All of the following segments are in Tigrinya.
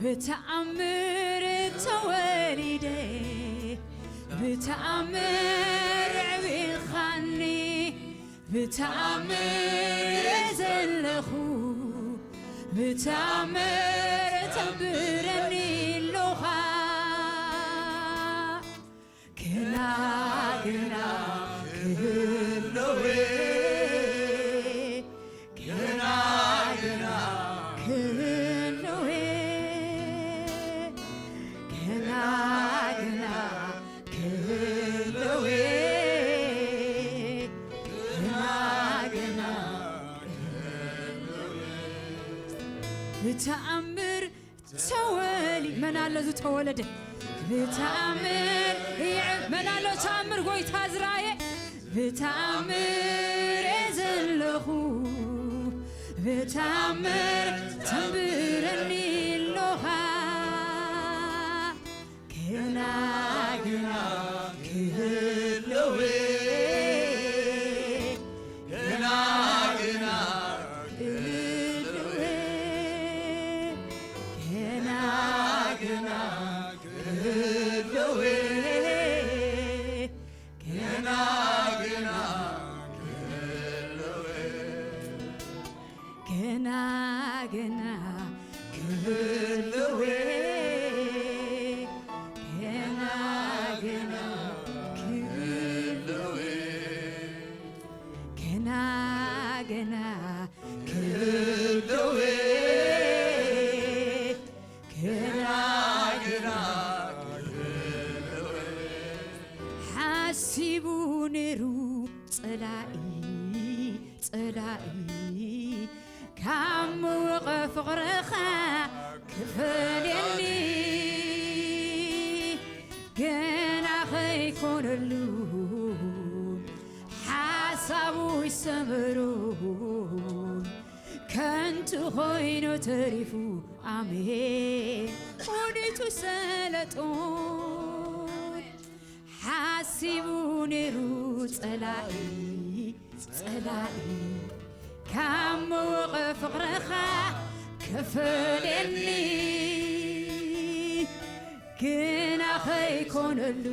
ብተኣምር ተወሊደ፣ ብተኣምር ዕቢኻኒ፣ ብተኣምር እየ ዘለኹ፣ ብተኣምር ተንብረኒ ኣሎኻ። ግና፣ ግና ክህልው፣ ግና፣ ግና ክህልው፣ ግና፣ ግና ክህልው፣ ግና፣ ግና ብተኣምር ተወሊ-፣ መን ኣሎ ዝተወለደ? ብተኣምር ይዕብ-፣ መን ኣሎ ተኣምር ጎይታ ዝረኣየ? ብተኣምር እየ ዘለኹ፣ ብተኣምር ተንብረኒ ኣሎኻ። ግና፣ ግና ክህልው፣ ግና፣ ግና ክህልው፣ ግና፣ ግና ክህልው፣ ግና፣ ግና ክህልው። ግና፣ ግና ክህልው፣ ግና፣ ግና ክህልው፣ ግና፣ ግና ክህልው፣ ግና፣ ግና ክህልው። ሓሲቡ ነይሩ ጸላኢ፣ ጸላኢ ካብ ምውቕ ፍቕርኻ ክፈልየኒ፣ ግና ኸይኮነሉ ሓሳቡ ይሰመሩ፣ ከንቱ ኾይኑ ተሪፉ። ኣሜን። ኦዲቱ ሰለጦን ሓሲቡ ነይሩ ጸላኢ፣ ጸላኢ ካብ ምውቕ ፍቕርኻ ክፈልየኒ፣ ግና ኸይኮነሉ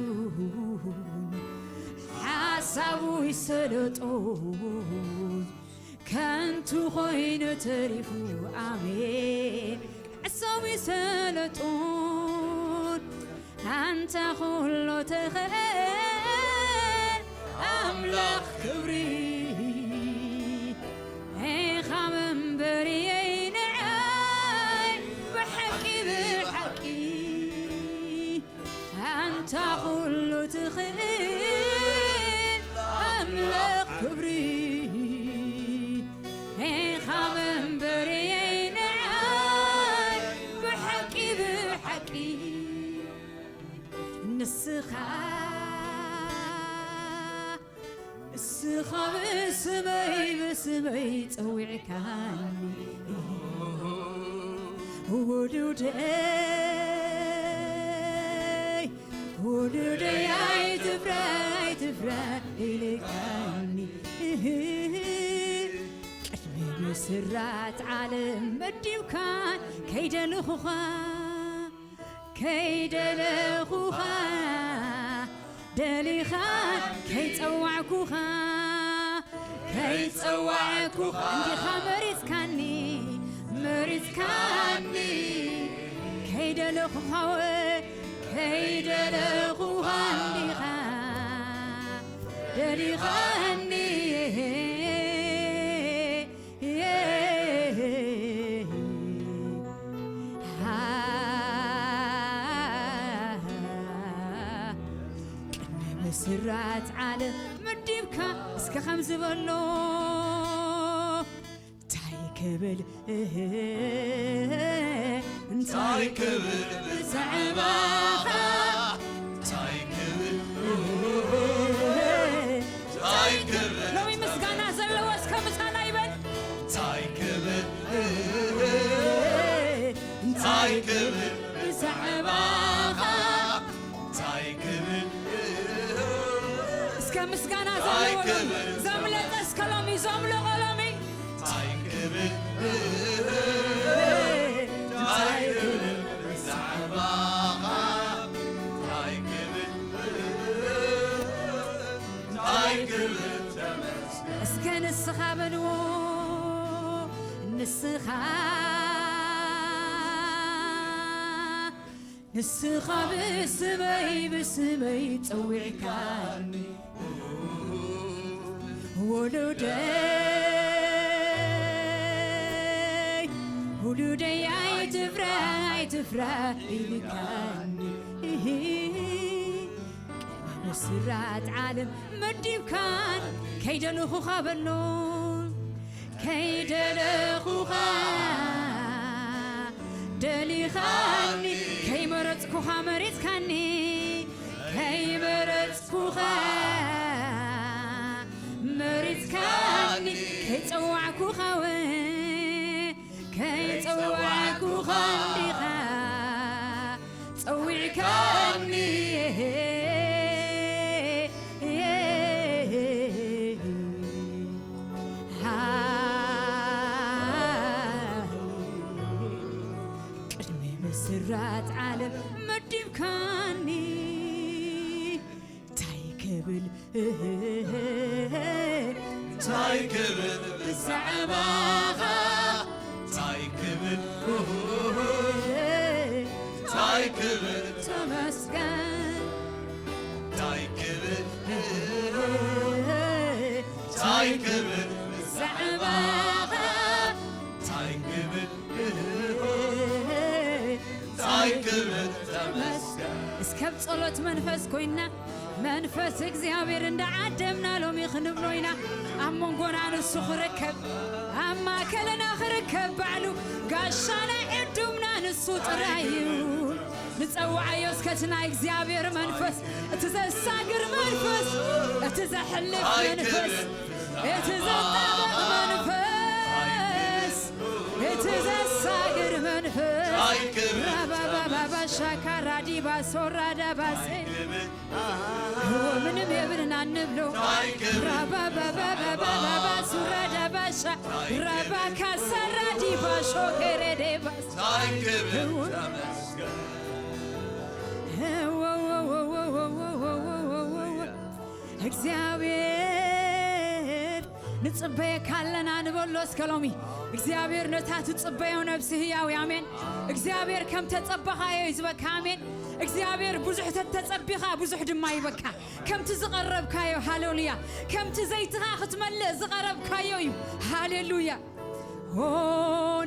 ሓሳቡ ይሰለጦ፣ ከንቱ ኾይኑ ተሪፉ። ኣሜን። ሓሳቡ ይሰለጦን ኣንታ ኩሉ ትኽእል ኣምላኽ ክብሪ ኢኻ መንበሪየይ ንዓይ ብሓቂ ብሓቂ ኣንታ ኩሉ ትኽእል ኣምላኽ ክብሪ ኢኻ መንበሪየይ ንዓይ ብሓቂ ብሓቂ ንስኻ ንስኻ ብስመይ ብስመይ ጸዊዕካኒ ውሉደይ ውሉደይ ኣይትፍረ ኣይትፍረ ኢልካኒ ቅድሚ ምስራት ዓለም መዲብካን ከይደለኹኻ ከይደለኹኻ ደሊኻ ከይጸዋዕኩኻ ከይጸዋዕኩኻ እንዲኻ መሪጽካኒ መሪጽካኒ ከይደለኹኻ ወ ከይደለኹኻ እንዲኻ ደሊኻኒ ቅድሚ ምስራት ዓለም መዲብካ እስከ ከም ዝበሎ እንታይ ክብል እንታይ ክብል ብዛዕባኻ እንታይ ክብል እንታይ ክብል ሎሚ ምስጋና ዘለዎ እስከ ምሳና ይበል እንታይ ክብል እንታይ ክብል ብዛዕባኻ እንታይ ክብል እስከ ምስጋና ዘለዎ ሎሚ ዘምለጠ እስከ ሎሚ ዘምለቖ ሎሚ እንታይ ክብል እንታይ ክብል ከንስኻ በልዎ ንስኻ ንስኻ ብስመይ ብስመይ ጸዊዕካኒ ወሉደይ ኣይትፍራ ኣይትፍራ ኢልካኒ ምስራት ዓለም መዲብካን ከይደለኹኻ በሎ ከይደለኹኻ ደሊኻኒ ከይመረጽኩኻ መሪጽካኒ ከይመረጽኩኻ መሪጽካኒ ከይጸዋዕኩኻ ወ ከይጸዋዕኩኻ እንዲኻ ጸዊዕካኒ ቅድሚ ምስራት ዓለም መዲብካኒ እንታይ ክብል እንታይ ክብል ብዛዕባኻ እንታይ ክብል እንታይ ክብል ተመስገን እንታይ ክብል እንታይ ክብል ብዛዕባኻ እንታይ ክብል እንታይ ክብል ተመስገን እስከ ብጸሎት መንፈስ ኮይና መንፈስ እግዚኣብሔር እንዳዓደምና ሎሚ ክንብሎ ኢና ኣብ መንጎና ንሱ ክርከብ ኣብ ማእከልና ክርከብ ባዕሉ ጋሻና ዕዱምና ንሱ ጥራይ እዩ ንጸውዓዮ እስከ እቲ ናይ እግዚኣብሔር መንፈስ እቲ ዘሳግር መንፈስ እቲ ዘሕልፍ መንፈስ እቲ ዘጣበቕ መንፈስ እቲ ዘሳግር መንፈስ ራባባባባ ሻካራዲባ ሶራዳባሴ እዎ ምንም የብልን ኣንብሎ ራባባባባባባ ሱራዳባሻ ራባካሳራዲባ ሾኬሬዴባስ እግዚኣብሔር ንጽበየካ ኣለና ንበሎ እስከ ሎሚ እግዚኣብሔር ነታ ትጽበዮ ነብሲ ህያው ኣሜን እግዚኣብሔር ከም ተጸበኻዮ ይዝበካ ኣሜን እግዚኣብሔር ብዙሕ ተተጸቢኻ ብዙሕ ድማ ይበካ ከምቲ ዝቐረብካዮ ሃሌሉያ ከምቲ ዘይትኻ ክትመልእ ዝቐረብካዮ እዩ ሃሌሉያ ኦ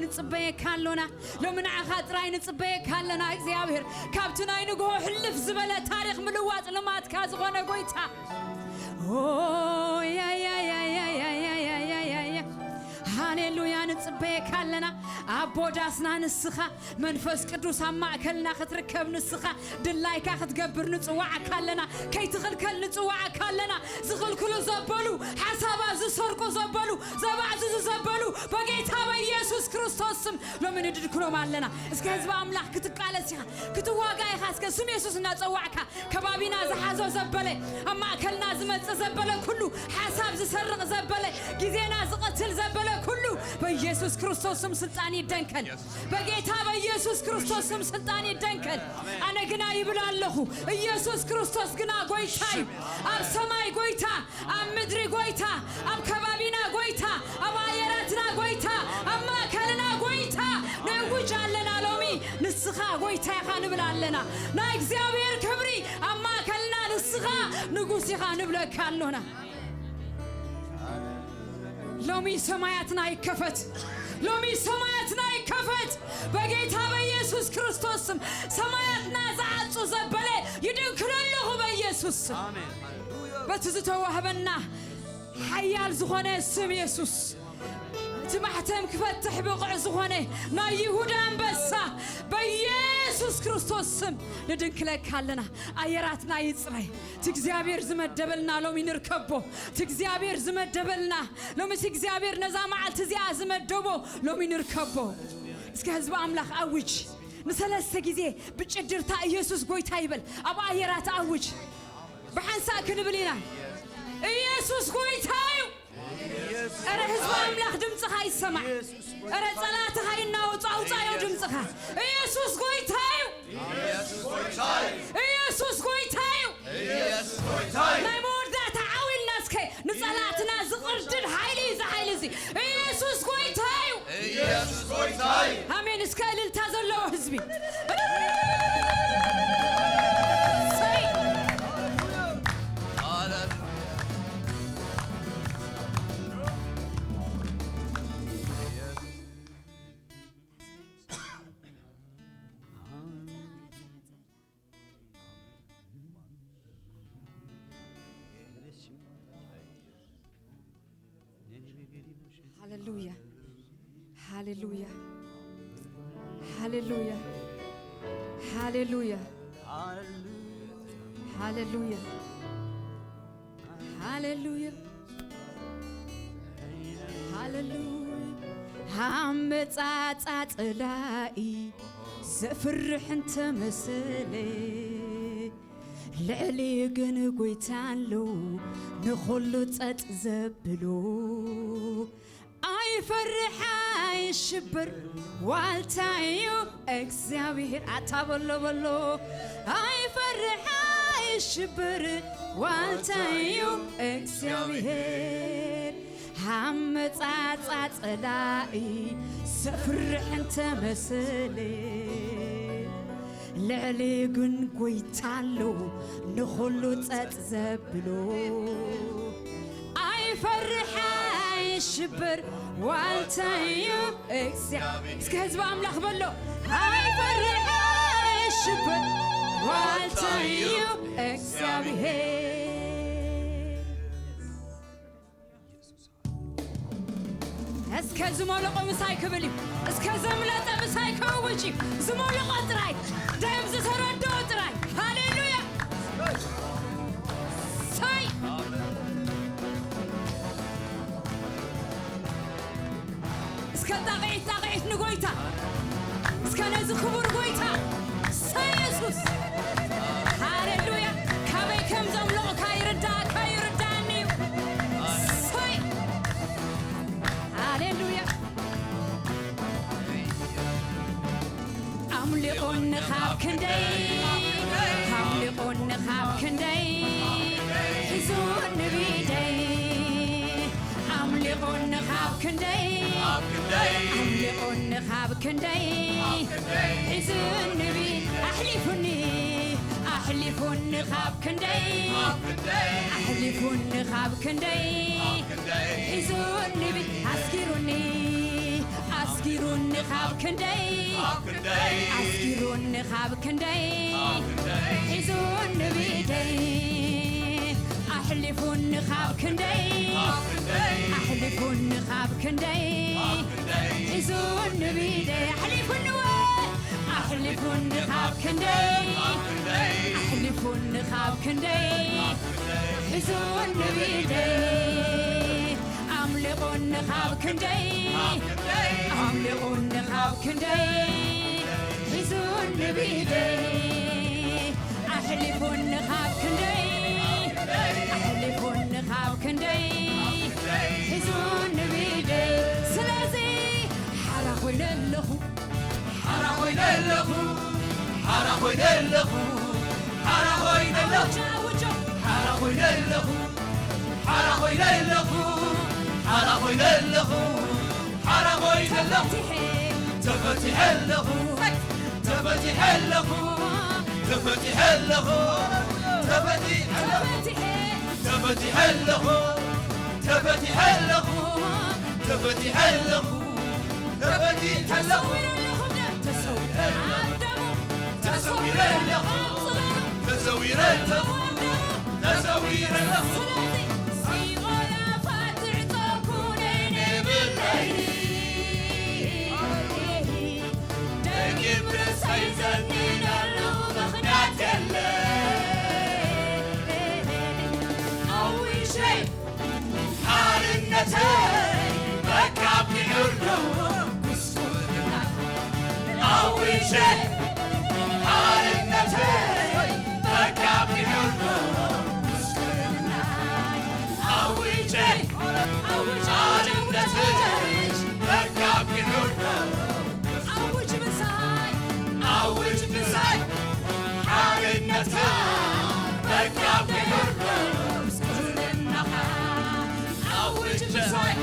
ንጽበየካ ኣሎና ሎሚ ንዓኻ ጥራይ ንጽበየካ ኣለና እግዚኣብሔር ካብቲ ናይ ንግሆ ሕልፍ ዝበለ ታሪኽ ምልዋጥ ልማትካ ዝኾነ ጎይታ ሃሌሉያ ንጽበየካ ኣለና ኣቦ ዳስና ንስኻ መንፈስ ቅዱስ ኣብ ማእከልና ክትርከብ ንስኻ ድላይካ ክትገብር ንጽዋዓካ ኣለና ከይትኽልከል ንጽዋዓካ ኣለና ዝኽልክሉ ዘበሉ ሓሳባት ዝሰርቁ ዘበሉ ዘባዕዝዙ ዘበሉ በጌታ በኢየሱስ ክርስቶስ ስም ሎሚ ንድድክሎም ኣለና እስከ ህዝቢ ኣምላኽ ክትቃለስ ኢኻ ክትዋጋ ኢኻ እስከ ስም የሱስ እናጸዋዕካ ከባቢና ዝሓዞ ዘበለ ኣብ ማእከልና ዝመጽእ ዘበለ ኩሉ ሓሳብ ዝሰርቕ ዘበለ ግዜና ዝቐትል ዘበለ ኩሉ በኢየሱስ ክርስቶስ ስም ስልጣን ይደንከል በጌታ በኢየሱስ ክርስቶስ ስም ስልጣን ይደንከል ኣነ ግና ይብል ኣለኹ ኢየሱስ ክርስቶስ ግና ጎይታ እዩ ኣብ ሰማይ ጎይታ ኣብ ምድሪ ጎይታ ኣብ ከባቢና ጎይታ ኣብ ኣየራትና ጎይታ ኣብ ማእከልና ጎይታ ነውጅ ኣለና ሎሚ ንስኻ ጎይታ ኢኻ ንብል ኣለና ናይ እግዚኣብሔር ክብሪ ኣብ ማእከልና ንስኻ ንጉስ ኢኻ ንብለካ ኣሎና ሎሚ ሰማያትና ይከፈት ሎሚ ሰማያትና ይከፈት በጌታ በኢየሱስ ክርስቶስ ስም ሰማያትና ዝዓጹ ዘበለ ይድንክሎ ኣለኹ በኢየሱስ ስም በቲ ዝተዋህበና ሓያል ዝኾነ ስም የሱስ እቲ ማሕተም ክፈትሕ ብቑዕ ዝኾነ ናይ ይሁዳ ኣንበሳ በኢየሱስ ክርስቶስ ስም ንድንክለካ ኣለና ኣየራትና ይጽረይ እቲ እግዚኣብሔር ዝመደበልና ሎሚ ንርከቦ እቲ እግዚኣብሔር ዝመደበልና ሎሚ እቲ እግዚኣብሔር ነዛ መዓልቲ እዚኣ ዝመደቦ ሎሚ ንርከቦ እስከ ህዝቢ ኣምላኽ ኣውጅ ንሰለስተ ግዜ ብጭድርታ ኢየሱስ ጎይታ ይበል ኣብ ኣየራት ኣውጅ ብሓንሳእ ክንብል ኢና ኢየሱስ ጎይታ እዩ እረ ህዝቢ ኣምላኽ ድምፅኻ ይሰማዕ እረ ፀላትኻ ይናወፁ ኣውፃዮ ድምፅኻ ኢየሱስ ጎይታ እዩ ኢየሱስ ጎይታ እዩ ናይ መወዳእታ ዓው ኢልና እስከ ንፀላእትና ዝቕርድድ ሓይ ኢየሱስ ጎይታ እዩ። ኢየሱስ ጎይታ እዩ። ኣሜን። እስከ እልልታ ዘለዎ ህዝቢ። ሃሌሉያ፣ ሃሌሉያ፣ ሃሌሉያ፣ ሃሌሉያ፣ ሃሌሉያ፣ ሃሌሉያ፣ ሃሌሉያ። ኣመጻጻ ጸላኢ ዘፍርሕ እንተመሰለ፣ ልዕሊ ግን ጎይታ ኣለዉ ንኹሉ ጸጥ ዘብሉ። ኣይፈርሕ ኣይሽብር ዋልታዩ እግዚኣብሔር። ኣታ በሎ በሎ። ኣይፈርሕ ኣይሽብር ዋልታዩ እግዚኣብሔር። ኣመጻጻ ጸላኢ ዘፍርሕ እንተመሰለ፣ ልዕሊ ግን ጎይታ ኣሎ ንኹሉ ጸጥ ዘብሎ። ኣይፈርሕ ኣይሽብር ዋልታዩ እግዚኣብሔር። እስከ ህዝቢ ኣምላኽ በሎ። ኣይፈርሕ ኣይሽብር ዋልታዩ እግዚኣብሔር። እስከ ዝመለቆ ምሳይ ክብል እዩ። እስከ ዘምለጠ ምሳይ ከውጅ እዩ። ዝመለቆ ጥራይ፣ ደም ዝተረደኦ ጥራይ። ሃሌሉያ። ሰይ። እስከ ጣቕዒት ጣቕዒት ንጎይታ። እስከ ነዚ ክቡር ጎይታ። ሰይ የሱስ። ሃሌሉያ። ካበይ ከም ዘምለቑካ ይርዳእካ ይርዳእኒ እዩ። ሰይ። ሃሌሉያ። ኣምሊቑኒ ካብ ክንደይ፣ ኣምሊቑኒ ካብ ክንደይ፣ ሒዙኒ ብኢደይ። ኣምሊቑኒ ካብ ክንደይ፣ ኣምሊቑኒ ካብ ክንደይ፣ ሒዙኒ ብኢደይ። ኣሕሊፉኒ፣ ኣሕሊፉኒ ካብ ክንደይ፣ ኣሕሊፉኒ ካብ ክንደይ፣ ሒዙኒ ብ-፣ ኣስጊሩኒ፣ ኣስጊሩኒ ካብ ክንደይ፣ ኣስጊሩኒ ካብ ክንደይ፣ ሒዙኒ ብኢደይ። ኣሕሊፉኒ ካብ ክንደይ፣ ኣሕሊፉኒ ካብ ክንደይ፣ ሒዙኒ ብኢደይ። ኣሕሊፉኒ ወ-፣ ኣሕሊፉኒ ካብ ክንደይ፣ ኣሕሊፉኒ ካብ ክንደይ፣ ሒዙኒ ብኢደይ። ኣምሊቑኒ ካብ ክንደይ፣ ኣምሊቑኒ ካብ ክንደይ፣ ሒዙኒ ብኢደይ። ኣሕሊፉኒ ካብ ክንደይ፣ ኣሕሊፉኒ ካብ ክንደይ፣ ሒዙኒ ብኢደይ። ስለዚ ሓራ ኮይነ ኣለኹ፣ ሓራ ኮይነ ኣለኹ፣ ሓራ ኮይነ ኣለኹ፣ ሓራ ኮይነ ኣለኹ፣ ሓራ ኮይነ ኣለኹ፣ ሓራ ኮይነ ኣለኹ፣ ሓራ ኮይነ ኣለኹ፣ ሓራ ኮይነ ኣለኹ፣ ተፈቲሐ ኣለኹ፣ ተፈቲሐ ኣለኹ፣ ተፈቲሐ ኣለኹ፣ ተፈቲሐ ኣለኹ፣ ተፈቲሐ ኣለኹ፣ ተፈቲሐ ኣለኹ፣ ተፈቲሐ ኣለኹ፣ ተፈቲሐ ኣለኹ፣ ተሰዊረ ኣለኹ፣ ተሰዊረ ኣለኹ፣ ተሰዊረ ኣለኹ፣ ተሰዊረ ኣለኹ፣ ተሰዊረ ኣለኹ። ስለዚ ሲኦል ኣፋ ትዕጾ ኩነኔ ብለይ። ደጊም ርእሰይ ዘኒነሉ ምኽንያት የለ። ኣዊሸይ ሓርነተይ በቃ ቢዑር ነው ጉስቁልና። ኣዊሸይ ሓርነተይ በቃ ቢዑር ነው ጉስቁልና። ኣዊሸይ ሓርነተይ በቃ ቢዑር ነው። ኣውጅ ምሳይ፣ ኣውጅ ምሳይ፣ ሓርነትካ በቃ ቢዑር ነው። ጉስቁልናኻ ኣውጅ ምሳይ፣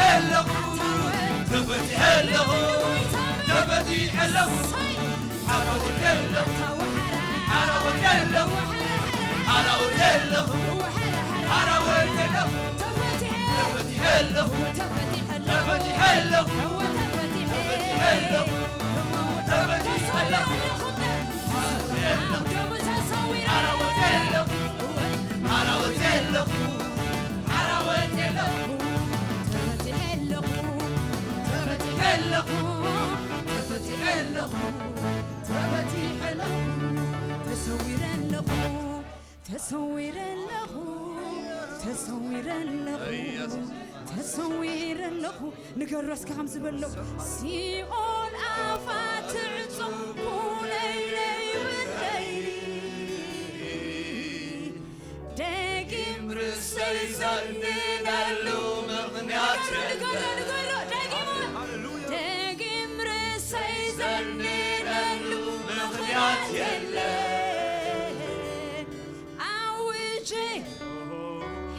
ኣለኹ፣ ተፈቲሐ ኣለኹ፣ ተፈቲሐ ኣለኹ። ሓራወት የለኹ፣ ሓራወት የለኹ፣ ሓራወት የለኹ፣ ሓራወት የለኹ። ተፈቲሐ ኣለኹ፣ ተፈቲሐ ኣለኹ፣ ተፈቲሐ ኣለኹ፣ ተፈቲሐ ኣለኹ። ሓራወት የለኹ፣ ሓራወት የለኹ፣ ሓራወት የለኹ። ተፈቲሐ ኣለኹ፣ ተፈቲሐ ኣለኹ፣ ተፈቲሐ ኣለኹ፣ ተፈቲሐ ኣለኹ። ተሰዊረ ኣለኹ፣ ተሰዊረ ኣለኹ፣ ተሰዊረ ኣለኹ፣ ተሰዊረ ኣለኹ። ንገሮ እስከ ከምዚ በሎ፣ ሲኦል ኣፋ ትዕጾ፣ ኩነይለይ ብረይ። ደጊም ርእሰይ ዘንብበሉ ምኽንያት ንገሮ፣ የለን። ንገሮ፣ ንገሮ፣ ደጊም። ሃሌሉያ። ደጊም ርእሰይ ዘንብበሉ ምኽንያት የለን። ኣውጀ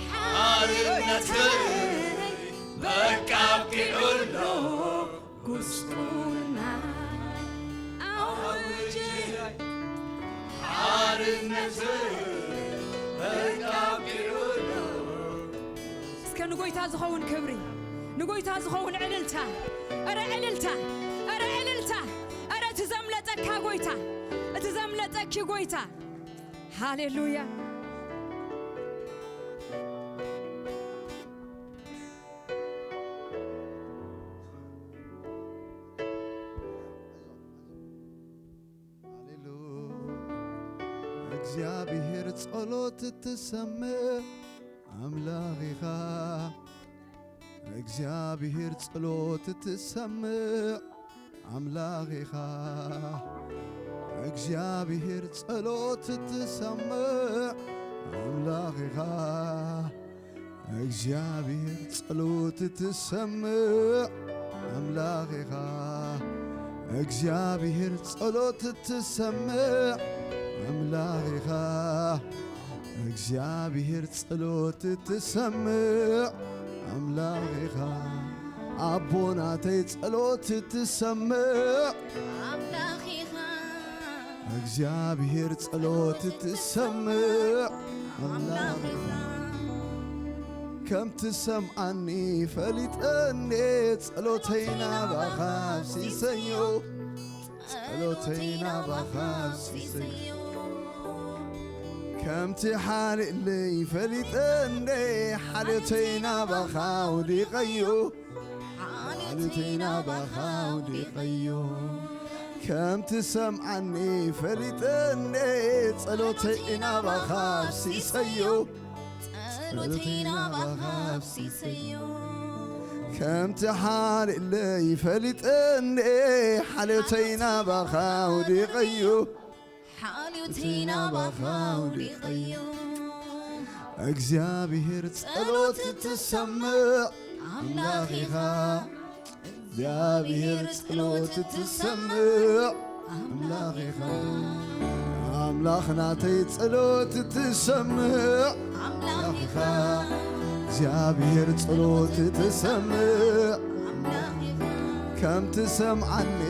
ሓርነተይ በቃ ኣብቂዑ ኣሎ። ጉስቁልና ኣውጅ። ሓርነት በቃ ቢሉሎ። እስከ ንጎይታ ዝኸውን ክብሪ፣ ንጎይታ ዝኸውን ዕልልታ። እረ ዕልልታ፣ እረ ዕልልታ፣ እረ እቲ ዘምለጠካ ጎይታ፣ እቲ ዘምለጠኪ ጎይታ። ሃሌሉያ። ሃሌሉ-፣ እግዚኣብሔር ጸሎት እትሰምዕ ኣምላኽ ኢኻ። እግዚኣብሔር ጸሎት እትሰምዕ ኣምላኽ ኢኻ። እግዚኣብሔር ጸሎት እትሰምዕ ኣምላኽ ኢኻ። እግዚኣብሔር ጸሎት እትሰምዕ ኣምላኽ ኢኻ። እግዚኣብሔር ጸሎት እትሰምዕ ኣምላኽ ኢኻ። እግዚኣብሔር ጸሎት እትሰምዕ ኣምላኽ ኢኻ። ኣቦናተይ ጸሎት እትሰምዕ ኣምላኽ ኢኻ። እግዚኣብሔር ጸሎት እትሰምዕ ኣምላኽ ኢኻ። ከም ትሰምዓኒ ፈሊጠ እንዴ፣ ጸሎተይ ናባኻ ኣፍሲሰዮ፣ ጸሎተይ ናባኻ ኣፍሲሰዮ። ከምቲ ሓልየለይ ፈሊጠ እንዴ፣ ሓልዮተይ ናባኻ ኣውዲቐዮ፣ ሓልዮተይ ናባኻ ኣውዲቐዮ። ከም ትሰምዓኒ ፈሊጠ እንዴ፣ ጸሎተይ ናባኻ ኣፍሲሰዮ፣ ጸሎተይ ናባኻ ኣፍሲሰዮ። ከም ትሓልየለይ ፈሊጠ እንዴ፣ ሓልዮተይ ናባኻ ኣውዲቐዮ፣ ሓልዮተይ ናባኻ ኣውዲቐዮ። እግዚኣብሔር ጸሎት እትሰምዕ ኣምላኽ ኢኻ። እግዚኣብሔር ጸሎት እትሰምዕ ኣምላኽ ኢኻ። ኣምላኽ ናተይ ጸሎት እትሰምዕ ኣምላኽ ኢኻ። እግዚኣብሔር ጸሎት እትሰምዕ ኣምላኽ ኢኻ። ከም ትሰምዓኒ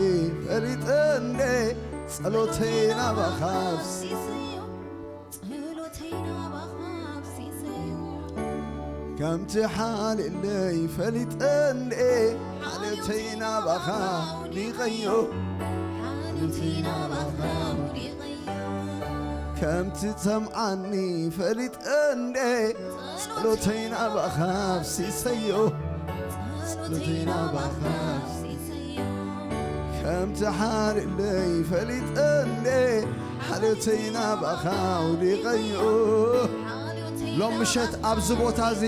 ፈሊጠ እንዴ፣ ጸሎተይ ናባኻ ኣፍሲሰዮ፣ ጸሎተይ ናባኻ ኣፍሲሰዮ። ከምቲ ሓልየለይ ፈሊጠ እንዴ፣ ሓልዮተይ ናባኻ ኣውዲቐዮ፣ ሓልዮተይ ናባኻ ኣውዲቐዮ። ከምቲ ትሰምዓኒ ፈሊጠ እንዴ፣ ጸሎተይ ናባኻ ኣፍሲሰዮ፣ ጸሎተይ ናባኻ ኣፍሲሰዮ። ከምቲ ሓልየለይ ፈሊጠ እንዴ፣ ሓልዮተይ ናባኻ ኣውዲቐዮ። ሎም ምሸት ኣብዚ ቦታ እዚ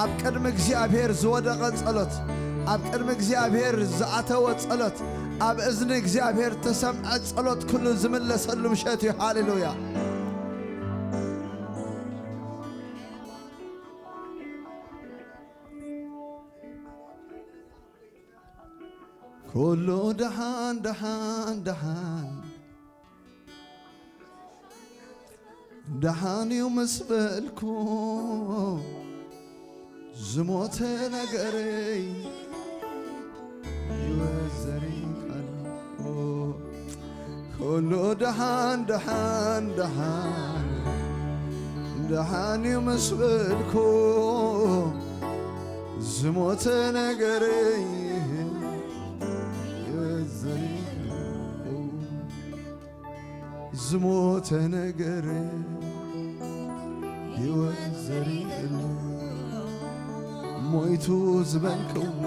ኣብ ቅድሚ እግዚኣብሔር ዝወደቐ ጸሎት፣ ኣብ ቅድሚ እግዚኣብሔር ዝኣተወ ጸሎት፣ ኣብ እዝኒ እግዚኣብሔር ተሰምዐ ጸሎት ኩሉ ዝምለሰሉ ምሸት እዩ። ሃሌሉያ። ኩሉ ደሓን፣ ደሓን፣ ደሓን፣ ደሓን እዩ ምስ በልኩ፣ ዝሞተ ነገረይ ህይወት ዘሪእካሉ። ኩሉ ደሓን፣ ደሓን፣ ደሓን፣ ደሓን እዩ ምስ በልኩ፣ ዝሞተ ነገረይ ህይወት ዘሪእካሉ። ዝሞተ ነገር ህይወት ዘሪእሉ፣ ሞይቱ ዝበልክዎ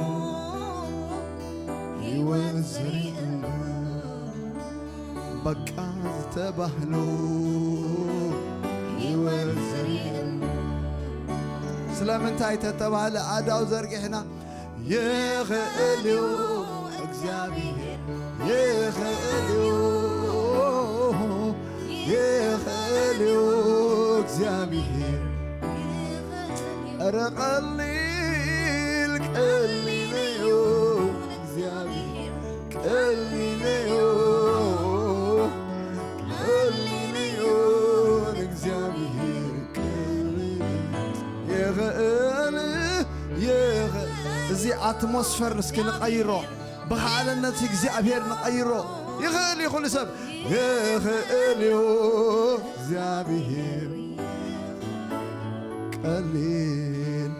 ህይወት ዘሪእሉ፣ በቃ ዝተባህሎ ህይወት ዘሪእሉ። ስለምንታይ ተተባህለ ኣእዳው ዘርጊሕና ይኽእል እዩ እግዚኣብሔር፣ ይኽእል እዩ፣ ይኽእል እዩ እግዚኣብሔር። ኧረ ቀሊል፣ ቀሊል እዩ እግዚኣብሔር፣ ቀሊል እዩ፣ ቀሊል እዩ ንእግዚኣብሔር፣ ቀሊል እዩ። ይኽእል፣ ይኽእል። እዚ ኣትሞስፈር እስኪ ንቐይሮ። ብኻልነት እግዚኣብሔር ንቐይሮ። ይኽእል እዩ ኩሉ ሰብ። ይኽእል እዩ እግዚኣብሔር። ቀሊል፣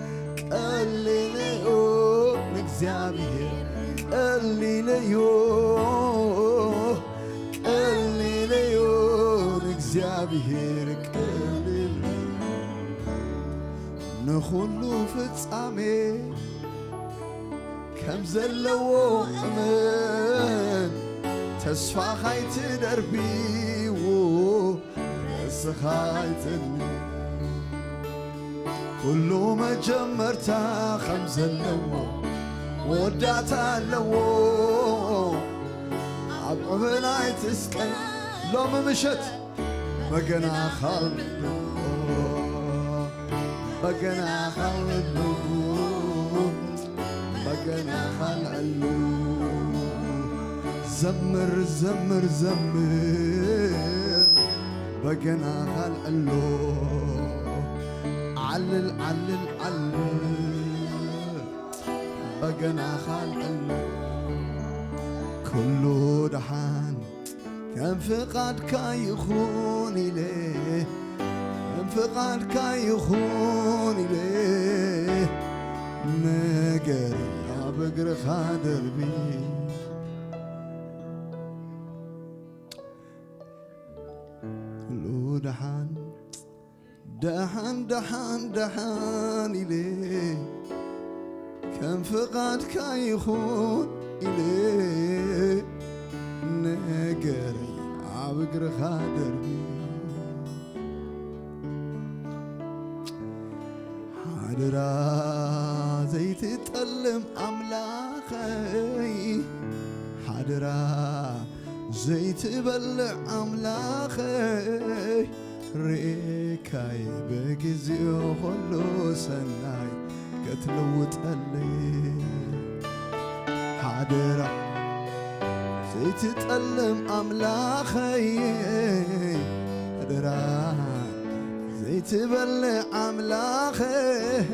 ቀሊል እዩ ንእግዚኣብሔር። ቀሊል እዩ፣ ቀሊል እዩ ንእግዚኣብሔር። ቀሊል ንኹሉ ፍጻሜ ከም ዘለዎ እመን፣ ተስፋኻ ኣይትደርብይዎ፣ ርእስኻ ኣይትንእ። ኩሉ መጀመርታ ከም ዘለዎ መወዳእታ ኣለዎ። ኣብ ዕበና ኣይትስቀል ሎሚ ምሸት በገናኻ ኣልዕሎ፣ በገናኻ ኣልዕሎ፣ በገናኻ ኣልዕሎ። ዘምር፣ ዘምር፣ ዘምር፣ በገናኻ ኣልዕሎ። ዓልል፣ ዓልል፣ ዓልል፣ በገናኻ ኣልዕሎ። ኩሉ ደሓን ከም ፍቓድካ ይኹን ኢለ፣ ከም ፍቓድካ ይኹን ኢለ፣ ነገር ኣብ እግርኻ ደርቢ። ኩሉ ደሓን፣ ደሓን፣ ደሓን፣ ደሓን ኢለ፣ ከም ፍቓድካ ይኹን ኢለ፣ ነገር ኣብ እግርኻ ደርቢ። ሓደራ ዘይትጠልም ኣምላኸይ፣ ሓደራ ዘይትበልዕ ኣምላኸይ፣ ርኤካይ ብግዜኡ ኩሉ ሰናይ ክትልውጠለይ። ሓደራ ዘይትጠልም ኣምላኸይ፣ ሓደራ ዘይትበልዕ ኣምላኸይ፣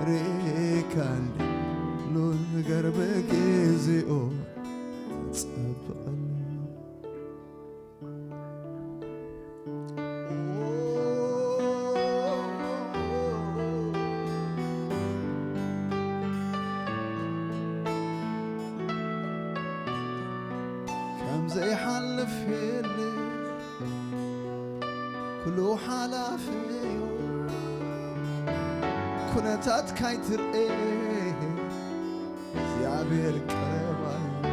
ርኤካ እንድሉ ነገር ብግዜኡ ጸብቐኒ። ከም ዘይሓልፍ የለ ኩሉ ሓላፊ እዩ። ኩነታት ካይትርኤ እግዚኣብሔር ቀረባ እዩ።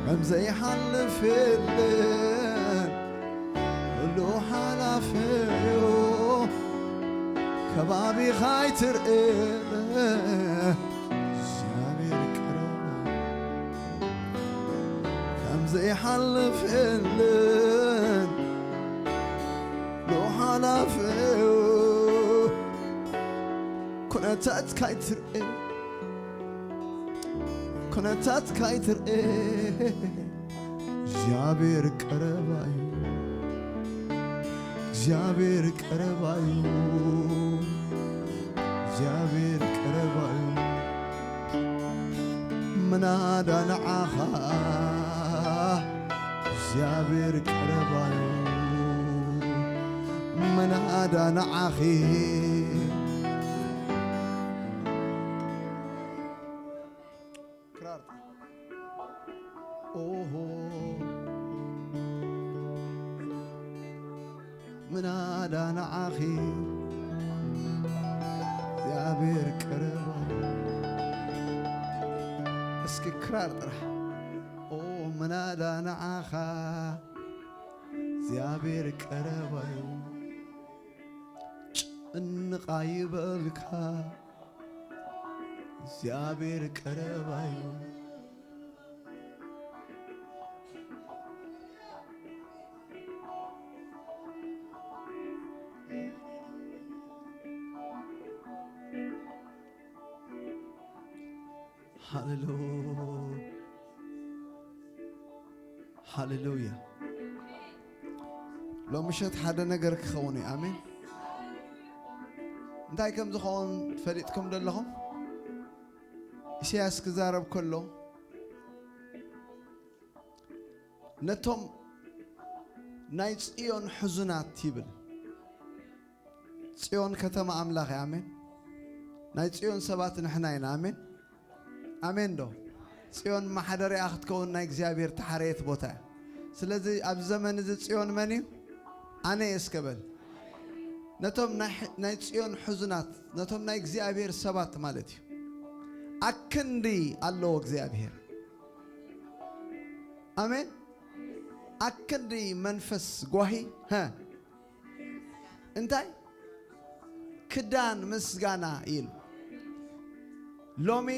ከም ዘይሓልፍ የለን ኩሉ ሓላፊ እዩ። ከባቢ ካይትርኤ እግዚኣብሔር ቀረባ እዩ። ከም ዘይሓልፍ የለን ኩሉ ሓላፊ እዩ። ኩነታት ካይትርኤ፣ ኩነታት ካይትርኤ እግዚኣብሔር ቀረባ እዩ። እግዚኣብሔር ቀረባ እዩ። እግዚኣብሔር ቀረባ እዩ። ምናዳ ንዓኻ እግዚኣብሔር ቀረባ እዩ። ምናዳ ንዓኺ ክራር ኦሆ ምናዳ ንዓኺ እግዚኣብሔር ቀረባ። እስኪ ክራር ጥራሕ ኦ ምናዳ ንዓኻ እግዚኣብሔር ቀረባ እዩ። ጭንቓ ይበልካ እግዚኣብሔር ቀረባ እዩ። ሃሌሉያ ሃሌሉያ። ሎም ምሸት ሓደ ነገር ክኸውን እዩ። ኣሜን። እንታይ ከም ዝኸውን ፈሊጥኩም ደለኹም? ኢሳያስ ክዛረብ ከሎ ነቶም ናይ ጽዮን ሕዙናት ይብል። ጽዮን ከተማ ኣምላኽ እያ። ኣሜን። ናይ ጽዮን ሰባት ንሕና ኢና። ኣሜን። ኣሜን ዶ? ጽዮን ማሕደሪኣ ክትከውን ናይ እግዚኣብሔር ተሓረየት ቦታ እያ። ስለዚ ኣብዚ ዘመን እዚ ጽዮን መን እዩ? ኣነ እየ እስከ በል። ነቶም ናይ ሕ-፣ ናይ ጽዮን ሕዙናት፣ ነቶም ናይ እግዚኣብሔር ሰባት ማለት እዩ። ኣክንዲ ኣለዎ እግዚኣብሔር። ኣሜን። ኣክንዲ መንፈስ ጓሂ፣ ሀ፣ እንታይ? ክዳን ምስጋና ኢሉ። ሎሚ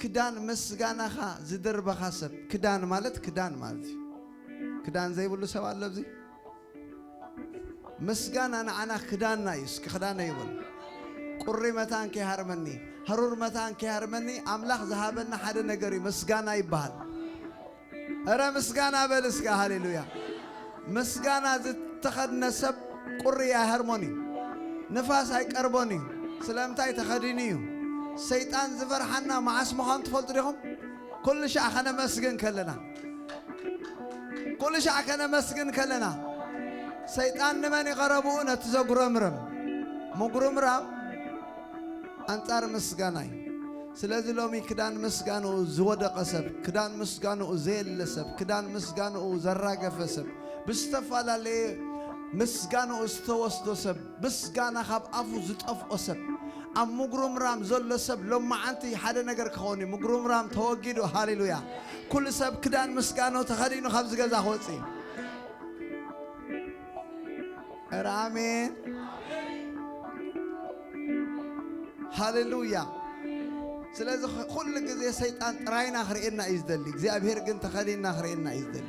ክዳን ምስጋናኻ ዝድርበኻ ሰብ፣ ክዳን ማለት ክዳን ማለት እዩ። ክዳን ዘይብሉ ሰብ ኣሎ ኣብዚ? ምስጋና ንዓና ክዳንና እዩ። እስኪ ክዳነይ ይበል። ቁሪ መታን ከይሃርመኒ፣ ሃሩር መታን ከይሃርመኒ ኣምላኽ ዝሃበና ሓደ ነገር እዩ። ምስጋና ይበሃል። እረ ምስጋና በል እስከ፣ ሃሌሉያ። ምስጋና ዝተኸድነ ሰብ ቁሪ ኣይሃርሞን እዩ። ንፋስ ኣይቀርቦን እዩ። ስለምንታይ? ተኸዲኑ እዩ። ሰይጣን ዝፈርሓና መዓስ ምዃኑ ትፈልጡ ዲኹም? ኩሉ ሻዕ ከነመስግን ከለና። ኩሉ ሻዕ ከነመስግን ከለና። ሰይጣን ንመን እዩ ቀረብኡ? ነቲ ዘጉረምርም። ምጉርምራም ኣንጻር ምስጋና እዩ። ስለዚ ሎሚ ክዳን ምስጋንኡ ዝወደቐ ሰብ፣ ክዳን ምስጋንኡ ዘየለ ሰብ፣ ክዳን ምስጋንኡ ዘራገፈ ሰብ፣ ብዝተፈላለየ ምስጋንኡ ዝተወስዶ ሰብ፣ ምስጋና ካብ ኣፉ ዝጠፍኦ ሰብ፣ ኣብ ምጉርምራም ዘሎ ሰብ ሎማዓንቲ ሓደ ነገር ክኸውን እዩ። ምጉርምራም ተወጊዱ። ሃሌሉያ። ኩሉ ሰብ ክዳን ምስጋንኡ ተኸዲኑ ካብዚ ገዛ ክወጽእ እዩ። ኧረ ኣሜን። ሃሌሉያ። ስለዚ ኸ-፣ ኩሉ ግዜ ሰይጣን ጥራይና ክርእየና እዩ ዝደሊ። እግዚኣብሔር ግን ተኸዲንና ክርእየና እዩ ዝደሊ።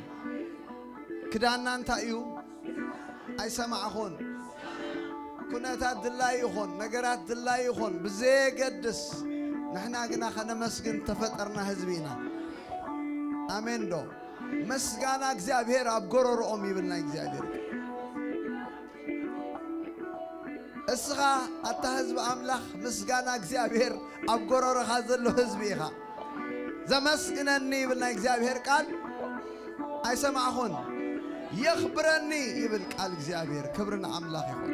ክዳንና እንታይ እዩ? ኣይሰማዕኹን። ኩነታት ድላይ ይኹን፣ ነገራት ድላይ ይኹን፣ ብዘየገድስ ንሕና ግና ከነመስግን ተፈጠርና ህዝቢ ኢና። ኣሜን ዶ? ምስጋና እግዚኣብሔር ኣብ ጎረሮኦም ይብል ናይ እግዚኣብሔር። እስኻ ኣታ ህዝቢ ኣምላኽ ምስጋና እግዚኣብሔር ኣብ ጎረሮኻ ዘሎ ህዝቢ ኢኻ። ዘመስግነኒ ይብል ናይ እግዚኣብሔር ቃል ኣይሰማዕኹን። የኽብረኒ ይብል ቃል እግዚኣብሔር። ክብሪ ንኣምላኽ ይኹን።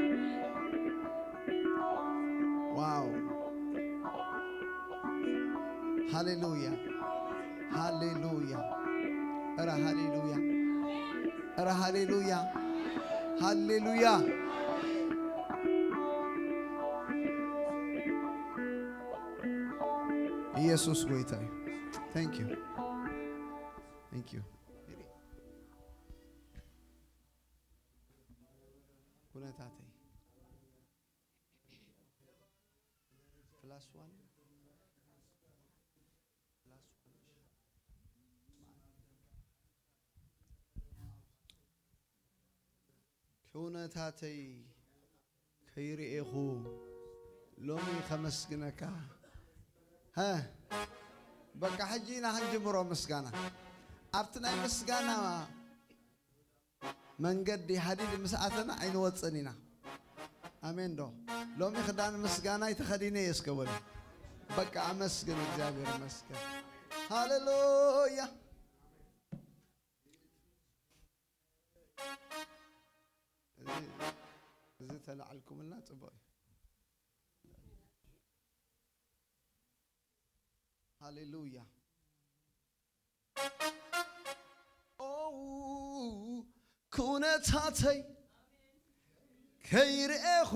ዋው። ሃሌሉያ፣ ሃሌሉያ። እረ ሃሌሉያ፣ እረ ሃሌሉያ፣ ሃሌሉያ። ኢየሱስ ጎይታ እዩ። Thank you። Thank you። ኩነታተይ ፕላስ ዋን፣ ፕላስ ዋን። ኩነታተይ ከይርእኹ ሎሚ ከመስግነካ። ሀ፣ በቃ ሕጂ ኢና ክንጅምሮ ምስጋና። ኣብቲ ናይ ምስጋና መንገዲ ሃዲድ ምስ ኣተና ኣይንወጽእን ኢና። ኣሜን ዶ? ሎሚ ክዳን ምስጋና ተኸዲነ እየ እስከ በሉ። በቃ ኣመስግን፣ እግዚኣብሔር ይመስገን። ሃሌሉያ። እዚ፣ እዚ ተላዕልኩምልና ጽቡቕ እዩ። ሃሌሉያ። ኦ፣ ኩነታተይ ከይርኤኹ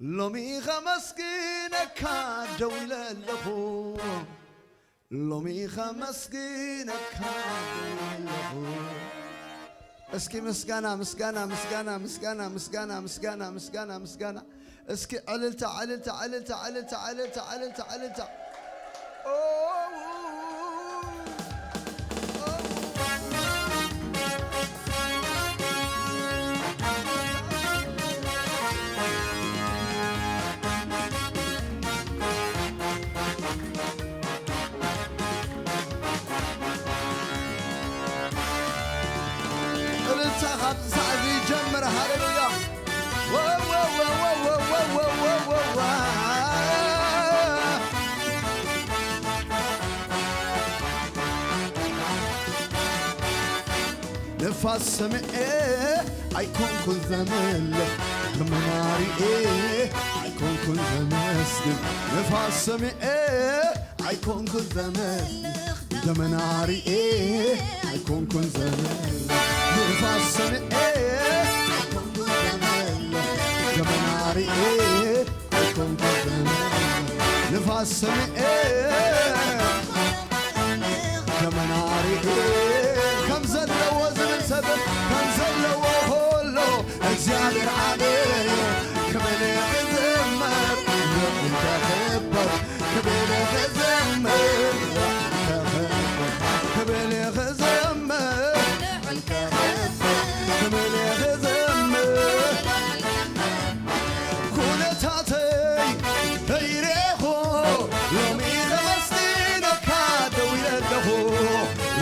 ሎሚ ኸመስግነካ ደው ኢለ ኣለኹ። ሎሚ ኸመስግነካ ደው ኢለ ኣለኹ። እስኪ ምስጋና፣ ምስጋና፣ ምስጋና፣ ምስጋና፣ ምስጋና፣ ምስጋና፣ ምስጋና፣ ምስጋና። እስኪ ዕልልታ፣ ዕልልታ፣ ዕልልታ፣ ዕልልታ፣ ዕልልታ፣ ዕልልታ፣ ዕልልታ። ኦ፣ ኦ። እልልታ ካብዚ ሰዓት ይጀምር። ሃሌሉያ። ወ፣ ወ፣ ወ። ንፋስ ሰሚዐ ኣይኮንኩን ዘምልኽ፣ ደመና ሪኤ ኣይኮንኩን ዘመስግን። ንፋስ ሰሚዐ ኣይኮንኩን ዘምልኽ፣ ደመና ሪኤ ኣይኮንኩን ዘምልኽ። ንፋስ ሰሚዐ ኣይኮንኩን ዘምልኽ፣ ደመና ሪኤ ኣይኮንኩን ዘምልኽ። ንፋስ ሰሚዐ ደመና ሪኤ ከም ዘለዎ ዝብል ሰብ ከም ዘለዎ ኩሉ እግዚኣብሔር ዓብዩ ክብል ክዝመር ልዑል ከኽብር ክብል ክዝመር ልዑል ከኽብር ክብል ክዝመር ልዑል ከኽብር ክብል ክዝመር ኩነታተይ ከይሬኹ ሎሚ ኸመስግነካ ደው ኢለ ኣለኹ።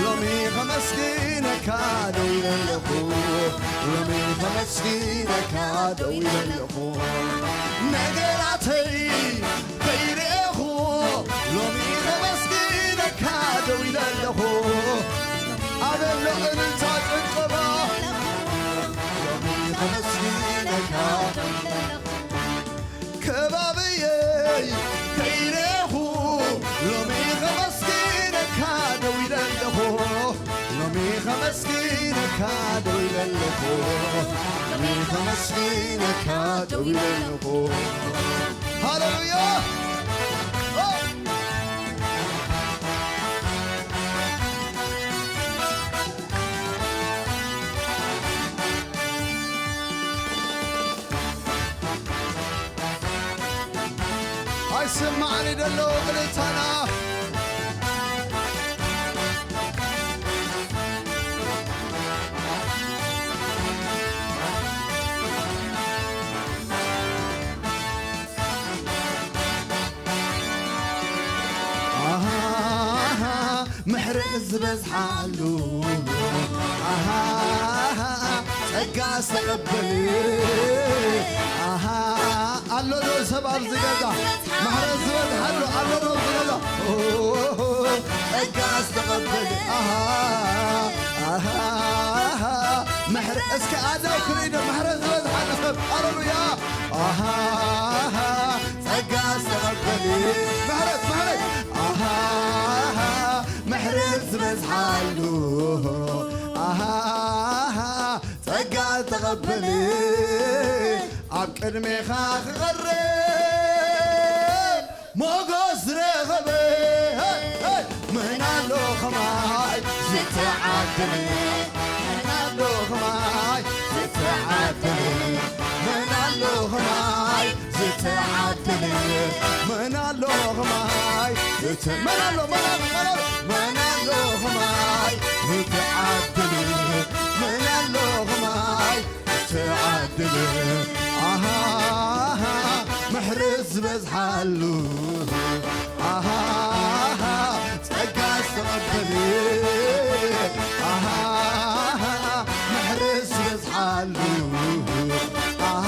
ሎሚ ኸመስግነካ ደው ኢለ ኣለኹ። ሎሚ ኸመስግነካ ደው ኢለ ኣለኹ። ነገራተይ ከይሬኹ ሎሚ ኸመስግነካ ደው ኢለ ኣለኹ። ኣበሎ እልልታ ጭብጨባ። ሎሚ ኸመስግነካ ከባብየይ ከይሬኹ ሎሚ ኸመስግነካ ደው ኢለ ኣለኹ። ሎሚ ኸመስግነካ ደው ኢለ ኣለኹ። ሎሚ ኸመስግነካ ደው ኢለ ኣለኹ። ሃሌሉያ። ኣይስማዕኒ ደሎ እልልታና። ኣሃ፣ ምሕረት ዝበዝሓሉ። ኣሃ፣ ጸጋ ዝተቐበል። ኣሃ፣ ኣሎ ዶ ሰብ ኣብዚ ገዛ? ምሕረት ዝበዝሓሉ ኣሎ ዶ ኣብዚ ገዛ? ኦሆ፣ ጸጋ ዝተቐበል። ኣሃ፣ ኣሃ፣ ምሕረት፣ እስከ ኣዳው ክርኢ ዶ? ምሕረት ዝበዝሓሉ ሰብ። ሃሌሉያ። ኣሃ፣ ጸጋ ዝተቐበል። ምሕረት፣ ምሕረት። ኣሃ፣ ምሕረት ዝበዝሓሉ። ኣሃ፣ ጸጋ ዝተቐበል። ኣብ ቅድሜኻ ክቐርብ ሞጎስ ዝረኸበ። ሄይ፣ ሄይ። መን ኣሎ ኸማይ ዝተዓደለ? መን ኣሎ ኸማይ ዝተዓደለ? መን ኣሎ ኸማይ ዝተዓደለ? መን ኣሎ ኸማይ ዝተ-፣ መን ኣሎ፣ መን ኣሎ፣ መን ኣሎ? መን ኣሎ ኸማይ ዝተዓደለ? መን ኣሎ ኸማይ ዝተዓደለ? ኣሃ፣ ምሕረት ዝበዝሓሉ። ኣሃ፣ ጸጋ ዝተቐበለ። ኣሃ፣ ምሕረት ዝበዝሓሉ። ኣሃ፣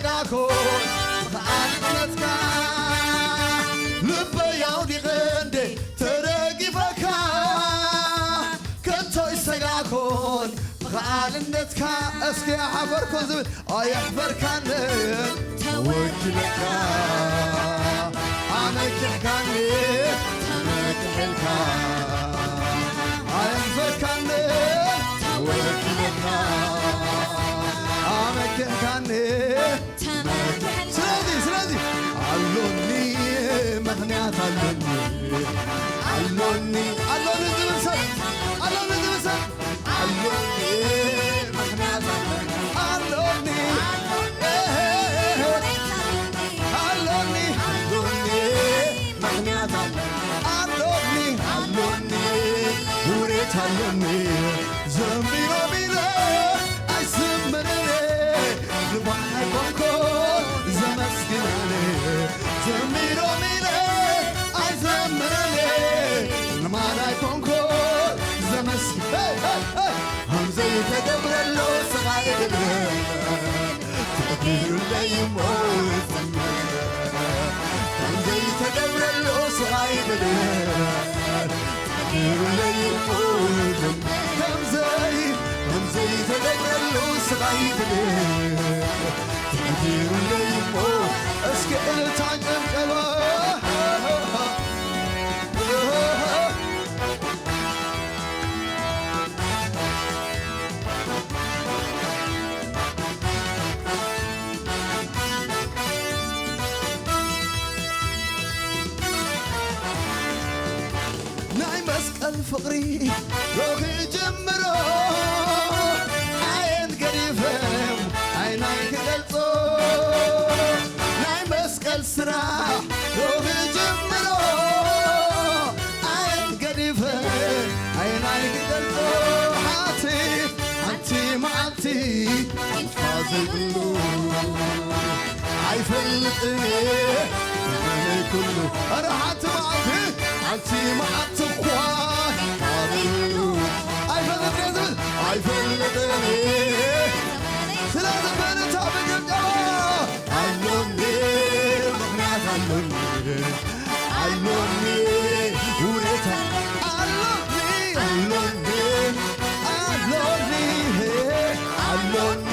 ኣይሰጋእኩን ብኸኣልነትካ፣ ልበይ ኣውዲቐ እንዴ ተደጊፈካ፣ ከቶ ኣይሰጋእኩን ብኸኣልነትካ። እስኪ ኣይሓፈርኩን ዝብል፣ ኣየሕፈርካንን ተወኪለካ፣ ኣመኪሕካኒ ተመኪሐልካ፣ ኣየሕፈርካንን ተወኪለካ፣ ኣመኪሕካኒ። ስለዚ፣ ስለዚ ኣሎኒ፣ ምኽንያት ኣሎኒ፣ ኣሎኒ፣ ኣሎኒ ዝብል ሰብ፣ ኣሎኒ ዝብል ሰብ፣ ኣሎኒ፣ ምኽንያት ኣሎኒ፣ ኣሎኒ፣ ኣሎኒ፣ ኣሎኒ፣ ምኽንያት ኣሎኒ፣ ኣሎኒ፣ ኣሎኒ፣ ውሬት ኣሎኒ። ዘሚሮም ኢለ ኣይዝምርን፣ ልባይ ኮንኮ ዘመስግናን። ዘሚሮም ኢለ ኣይዝምርን፣ ልማድ ኣይኮንኮ ዘመስግን። ሄይ፣ ሄይ፣ ሄይ! ከም ዘይተገብረሉ ስቓይ ድለ ተገይሩለይ እሞ ዝምር። ከም ዘይተገብረሉ ስቓይ ድለ ተገይሩለይ እሞ ዝምር። ከም ዘይ-፣ ከም ዘይተገብረሉ ስቓይ ድለ ተገይሩለይ እሞ እስኪ እልልታ ጭብጨባ። ናይ መስቀል ፍቕሪ ዶ ክጅምሮ ኣየን ገዲፈም ኣይናይ ክገልጾ ናይ መስቀል ስራሕ ዶ ክጅምሮ ኣየን ገዲፈ ኣይናይ ክገልጾ ሓንቲ ሓንቲ መዓልቲ ይጥፋ ዘይብሉ ኣይፈልጥን እየ ዘመነይ ኩሉ። ኧረ ሓንቲ መዓልቲ፣ ሓንቲ መዓልቲ እኳ ይጥፋ ዘይብሉ ኣይፈልጥን እየ ዝብል ኣይፈልጥን እየ። ስለዚ በርታ ብጭብጨባ ኣሎኒ፣ ምኽንያት ኣሎኒ፣ ኣሎኒ፣ ውለታ ኣሎኒ፣ ኣሎኒ፣ ኣሎኒ፣ ኣሎኒ፣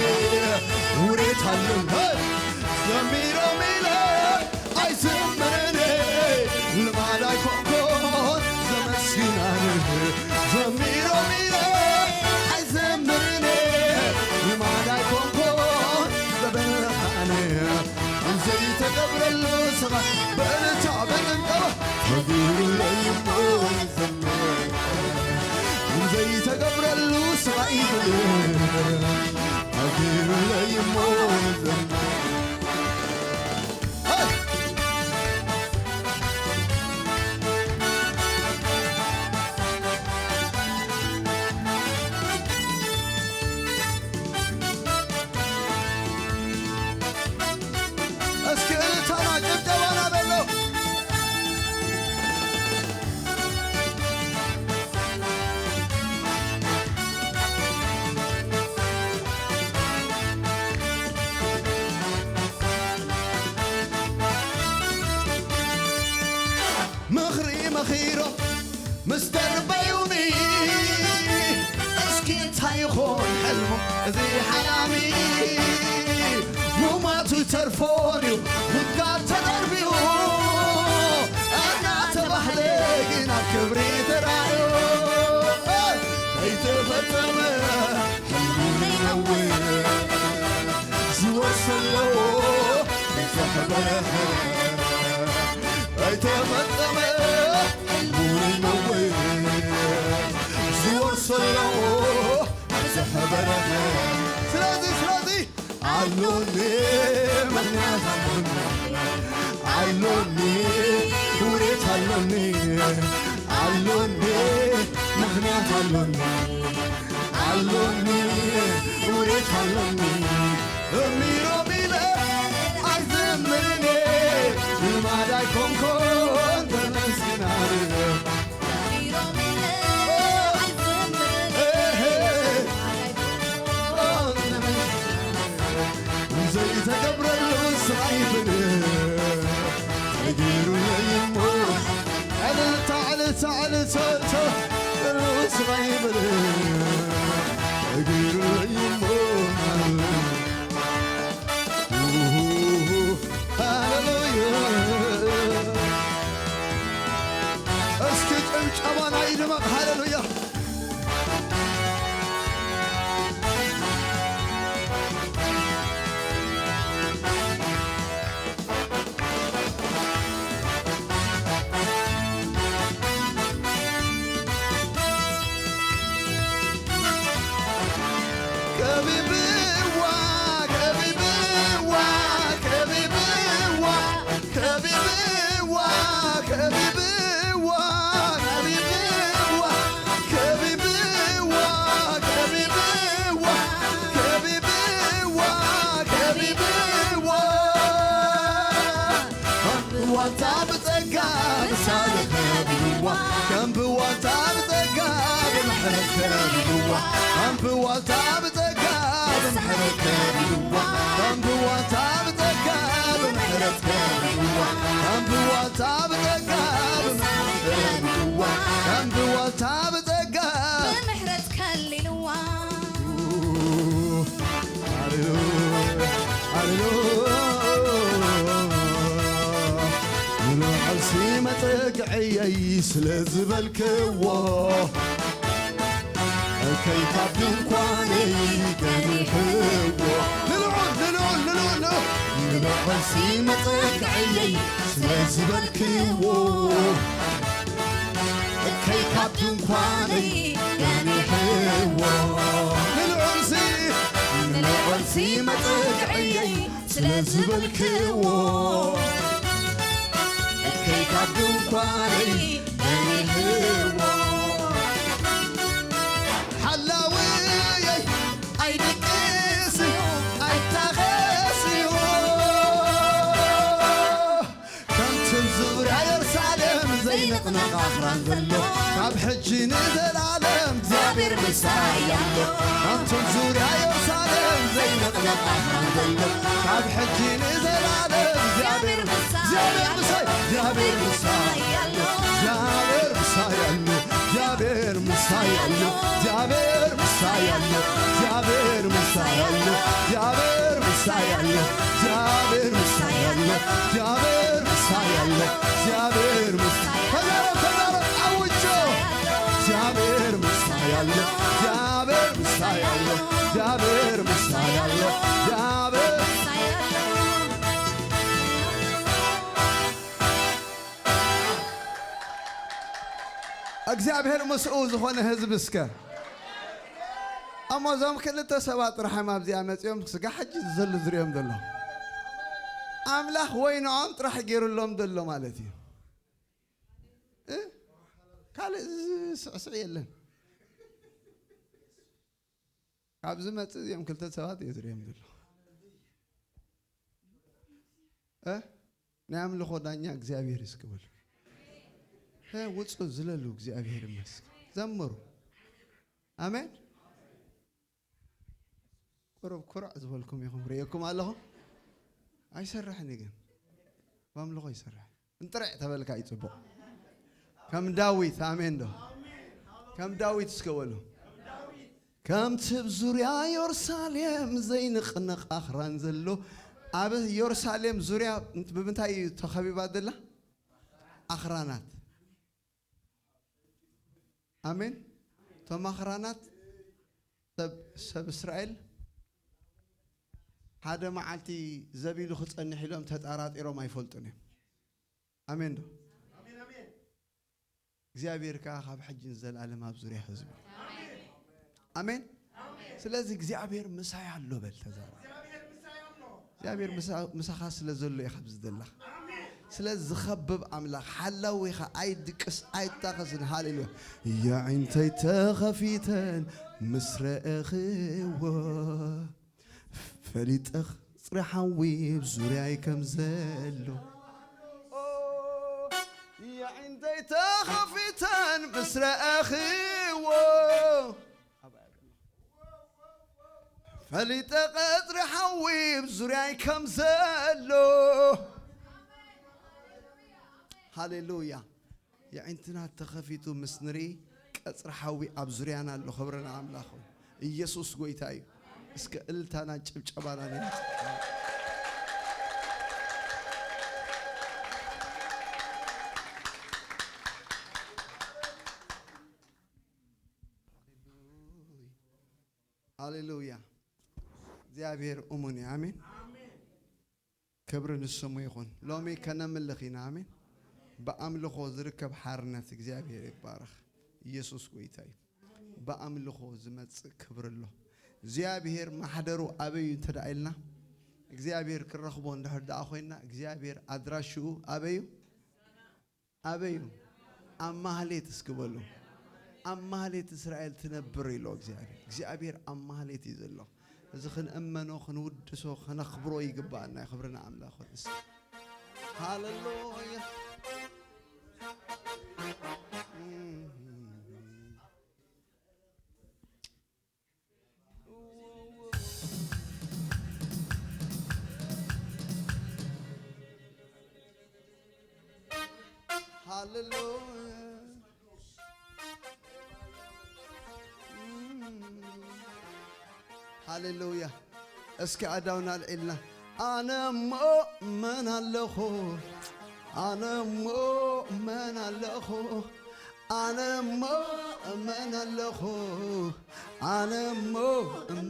ውለታ ኣሎኒ። ዘሚሮም ኢለ ኣይዝምርን፣ ልማድ ኣይኮንኩን ዘመስግናን። ዘሚሮም ኢለ ኣይዝምርን፣ ልማድ ኣይኮንኩን ዘበርሃን። ዘይተገብረሉ ስቓይ በርታ ብጭብጨባ ተገይሩለይ እሞ ዝምር። ዘይተገብረሉ ስቓይ ይብል ተገይሩለይ እሞ ዝምር። እስኪ እልልታና ጭብጨባና በሎ። ምኽሪ መኺሮም ምስ ደርበዩኒ፣ እስኪ እንታይ ይኾን ሕልሙ እዚ ሓላሚ? ሙማቱ ተርፎን እዩ ጉድጓድ ተደርብዩ፣ እናተባህለ ግን ኣብ ክብሪ ተራእዩ። ከይተፈጸመ ሕልሙ ነነዌ ዝወርሶ ኣለዎ ብዙሕ በረኸት። ኣይተፈጸመ ሕልሙ ነነዌ ዝወርሶ ኣለዎ ብዙሕ በረኸት። ስለዚ፣ ስለዚ ኣሎኒ ምኽንያት ኣሎኒ፣ ኣሎኒ ውሬት ኣሎኒ፣ ኣሎኒ ምኽንያት ኣሎኒ፣ ኣሎኒ ውሬት ኣሎኒ። እሚሮም ኢለ ኣይዝምርን፣ ልማድ ኣይኮንኮን ተመስግናን። ዘይተገብረሉ ሳዕል ሰተ ቅዱስ ቐይብል እግር ለይሞ ሃሌሉያ። እስኪ ጭብጨባና ይድመቕ። ሃሌሉያ። ከቢብዋ፣ ከቢብዋ፣ ከቢብዋ፣ ከቢብዋ፣ ከቢብዋ፣ ከቢብዋ፣ ከቢብዋ፣ ከቢብዋ፣ ከቢብዋ፣ ከቢብዋ። ዋልታ ብጸጋ ምሳሌ ከቢብዋ፣ ከም ብዋልታ ብጸጋ ብምሕረት ከቢብዋ፣ ከም ብዋልታ ብጸጋ ብምሕረት ከቢብዋ፣ ከም ብዋልታ ብጸጋ ብምሕረት ከቢብዋ፣ ከም ብዋልታ ብጸጋ ብምሕረት ከቢብዋ፣ ከም ብዋልታ ብጸጋ ብምሕረት ከሊልዋ። ሃሌሉያ፣ ሃሌሉያ። ንልዑል ሲ መጠግዐየይ ስለ ዝበልክዎ፣ እከይ ካብ ድንኳነይ ገኒሕዎ። ንልዑል፣ ንልዑል፣ ንልዑል፣ ንልዑል። ንልዑል ሲ መጠግዐየይ ስለ ዝበልክዎ፣ እከይ ካብ ድንኳነይ ገኒሕዎ። ንልዑል ሲ፣ ንልዑል ሲ መጠግዐየይ ስለ ዝበልክዎ፣ እከይ ካብ ድንኳነይ ገኒሕዎ። ሓላውየይ ኣይድቅስ እዩ፣ ኣይታኸስ እዩ። ከምቲ ዙርያ የሩሳሌም ዘይንቕነቕ ኣኽራን ዘሎ፣ ካብ ሕጂ ንዘለኣለም እግዚኣብሔር ምሳይ ኣሎ። ከምቲ ዙርያ የሩሳሌም ዘይንቕነቕ ኣኽራን ዘሎ፣ ካብ ሕጂ ንዘለኣለም እግዚኣብሔር፣ እግዚኣብሔር ምሳይ፣ እግዚኣብሔር ምሳይ ኣሎ። እግዚኣብሔር ምሳይ ኣሎ። እግዚኣብሔር ምሳይ ኣሎ፣ እግዚኣብሔር ምሳይ ኣሎ፣ እግዚኣብሔር ምሳይ ኣሎ፣ እግዚኣብሔር ምሳይ ኣሎ፣ እግዚኣብሔር ምሳይ ኣሎ፣ እግዚኣብሔር ምሳይ ኣሎ፣ እግዚኣብሔር ምሳይ፣ ተዛረብ፣ ተዛረብ፣ ኣውጆ። እግዚኣብሔር ምሳይ ኣሎ፣ እግዚኣብሔር ምሳይ ኣሎ፣ እግዚኣብሔር ምሳይ ኣሎ፣ እግዚኣብሔር እግዚኣብሔር ምስኡ ዝኾነ ህዝቢ እስከ። እሞ እዞም ክልተ ሰባት ጥራሕ እዮም ኣብዚኣ መጺኦም፣ ስጋ ሕጂ ዘሎ ዝሪኦም ዘሎ። ኣምላኽ ወይ ንዖም ጥራሕ ገይሩሎም ዘሎ ማለት እዩ። እ? ካልእ ዝስዕስዕ የለን። ካብ ዝመጽእ እዚኦም ክልተ ሰባት እየ ዝሪኦም ዘሎ። እ? ናይ ኣምልኾ ዳኛ እግዚኣብሔር እዩ እስኪ በሉ። እ፣ ውጹ ዝለሉ እግዚኣብሔር ይመስገን። ዘምሩ። ኣሜን። ቁሩብ ኩርዕ ዝበልኩም ኢኹም፣ ርእየኩም ኣለኹ። ኣይሰርሕን እዩ ግን። ብኣምልኾ ይሰርሕ። እንጥርዕ ተበልካ እዩ ጽቡቕ። ከም ዳዊት፣ ኣሜን ዶ? ከም ዳዊት እስከ በሉ። ከምቲ ኣብ ዙርያ የሩሳሌም ዘይንቕነቕ ኣኽራን ዘሎ፣ ኣብ የሩሳሌም ዙርያ ብምንታይ እዩ ተኸቢባ ዘላ? ኣኽራናት። ኣሜን። እቶም ኣኽራናት ሰብ፣ ሰብ እስራኤል ሓደ መዓልቲ ዘቢሉ ክጸንሕ ኢሎም ተጠራጢሮም ኣይፈልጡን እዮም። ኣሜን ዶ? እግዚኣብሔር ከኣ ካብ ሕጂ ንዘለኣለም ኣብ ዙርያ ህዝቡ። ኣሜን። ስለዚ እግዚኣብሔር ምሳይ ኣሎ በል፣ ተዛረብ። እግዚኣብሔር ምሳ-፣ ምሳኻ ስለ ዘሎ ኢኻ ኣብዚ ዘለኻ። ስለ ዝኸብብ ኣምላኽ ሓላዊኻ ኣይድቅስ ኣይታኸስን። ሃሌሉያ። የዒንተይ ተኸፊተን ምስ ረኣኽዎ ፈሊጠ ቕጽሪ ሓዊ ኣብ ዙርያይ ከም ዘሎ። የዒንተይ ተኸፊተን ምስ ረኣኽዎ ፈሊጠ ቐጽሪ ሓዊ ኣብ ዙርያይ ከም ዘሎ። ሃሌሉያ። የዒንትና ተኸፊቱ ምስ ንርኢ ቀጽሪ ሓዊ ኣብ ዙርያና ኣሎ። ክብሪ ንኣምላኽ። ኢየሱስ ጎይታ እዩ። እስከ እልልታና ጭብጨባና ነምጽእ። ሃሌሉያ። እግዚኣብሔር እሙን እዩ። ኣሜን። ክብሪ ንስሙ ይኹን። ሎሚ ከነምልኽ ኢና። ኣሜን። ብኣምልኾ ዝርከብ ሓርነት እግዚኣብሔር ይባረኽ። ኢየሱስ ጎይታ እዩ። ብኣምልኾ ዝመጽእ ክብሪ ኣሎ። እግዚኣብሔር ማሕደሩ ኣበይ እዩ እንተ ደኣ ኢልና፣ እግዚኣብሔር ክረኽቦ እንድሕር ደኣ ኮይንና፣ እግዚኣብሔር ኣድራሽኡ ኣበይ እዩ? ኣበይ እዩ? ኣብ ማህሌት እስኪ በሉ። ኣብ ማህሌት እስራኤል ትነብር ኢሎ እግዚኣብሔር። እግዚኣብሔር ኣብ ማህሌት እዩ ዘሎ። እዚ ክንእመኖ፣ ክንውድሶ፣ ከነኽብሮ ይግባኣና። ክብሪ ንኣምላኽ ይኹን። እስኪ ሃሌሉያ። ሃሌሉያ። ሃሌሉያ። እስኪ ኣእዳውና ኣልዒልና፣ ኣነ እሞ መን ኣለኹ? ኣነ እሞ መን ኣለኹ? ኣነ እሞ መን ኣለኹ? ኣነ እሞ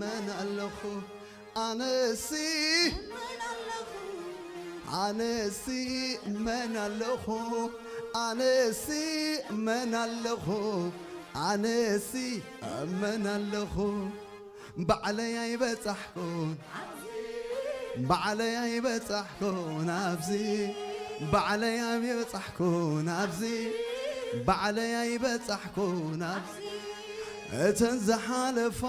መን ኣለኹ? ኣነሲ፣ ኣነሲ መን ኣለኹ? ኣነሲ መን ኣለኹ? ኣነሲ መን ኣለኹ? ባዕለይ ኣይበጻሕኩን፣ ባዕለይ ኣይበጻሕኩን ኣብዚ፣ ባዕለይ ኣይበጻሕኩን ኣብዚ፣ ባዕለይ ኣይበጻሕኩን ኣብዚ። እተን ዝሓለፋ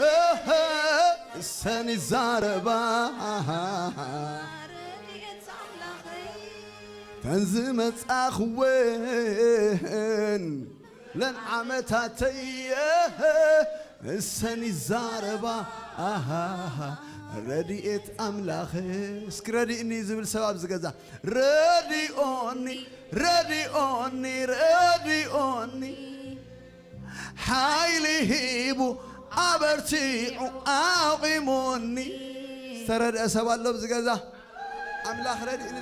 እህ፣ እሰን ይዛረባ፣ ተን ዝመጻኽወን ለን ዓመታተይ እሰን ይዛረባ። ኣሃ፣ ረድኤት ኣምላኽ እስኪ ረድእኒ ዝብል ሰብ ኣብዚ ገዛ፣ ረድኦኒ፣ ረድኦኒ፣ ረድኦኒ፣ ሓይሊ ሂቡ ኣበርቲዑ ኣቑሙኒ። ዝተረድአ ሰብ ኣሎ ኣብዚ ገዛ? ኣምላኽ ረድእኒ።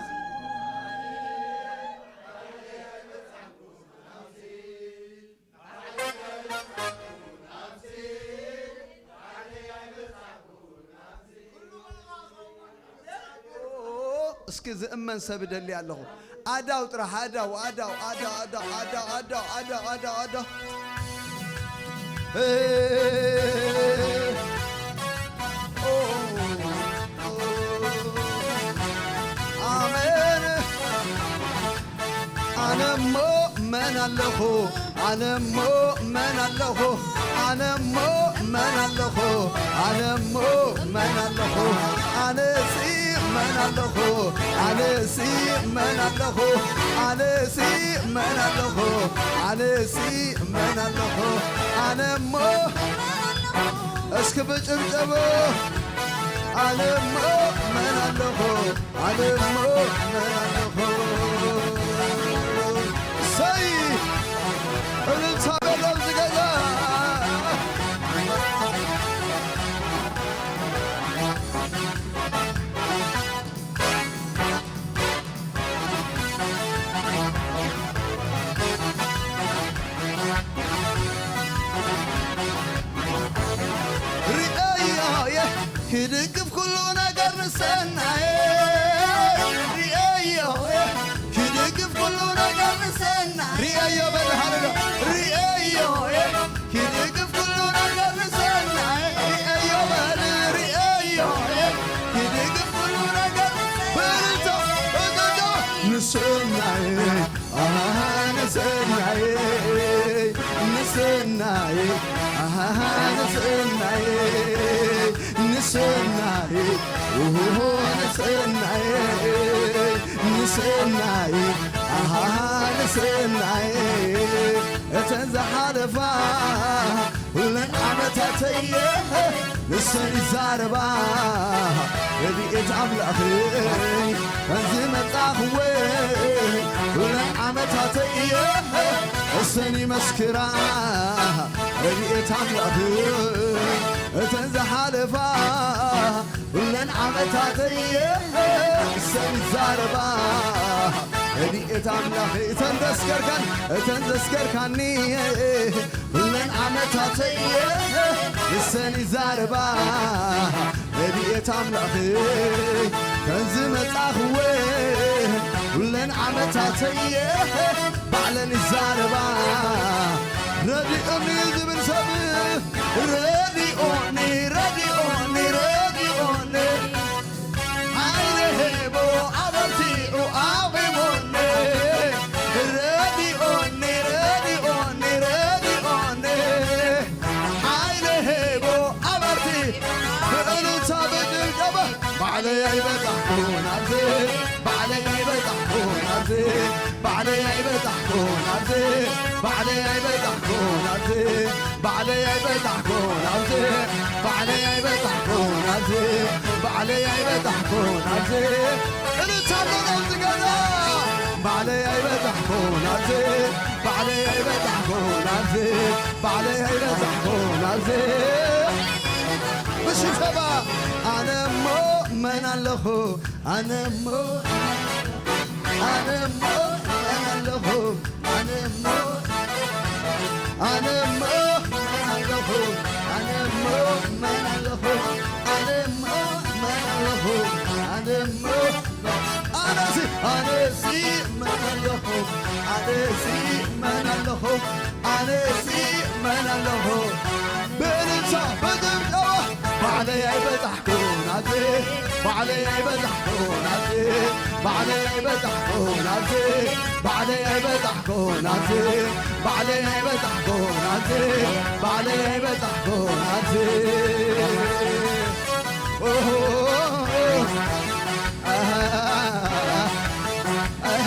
እስኪ ዝእመን ሰብ እደሊ ኣለኹ። ኣዳው ጥራሕ፣ ኣዳው፣ ኣዳው፣ ኣዳው፣ ኣዳው። ኣሜን። ኣነ እሞ መን ኣለኹ? ኣነ እሞ መን ኣለኹ? ኣነ እሞ መን ኣለኹ? ኣነ እሞ መን ኣለኹ? ኣነሲ መን ኣለኹ? ኣነሲ መን ኣለኹ? ኣነሲ መን ኣለኹ? ኣነሲ መን ኣለኹ? ኣነ እሞ እስኪ ብጭብጨባ ኣነ እሞ መን ኣለኹ? ኣነ እሞ መን ኣለኹ? እሰይ! እልልታ በል ኣብዚ ገዛ። ርእዮ እየ ክድግፍ ኩሉ ነገር ንሰናየ። ርእዮ እየ ክድግፍ ኩሉ ነገር ንሰናየ። ርእዮ በል ሃለሎ። ርእዮ እየ ክድግፍ ኩሉ ነገር ንሰናየ። ርእዮ በል። ርእዮ እየ ክድግፍ ኩሉ ነገር ብርቶ ብርቶ ንሰናየ። ኣሃ ንሰናየ፣ ንሰናየ፣ ኣሃ ንሰናየ፣ ንሰናየ፣ ኦሆ ንሰናየ፣ ንሰናየ፣ ኣሃ ንሰናየ። እተን ዝሓለፋ ኩለን ዓመታት ዓመታተየ ንሰን ይዛረባ ረድኤት ኣምላኽይ፣ ከምዚ መጻኽወ ኩለን ዓመታተየ እሰን ይመስክራ ረድኤት ኣምላኽይ፣ እተን ዝሓለፋ ኩለን ዓመታተየ እሰን ይዛረባ ረድኤት ኣምላኽይ፣ እተን ዘስከርካን እተን ዘስከርካኒ ኩለን ዓመታተየ ንሰን ይዛረባ ረድኤት ኣምላኽይ፣ ከምዚ መጻኽወ ኩለን ዓመታተየ ባዕለን ይዛረባ። ረዲኦኒ ዝብል ሰብ ረዲኦኒ ረዲኦኒ ረዲኦኒ ሓይሊ ሄቦ ኣበርቲዑ ኣቑሞኒ ረዲኦኒ ረዲኦኒ ረዲኦኒ ሓይሊ ሄቦ ኣበርቲዑ ብእልልታ ብጭብጨባ ባዕለይ ኣይበጻሕኩን ኣብዚ ባዕለይ ኣይበጻሕኩን ኣብዚ ባዕለይ ኣይበጻሕኩን ኣብዚ ባዕለይ ኣይበጻሕኩን ኣብዚ ባዕለይ ኣይበጻሕኩን ኣብዚ ባዕለይ ኣይበጻሕኩን ኣብዚ ባዕለይ ኣይበጻሕኩን ኣብዚ እልልታ ኣሎ ኣብዚ ገዛ ባዕለይ ኣይበጻሕኩን ኣብዚ ባዕለይ ኣይበጻሕኩን ኣብዚ ባዕለይ ኣይበጻሕኩን ኣብዚ ብሽብሸባ ኣነ እሞ መን ኣለኹ ኣነ እሞ ኣነ እሞ መን ኣለኹ ኣነ እሞ ኣነ እሞ መን ኣለኹ ኣነ እሞ መን ኣለኹ ኣነ እሞ መን ኣለኹ ኣነ እሞ ኣነሲ ኣነሲ መን ኣለኹ ኣነሲ መን ኣለኹ ኣነሲ መን ኣለኹ ብእልልታ ብጭብጨባ ባዕለይ ኣይበጻሕኩን ኣብዚ ባዕለይ ኣይበጻሕኩን ኣብዚ ባዕለይ ኣይበጻሕኩን ኣብዚ ባዕለይ ኣይበጻሕኩን ኣብዚ ባዕለይ ኣይበጻሕኩን ኣብዚ ባዕለይ ኣይበጻሕኩን ኣብዚ ኦሆ ኣሃ ኣሃ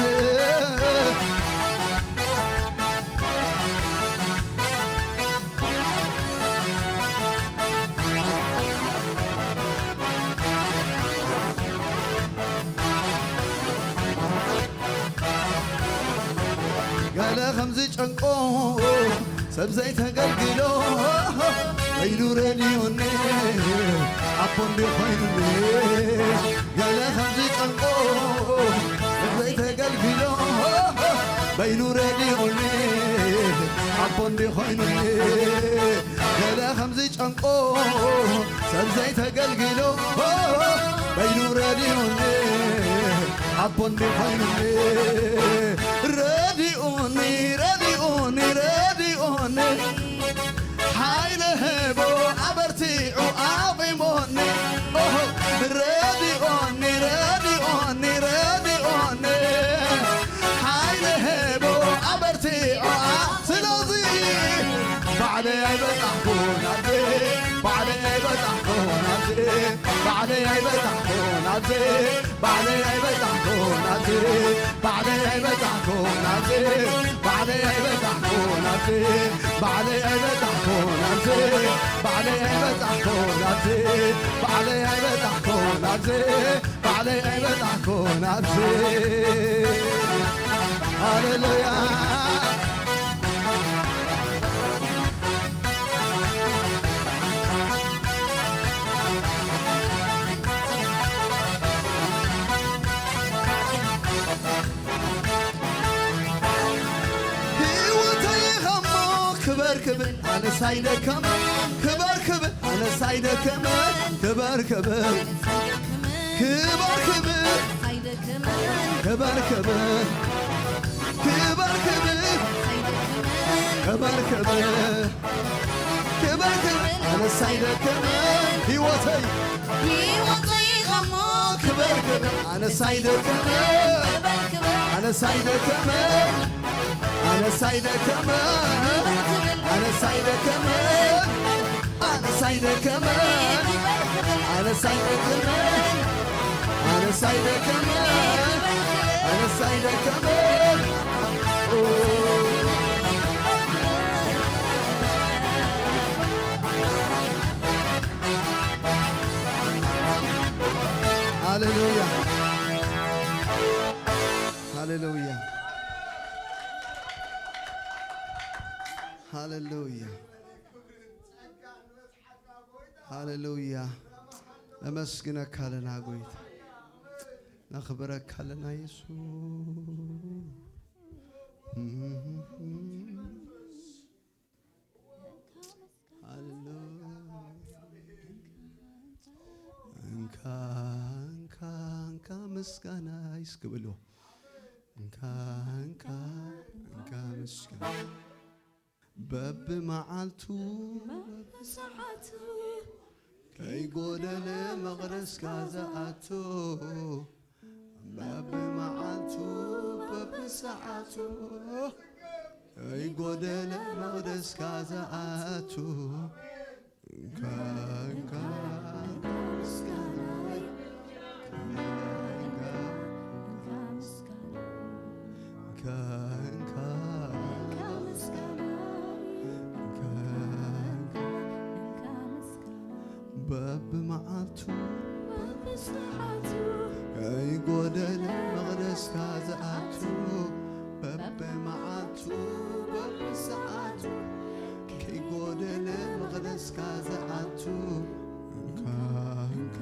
ገለ ከም ዝጨንቆ ሰብ ዘይተገልግሎ ኢሉ ረድዩኒ ኣቦ እንዲ ኮይኑኒ ገለ ከም ዝጨንቆ ሰብ ዘይተገልግሎ በይኑ ረድዩኒ ኣቦ እንዲ ኮይኑኒ ገለ ከም ዝጨንቆ ሰብ ዘይተገልግሎ በይኑ ረድዩኒ ኣቦ እንዲ ኮይኑኒ ረድኡኒ ረድኡኒ ረድኡኒ ሓይሊ ህቦ ኣበርቲዑ ኣቑሞኒ ኦሆ ረድኦኒ ረድኦኒ ረድኦኒ ሓይሊ ህቦ ኣበርቲዖ ስለዚ ባዕለይ ኣይበጻሕኩን ኣብዚ ባዕለይ ኣይበጻሕኩን ኣብዚ ባዕለይ ኣይበጻሕኩን ኣብዚ ባዕለይ ኣይበጻሕኩን ኣብዚ ባዕለይ ኣይበጻሕኩን ኣብዚ ባዕለይ ኣይበጻሕኩን ኣብዚ ባዕለይ ኣይበጻሕኩን ኣብዚ ባዕለይ ኣይበጻሕኩን ኣብዚ ባዕለይ ኣይበጻሕኩን ኣብዚ ባዕለይ ኣይበጻሕኩን ኣብዚ ሃሌሉያ ህይወተይ ኸሞ ክበር ክብል ኣነስ ኣይደከመ ክበር ክብል ኣነስ ኣይደከመ ክበር ክብል ክበር ክብል ክበር ክብል ክበር ክብል ክበር ክብል ክበር ክብል ኣነስ ኣይደከመ ህይወተይ ህይወተይ ኸሞ ክበር ክብል ኣነስ ኣይደከመ ኣነስ ኣይደከመ ኣነስ ኣይደከመ ኣነስ ኣይደከመ ኣነስ ኣይደከመ ኣነስ ኣይደከመ ኣነስ ኣይደከመ ኣነስ ኣይደከመ ሃሌሉያ፣ ሃሌሉያ፣ ሃሌሉያ። ነመስግነካ ኣለና ጎይታ፣ ነኽብረካ ኣለና የሱስ። ሃሌሉያ። እንካ፣ እንካ፣ እንካ ምስጋናይ እስኪ በልዎ። እንካ፣ እንካ፣ እንካ ምስጋና። በብመዓልቱ በብሰዓቱ ከይጎደለ መቕደስካ ዝኣቱ፣ በብመዓልቱ በብሰዓቱ ከይጎደለ መቕደስካ ዝኣቱ፣ እንካ፣ እንካ፣ እንካ ምስጋናይ፣ እንካ፣ እንካ፣ እንካ፣ እንካ፣ እንካ ምስጋናይ፣ እንካ፣ እንካ፣ እንካ ምስጋናይ። በብመዓልቱ በብሰዓቱ ከይጎደለ መቕደስካ ዝኣቱ፣ በብመዓልቱ በብሰዓቱ ከይጎደለ መቕደስካ ዝኣቱ፣ እንካ፣ እንካ፣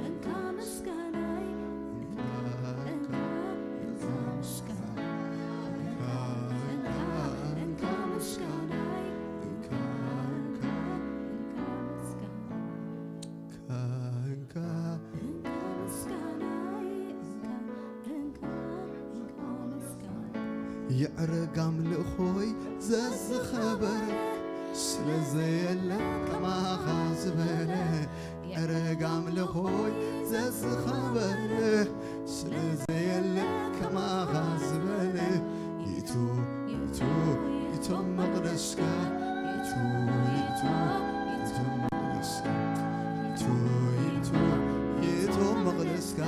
እንካ ምስጋናይ፣ እንካ፣ እንካ፣ እንካ ምስጋናይ፣ እንካ፣ እንካ፣ እንካ ምስጋናይ፣ እንካ፣ እንካ፣ እንካ ምስጋናይ። እንካ፣ እንካ። የዕረግ ኣምልኾይ ዘዝኸበረ፣ ስለ ዘየለ ከማኻ ዝበለ። የዕረግ ኣምልኾይ ዘዝኸበረ፣ ስለ ዘየለ ከማኻ ዝበለ። ይእቱ፣ ይእቱ፣ ይእቶ መቕደስካ። ይእቱ፣ ይእቱ፣ ይእቶ መቕደስካ። ይእቱ፣ ይእቱ፣ ይእቶ መቕደስካ።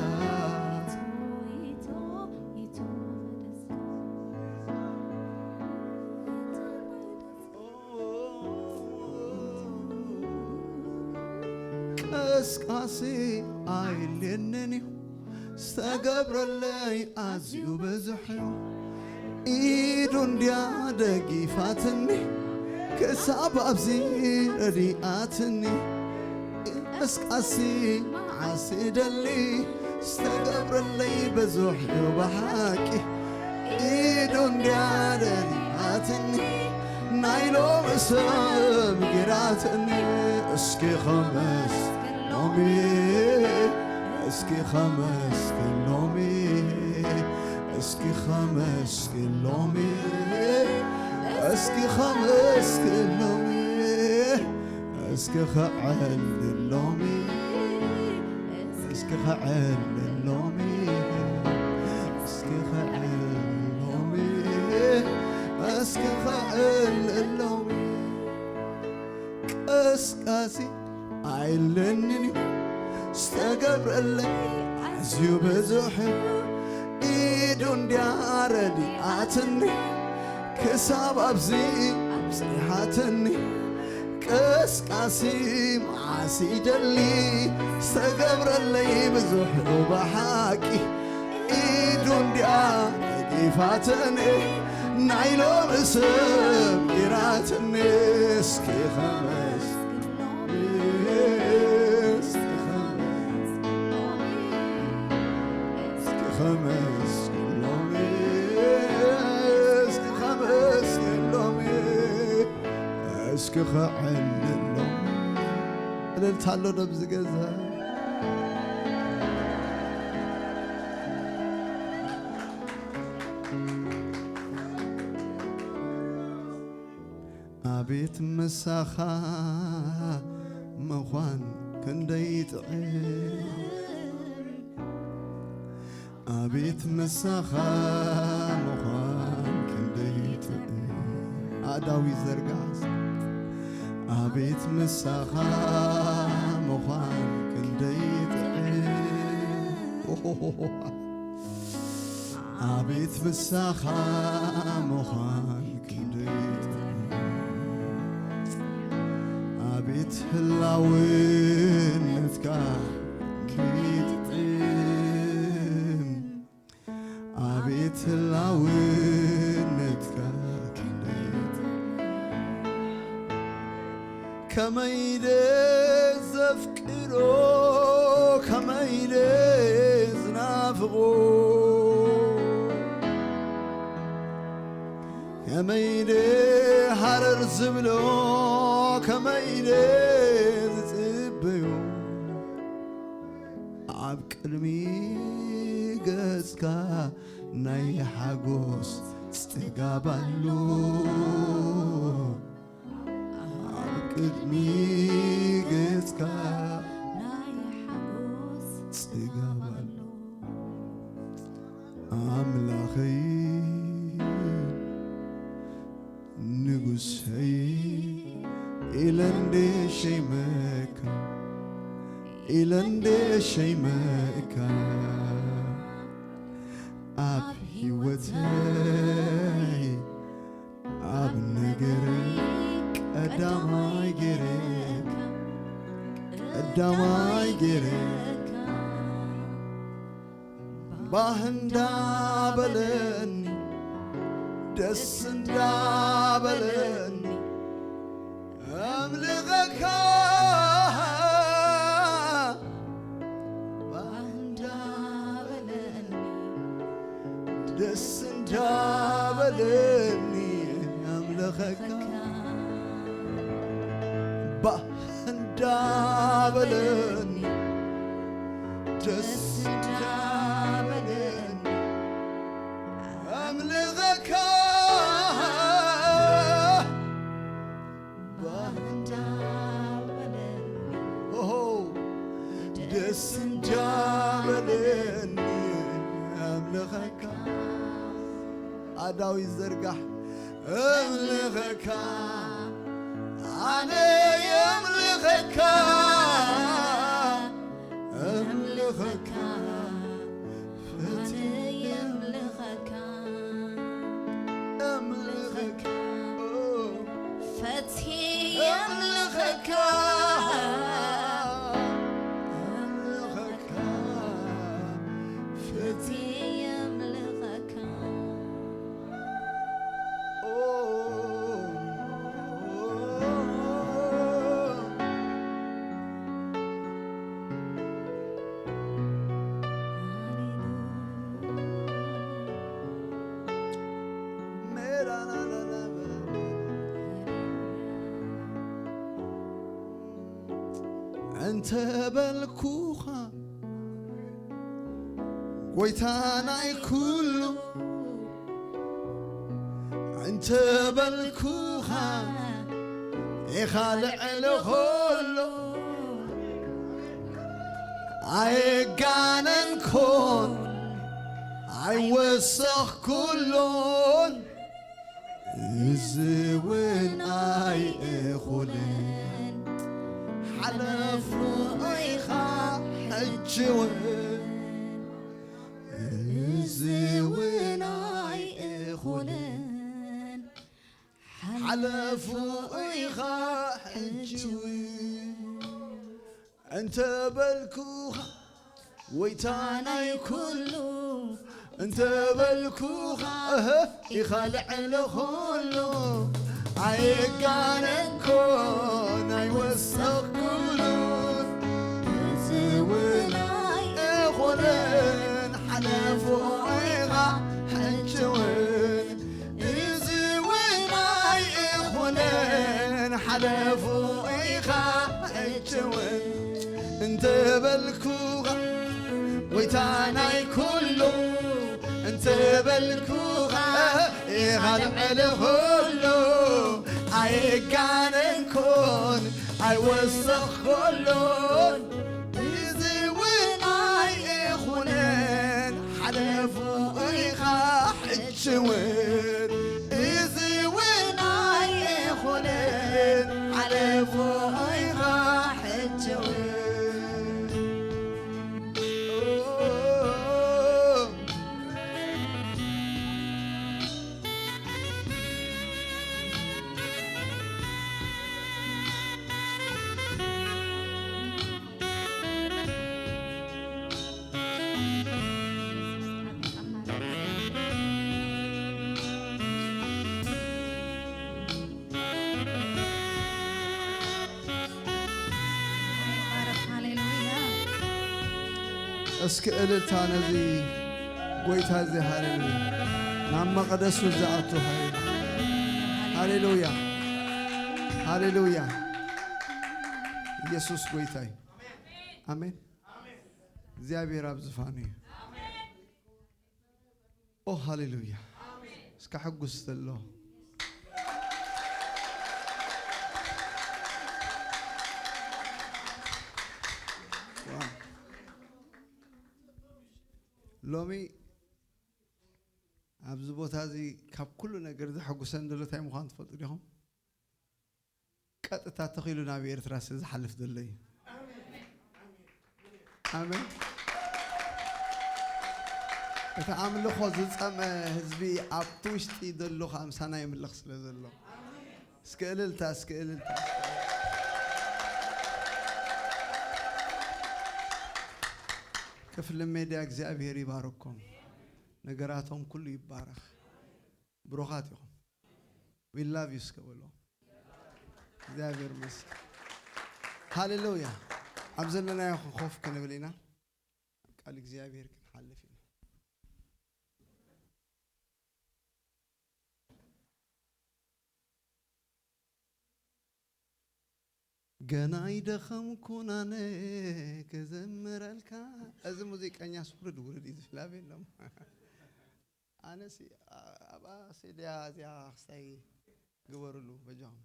ቀስቃሲ ኣይልንን እዩ ዝተገብረለይ ኣዝዩ ብዙሕ እዩ። ኢዱ እንድያ ደጊፋትኒ ክሳብ ኣብዚ ረዲኣትኒ። ቀስቃሲ መዓስ ይደሊ ዝተገብረለይ ብዙሕ እዩ ብሓቂ። ኢዱ እንድያ ረዲኣትኒ ናይ ሎሚ ሰብ ጌራትኒ። እስኪ ኸመስግን ሎሚ፣ እስኪ ኸመስግን ሎሚ፣ እስኪ ኸመስግን ሎሚ፣ እስኪ ኸመስግን ሎሚ፣ እስኪ ኸዕልል ሎሚ፣ እስኪ ኸዕልል ሎሚ፣ እስኪ ኸዕልል ሎሚ፣ እስኪ ኸዕልል ሎሚ። ቀስቃሲ ኣይለንን እዩ ዝተገብረለይ ኣዝዩ ብዙሕ እዩ። ኢዱ እንድያ ረዲኣትኒ ክሳብ ኣብዚ ኣብጺሓትኒ። ቀስቃሲ መዓስ ይደሊ ዝተገብረለይ ብዙሕ እዩ ብሓቂ። ኢዱ እንድያ ደጊፋትኒ ናይ ሎሚ ሰብ ጌራትኒ። እስኪ ኸመስግን ሎሚ፣ እስኪ ኸመስግን ሎሚ፣ እስኪ ኸመስግን ሎሚ፣ እስኪ ኸመስግን ሎሚ፣ እስኪ ኸዕልል ሎሚ። እልልታ ኣሎ ዶ ኣብዚ ገዛ? ኣቤት ምሳኻ ምዃን ክንደይ ጥዕም፣ ኣቤት ምሳኻ ምዃን ክንደይ ጥዕም። ኣእዳው ይዘርጋሕ። ኣቤት ምሳኻ ምዃን ክንደይ ጥዕም። ኣቤት ምሳኻ ምዃን ክንደይ ጥዑም፣ ኣቤት ህላውነትካ ክንደይ ጥዑም፣ ቤት ህላውነትካ ከመይ ደዘፍቅሮ፣ ከመይ ደዝናፍቆ፣ ከመይ ደሃረር ዝብሎ፣ ከመይ ደዝጽበዮ፣ ኣብ ቅድሚ ገጽካ ናይ ሓጎስ ጽጋብ ኣሎ። ኣብ ቅድሚ ገጽካ ናይ ሓጎስ ጽጋብ ኣሎ። ኣምላኸይ ንጉሰይ ኢለ እንደ ሸይመካ፣ ኢለ እንደ ሸይመካ፣ ኣብ ህይወተይ ኣብ ነገረይ ቀዳማይ ገይረካ፣ ቀዳማይ ገይረካ፣ ባህ እንዳበለኒ፣ ደስ እንዳበለኒ ኣምልኸካ፣ ባህ እንዳበለኒ፣ ደስ እንዳበለኒ ኣምልኸካ፣ ባህ እንዳበለኒ፣ ደስ እንዳበለኒ ኣምልኸካ፣ ባህ እንዳበለኒ፣ ኦሆ፣ ደስ እንዳበለኒ ኣምልኸካ። ኣዳዊት ዘርጋሕ። እምልኸካ፣ ኣነ የምልኸካ፣ እምልኸካ፣ ፈትየ የምልኸካ፣ እምልኸካ፣ ፈትየ የምልኸካ፣ እምልኸካ፣ ፈትየ የምልኸካ። እንተ በልኩኻ ጎይታ ናይ ኩሉ፣ እንተ በልኩኻ ኢኻ ልዕሊ ኹሉ፣ ኣይጋነንኩን ኣይወሰኽኩሉን፣ እዚ እውን ኣይእኹልን፣ ሓለፉ ኢኻ ሕጂ እውን። እዚ እውን ኣይእኹልን፣ ሓለፉ ኢኻ ሕጂ እውን። እንተ በልኩኻ ጎይታ ናይ ኩሉ፣ እንተ በልኩኻ፣ እህ፣ ኢኻ ልዕሊ ኩሉ። ኣይጋነንኩን ኣይወሰኽኩሉን፣ እዚ እውን ኣይእኹልን፣ ሓለፉ ኢኻ ሕጂ እውን። እዚ እውን ኣይእኹልን፣ ሓለፉ ኢኻ ሕጂ እውን። እንተ በልኩኻ ጎይታ ናይ ኩሉ፣ እንተ በልኩኻ ኢኻ ልዕሊ ኩሉ። ኣይጋነንኩን ኣይወሰኽኩሉን፣ እዚ እውን ኣይእኹልን፣ ሓለፉ ኢኻ ሕጂ እውን። እዚ እውን ኣይእኹልን፣ ሓለፉ ኢኻ ሕጂ እውን። እስኪ እልልታ ነዚ ጎይታ እዚ። ሃሌሉያ። ናብ መቕደሱ ዝኣቱ። ሃሌሉያ። ሃሌሉያ። ኢየሱስ ጎይታ እዩ። ኣሜን። እግዚኣብሔር ኣብ ዝፋኑ እዩ። ኦ ሃሌሉያ። እስካ ሕጉስ ዘሎ። ዋው። ሎሚ ኣብዚ ቦታ እዚ ካብ ኩሉ ነገር ዘሐጉሰን ዘሎ እንታይ ምዃኑ ትፈልጡ ዲኹም? ቀጥታ ተኺሉ ናብ ኤርትራ ስለ ዝሓልፍ ዘሎ እዩ። ኣሜን። እቲ ኣምልኾ ዝጸመ ህዝቢ ኣብቲ ውሽጢ ዘሎ ከዓ ምሳና የምልኽ ስለ ዘሎ። እስከ እልልታ፣ እስከ እልልታ። ክፍሊ ሜድያ እግዚኣብሔር ይባርኩም። ነገራቶም ኩሉ ይባረኽ። ብሩኻት ኢኹም። We love you እስከ በሎ። እግዚኣብሔር ይመስገን። ሃሌሉያ። ኣብ ዘለናዮ ኮፍ ክንብል ኢና። ኣብ ቃል እግዚኣብሔር ክንሓልፍ ኢና። ገና ኣይደኸምኩን ኣነ ክዝምረልካ። እዚ ሙዚቀኛስ ውርድ ውርድ እዩ ዝብል፣ ኣበይ ኣሎ? ኣነሲ ኣብኣ ሴድያ እዚኣ ክስታይ ግበሩሉ በጃኹም።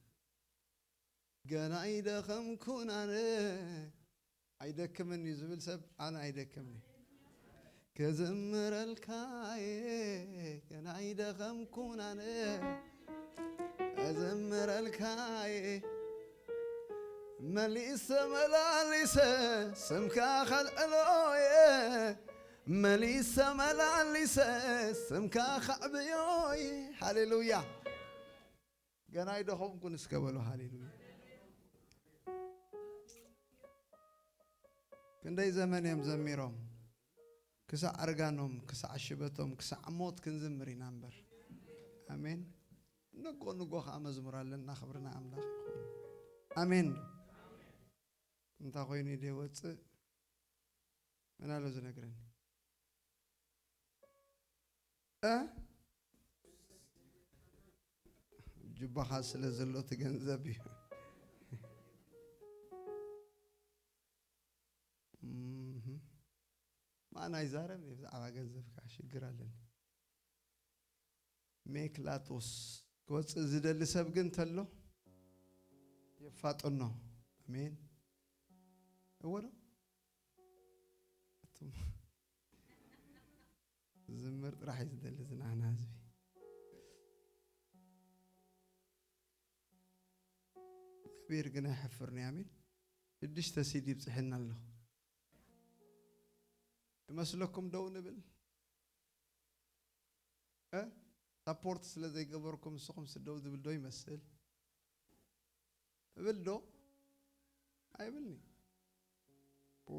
ገና ኣይደኸምኩን ኣነ፣ ኣይደክምን እዩ ዝብል ሰብ ኣነ ኣይደክምን። ክዝምረልካ እየ፣ ገና ኣይደኸምኩን ኣነ፣ ክዝምረልካ እየ። መሊሰ መላሊሰ ስምካ ከልዕሎ እየ፣ መሊሰ መላሊሰ ስምካ ከዕብዮ እየ። ሃሌሉያ። ገና ኣይደኸምኩን እስከ በሉ። ሃሌሉያ። ክንደይ ዘመን እዮም ዘሚሮም፣ ክሳዕ ኣርጋኖም፣ ክሳዕ ሽበቶም፣ ክሳዕ ሞት ክንዝምር ኢና እምበር። ኣሜን። ንጎ ንጎ ከዓ መዝሙር ኣለና። ክብርና ኣምላኽ ይኹን። ኣሜን ዶ? እንታይ ኮይኑ ደይወፅእ? መን ኣሎ ዝነግረኒ? እ? ጁባኻ ስለ ዘሎ እቲ ገንዘብ እዩ። እምህ። ማን ኣይዛረብ ብዛዕባ ገንዘብ ከዓ ሽግር ኣለኒ። ሜክላጦስ ክወፅእ ዝደሊ ሰብ ግን ተሎ የፋጥኖ። ኣሜን። እወ ዶ? ኣቱም ዝምር ጥራሕ እዩ ዝደሊ ዝናህና ህዝቢ። እግዚኣብሔር ግን ኣይሐፍርን እዩ። ኣሜን። ሽዱሽተ ሲዲ ይብፅሐና ኣሎ። ይመስለኩም ደው ንብል? እ? ሳፖርት ስለ ዘይገበርኩም ንስኹም ስደው ዝብል ዶ ይመስል? እብል ዶ? ኣይብልኒ። ኦ።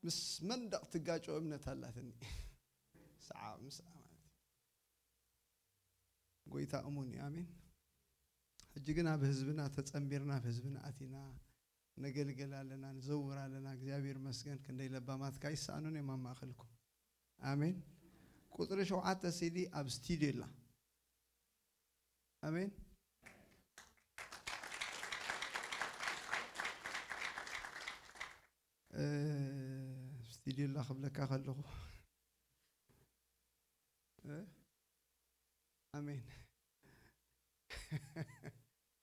ምስ መንደቕ ትጋጮ እምነት ኣላትኒ። ሰዓ ምስኣ ማለት እዩ። ጎይታ እሙን እዩ። ኣሜን። ሕጂ ግን ኣብ ህዝብና ተጸንቢርና፣ ኣብ ህዝብና ኣቲና ነገልግል ኣለና፣ ንዘውር ኣለና። እግዚኣብሔር ይመስገን። ክንደይ ለባማት ካይሰኣኑን እዮም ኣብ ማእከልኩም። ኣሜን። ቁጽሪ ሸውዓተ ሲዲ ኣብ ስቱድዮ ኣላ። ኣሜን። እ፣ ስቱድዮ ኣላ ክብለካ ከለኹ፣ እ፣ ኣሜን።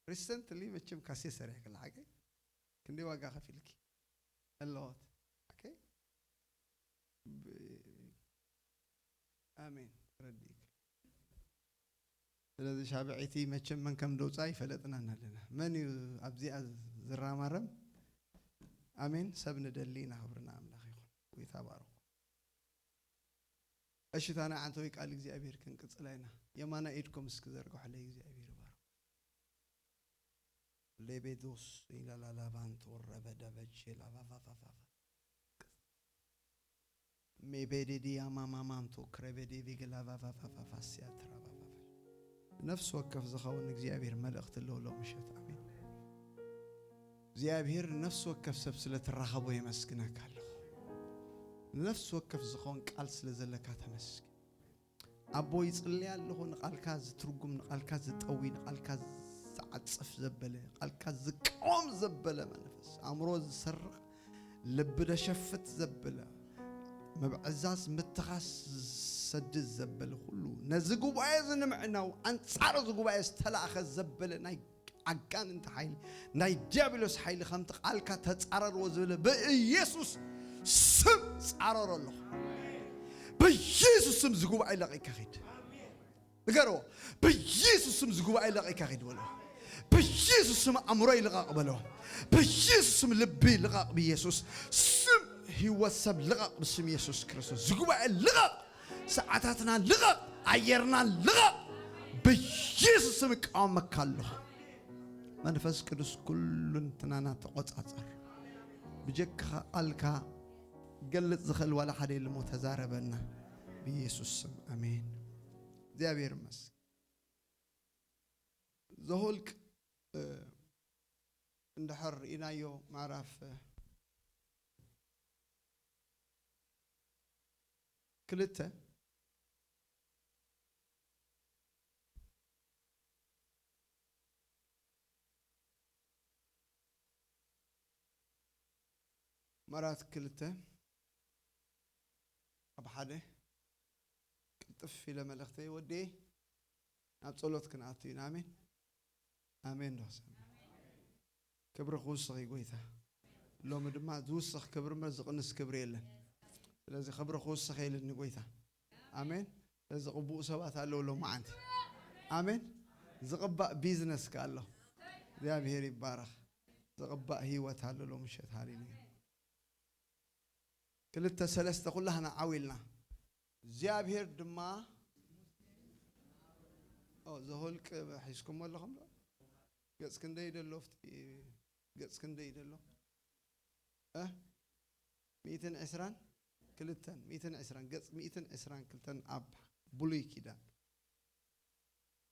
ሪሰንትሊ መቸም ካሴት ሰሪሕክላ ሓቀይ? ክንደይ ዋጋ ከፊልኪ? ኣለዋት። ኦኬ። ብ-፣ ኣሜን። ተረዲእክ። ስለዚ ሻብዒቲ መቸም መን ከም ደውፃ ይፈለጥናን ኣለና። መን እዩ ኣብዚኣ ዝራማረም? ኣሜን። ሰብ ንደሊ ኢና። ክብርና ኣምላኽ ይኹን። ጎይታ ባርኹ። እሺ፣ ታና ዓንተወይ ቃል እግዚኣብሔር ክንቅጽላ ኢና። የማና ኢድኩም እስኪ ዘርግሑለይ፣ እግዚኣብሔር ይባርኩም። ሌቤዶስ ኢላላላባንቶ ረበደበቼ ላባባባባ። ሜቤዴዲ ያማማማንቶ ክረቤዴ ቢግላባባባባ ሲያትራባባባ። ነፍሲ ወከፍ ዝኸውን እግዚኣብሔር መልእኽቲ ኣለዎ ሎም ምሸት። ኣሜን። እግዚኣብሔር ንነፍሲ ወከፍ ሰብ ስለ ትራኸቦ የመስግነካ ኣለኹ። ንነፍሲ ወከፍ ዝኾን ቃል ስለ ዘለካ ተመስገን። ኣቦ ይጽልይ ኣለኹ፣ ንቓልካ ዝትርጉም፣ ንቓልካ ዝጠዊ፣ ንቓልካ ዝዓጽፍ ዘበለ፣ ቃልካ ዝቃወም ዘበለ መንፈስ፣ ኣእምሮ ዝሰርቕ፣ ልቢ ደሸፍት ዘበለ፣ ምብዕዛዝ ምትኻስ ዝሰድድ ዘበለ ኩሉ፣ ነዚ ጉባኤ እዚ ንምዕናው ኣንጻር እዚ ጉባኤ ዝተላእኸ ዘበለ ናይ ኣጋንንቲ ሓይሊ፣ ናይ ዲያብሎስ ሓይሊ ከምቲ ቃልካ ተጻረርዎ ዝብለ ብኢየሱስ ስም ጻረሮ ኣለኹ። ብኢየሱስ ስም እዚ ጉባኤ ለቒካ ኺድ። ንገርዎ፣ ብኢየሱስ ስም እዚ ጉባኤ ለቒካ ኺድ በሎ። ብኢየሱስ ስም ኣእምሮይ ልቐቕ በሎ። ብኢየሱስ ስም ልቢ ልቐቕ፣ ብኢየሱስ ስም ህይወት ሰብ ልቐቕ፣ ብስም ኢየሱስ ክርስቶስ እዚ ጉባኤ ልቐቕ። ሰዓታትና ልቐቕ፣ ኣየርና ልቐቕ። ብኢየሱስ ስም እቃወመካ ኣለኹ። መንፈስ ቅዱስ ኩሉንትናና ተቆጻጸር። ብጀካኻ ቃልካ ገልጽ ዝኽእል ዋላ ሓደ የለሞ፣ ተዛረበና ብኢየሱስ ስም ኣሜን። እግዚኣብሔር ይመስገን። ዘሁልቅ፣ እ፣ እንድሕር ርኢናዮ ምዕራፍ፣ እ፣ ክልተ ምዕራፍ ክልተ ኣብ ሓደ ቅልጥፍ ኢለ መልእኽተይ ወዲኤ ናብ ጸሎት ክንኣቱ ኢና። ኣሜን፣ ኣሜን ዶ ክሰምዕ? ክብሪ ክውስኽ እዩ ጎይታ። ሎሚ ድማ ዝውስኽ ክብሪ እምበር ዝቕንስ ክብሪ የለን። ስለዚ ክብሪ ክውስኽ የለን ንጎይታ። ኣሜን። ስለዚ ቅቡእ ሰባት ኣለዉ ሎማዓንቲ። ኣሜን። ዝቕባእ ቢዝነስ ከ ኣሎ። እግዚኣብሔር ይባረኽ። ዝቕባእ ህይወት ኣሎ ሎምሸት። ሃሌሉያ። ክልተ ሰለስተ ኩላህና ዓው ኢልና እግዚኣብሔር ድማ፣ ኦ፣ ዘሆልቅ ሒዝኩሞ ኣለኹም ዶ? ገጽ ክንደይ ደሎ? ፍቲ-፣ ገጽ ክንደይ ደሎ? እ? ሚእትን ዕስራን ክልተን፣ ሚእትን ዕስራን፣ ገጽ ሚእትን ዕስራን ክልተን ኣብ ብሉይ ኪዳን።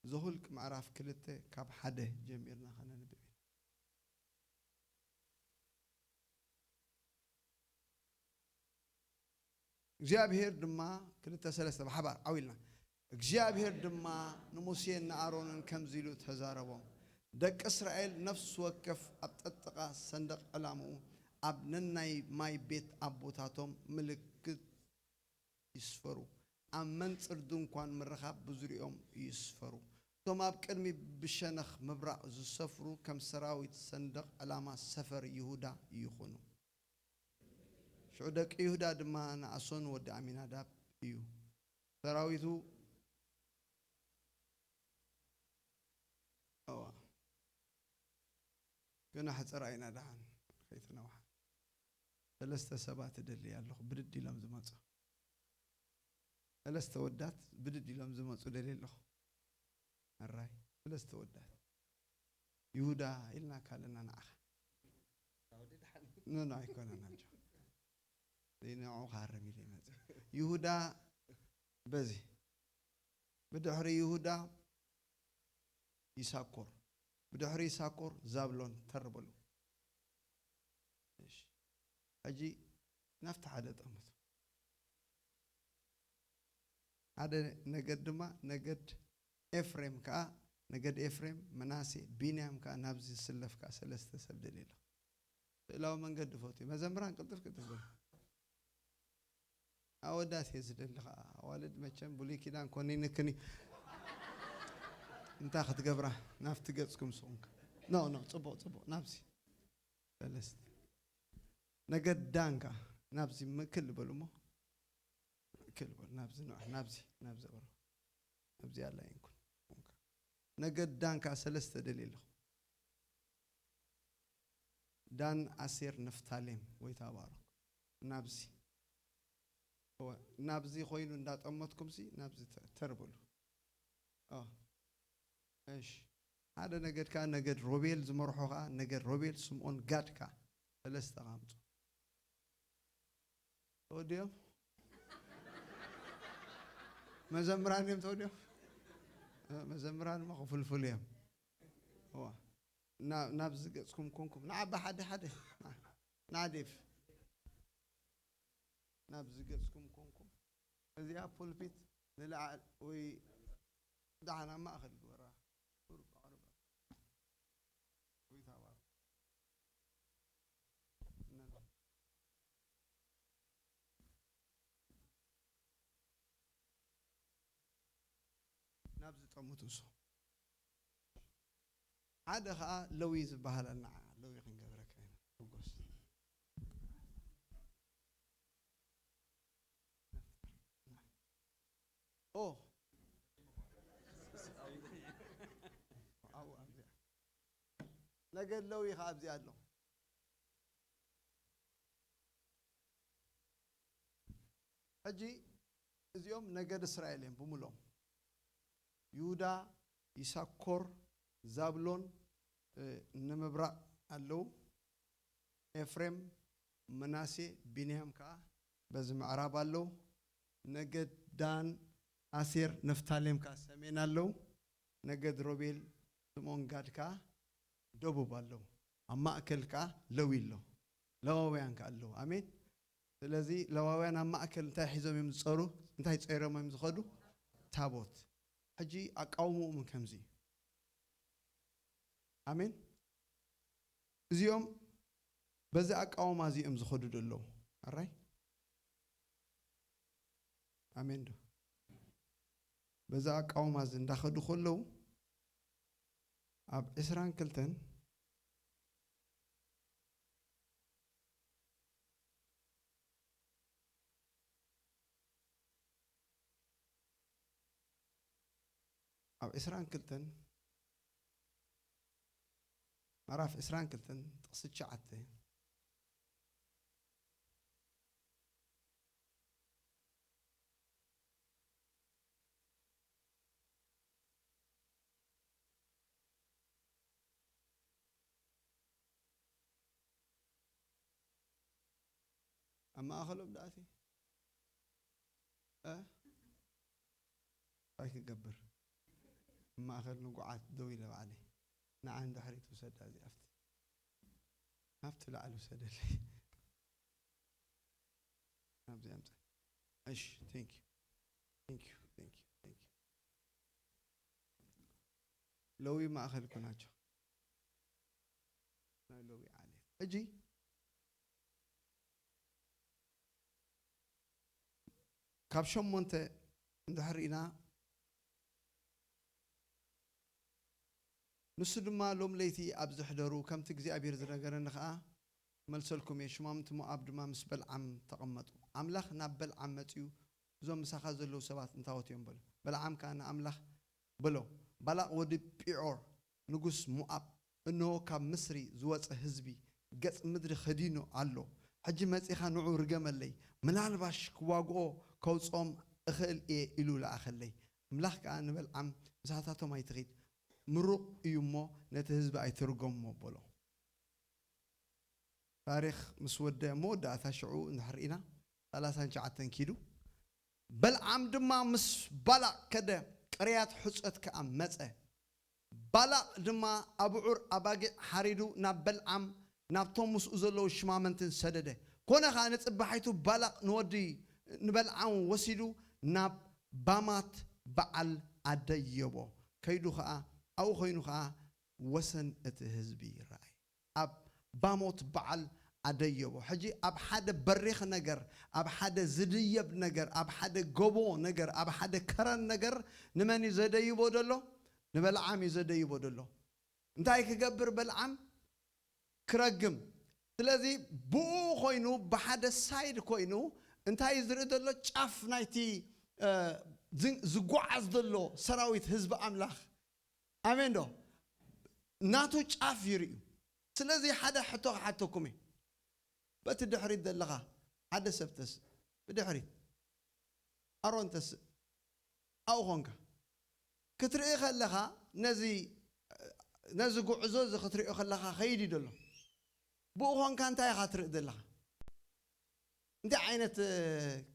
ዘሁልቅ ምዕራፍ ክልተ ካብ ሓደ ጀሚርና ከነንብብ ኢና። እግዚኣብሔር ድማ፣ ክልተ ሰለስተ ብሓባር ዓው ኢልና። እግዚኣብሔር ድማ ንሙሴን ንኣሮንን ከምዚ ኢሉ ተዛረቦም፣ ደቂ እስራኤል ነፍሲ ወከፍ ኣብ ጠጥቓ ሰንደቕ ዕላምኡ ኣብ ነናይ ማይ ቤት ኣቦታቶም ምልክት ይስፈሩ፣ ኣብ መንጽር ድንኳን ምርኻብ ብዙሪኦም ይስፈሩ። እቶም ኣብ ቅድሚ ብሸነኽ ምብራቕ ዝሰፍሩ ከም ሰራዊት ሰንደቕ ዕላማ ሰፈር ይሁዳ ይኹኑ። ሽዑ ደቂ ይሁዳ ድማ ንኣሶን ወዲ ኣሚናዳብ እዩ። ሰራዊቱ እዋ፣ ገና ሕጽር ኣይና ደሓን ከይተነውሓ። ሰለስተ ሰባት እደሊ ኣለኹ ብድድ ኢሎም ዝመጹ። ሰለስተ ወዳት ብድድ ኢሎም ዝመጹ ደሊ ኣለኹ። ሕራይ፣ ሰለስተ ወዳት። ይሁዳ ኢልናካ ኣለና ንዓኻ። ኖ፣ ኖ፣ ኣይኮነን ኣጆ። ዘይንዕኡ ክሃርም ኢለ ይመጽእ። ይሁዳ በዚ። ብድሕሪ ይሁዳ ይሳኮር። ብድሕሪ ይሳኮር ዛብሎን ተር በሉ። እሺ። ሕጂ ናብቲ ሓደ ጠምቱ። ሓደ ነገድ ድማ፣ ነገድ ኤፍሬም ከኣ፣ ነገድ ኤፍሬም፣ ምናሴ፣ ቢንያም ከኣ ናብዚ ዝስለፍ ከኣ ሰለስተ ሰብ ደልየ ኣለኹ። ስእላዊ መንገዲ ፈትዩ። መዘምራን ቅልጥፍ ቅልጥፍ በሉ። ኣወዳት እየ ዝደሊ ከኣ። ኣዋልድ መቸም ብሉይ ኪዳን ኮኒንክን እዩ። እንታይ ክትገብራ? ናብቲ ገጽኩም ስቑምካ። ኖ፣ ኖ፣ ጽቡቕ፣ ጽቡቕ። ናብዚ። ሰለስተ። ነገድ ዳን ከኣ ናብዚ ምእክል በሉ እሞ። ምእክል በሉ። ናብዚ ንዑ፣ ናብዚ፣ ናብዚ በሉ። ናብዚ ኣላ ይንኩን። ነገድ ዳን ከኣ ሰለስተ ደልየ ኣለኹ። ዳን፣ ኣሴር፣ ንፍታሌም፣ ጎይታ ባሮክ። ናብዚ። እወ፣ ናብዚ ኮይኑ እንዳጠመትኩምሲ፣ ናብዚ ተ-፣ ተር በሉ። ኦ፣ እሺ። ሓደ ነገድ ከኣ፣ ነገድ ሮቤል ዝመርሖ ከኣ፣ ነገድ ሮቤል፣ ስምዖን፣ ጋድ ከኣ። ሰለስተ ከኣ ኣምጹ። ተወዲኦም? መዘምራን እዮም ተወዲኦም? እ፣ መዘምራን እሞ ክፍልፍሉ እዮም። እዋ። ናብ ናብዚ ገጽኩም ኮንኩም ንዓ ብሓደ ሓደ ንዓ ዴፍ ናብዚ ገጽኩም ኮንኩም እዚኣ ፖልፒት ንላዕል ወይ ዳሕና ማእኸል ግበራ። ቁሩብ ኣቕርባ። ወይ ታባር። ናብዚ ጠምቱ እሱ። ሓደ ኸኣ ለዊ ዝበሃል ኣና ለዊ ክንገብረካ ኢና። ሕጎስ። ኦ። ኣብኡ ኣብዚኣ። ነገድ ለዊ ኸኣ ኣብዚኣ ኣሎ። ሕጂ እዚኦም ነገድ እስራኤል እዮም ብምሎም። ይሁዳ፣ ይሳኮር፣ ዛብሎን፣ እ፣ ንምብራቕ ኣለዉ። ኤፍሬም፣ ምናሴ፣ ቢንያም ከኣ በዚ ምዕራብ ኣለዉ። ነገድ ዳን፣ ኣሴር፣ ነፍታሌም ከኣ ሰሜን ኣለዉ። ነገድ ሮቤል፣ ስምኦን፣ ጋድ ከኣ ደቡብ ኣለዉ። ኣብ ማእከል ከኣ ለዊ ኣሎ። ለዋውያን ከኣ ኣለዉ። ኣሜን። ስለዚ ለዋውያን ኣብ ማእከል እንታይ ሒዞም እዮም ዝጸሩ? እንታይ ጸይሮም እዮም ዝኸዱ? ታቦት። ሕጂ ኣቃውምኡ ምን ከምዚ እዩ። ኣሜን። እዚኦም በዚ ኣቃውማ እዚኦም ዝኸዱ ዶ ኣለዉ? ኣራይ? ኣሜን ዶ? በዚ ኣቃውማ እዚ እንዳኸዱ ከለዉ ኣብ ዕስራን ክልተን ኣብ ዕስራን ክልተን ምዕራፍ ዕስራን ክልተን ጥቕሲ ትሽዓተ። ኣብ ማእኸሎም ደኣቲ እ? እንታይ ክገብር? ኣብ ማእኸል ንጉዓት ደው ኢለ ባዕለይ። ንዓ ንድሕሪት ውሰዳ እዚኣ ኣብቲ ኣብቲ ላዕሊ ውሰደለይ። ኣብዚ ኣምፀ። እሺ፣ thank you። Thank you፣ thank you፣ thank you። ለዊ ማእኸል እኮ ናቸው። ናይ ለዊ ዓሌት። ሕጂ ካብ ሸሞንተ እንድሕር ኢና፣ ንሱ ድማ ሎም ለይቲ ኣብዚ ሕደሩ፣ ከምቲ እግዚኣብሔር ዝነገረኒ ኸኣ ክመልሰልኩም እየ። ሹማምንቲ ሞኣብ ድማ ምስ በልዓም ተቐመጡ። ኣምላኽ ናብ በልዓም መጺኡ፣ እዞም ምሳኻ ዘለዉ ሰባት እንታዎት እዮም? በሎ። በልዓም ከኣ ንኣምላኽ በሎ፣ ባላቕ ወዲ ጲዖር ንጉስ ሞኣብ፣ እንሆ፣ ካብ ምስሪ ዝወጸ ህዝቢ ገጽ ምድሪ ከዲኑ ኣሎ። ሕጂ መጺኻ ንዑ ርገመለይ፣ ምናልባሽ ክዋግኦ ከውጽኦም እኽእል እየ ኢሉ ለኣኸለይ። ኣምላኽ ከኣ ንበልዓም፣ ምሳታቶም ኣይትኺድ፣ ምሩቕ እዩ እሞ ነቲ ህዝቢ ኣይትርገሞ በሎ። ታሪኽ ምስ ወደ መወዳእታ ሽዑ እንድሕር ኢና፣ ሰላሳን ትሽዓተን ኪዱ። በልዓም ድማ ምስ ባላቕ ከደ፣ ቅርያት ሑጸት ከኣ መጸ። ባላቕ ድማ ኣብዑር ኣባጊዕ ሓሪዱ ናብ በልዓም ናብቶም ምስኡ ዘለዉ ሽማምንትን ሰደደ። ኮነ ኸኣ ንጽባሒቱ ባላቕ ንወዲ ንበልዓም ወሲዱ ናብ ባማት በዓል ኣደየቦ። ከይዱ ኸኣ ኣብኡ ኾይኑ ኸኣ ወሰን እቲ ህዝቢ ረኣየ። ኣብ ባሞት በዓል ኣደየቦ። ሕጂ ኣብ ሓደ በሪኽ ነገር፣ ኣብ ሓደ ዝድየብ ነገር፣ ኣብ ሓደ ጎቦ ነገር፣ ኣብ ሓደ ከረን ነገር ንመን እዩ ዘደይቦ ዘሎ? ንበልዓም እዩ ዘደይቦ ዘሎ። እንታይ ክገብር በልዓም? ክረግም። ስለዚ ብኡ ኮይኑ፣ ብሓደ ሳይድ ኮይኑ እንታይ እዩ ዝርኢ ዘሎ? ጫፍ ናይቲ፣ እ፣ ዝ-፣ ዝጓዓዝ ዘሎ ሰራዊት ህዝቢ ኣምላኽ። ኣሜን ዶ? ናቱ ጫፍ ይርእዩ። ስለዚ ሓደ ሕቶ ክሓተኩም እየ። በቲ ድሕሪት ዘለኻ ሓደ ሰብ ተስእ፣ ብድሕሪት ኣሮን ተስእ፣ ኣብኡ ኾንካ ክትርኢ ከለኻ፣ ነዚ፣ ነዚ ጉዕዞ እዚ ክትሪኦ ከለኻ ኸይድ እዩ ዘሎ። ብኡ ኾንካ እንታይ ኢኻ ትርኢ ዘለኻ? እንታይ ዓይነት፣ እ፣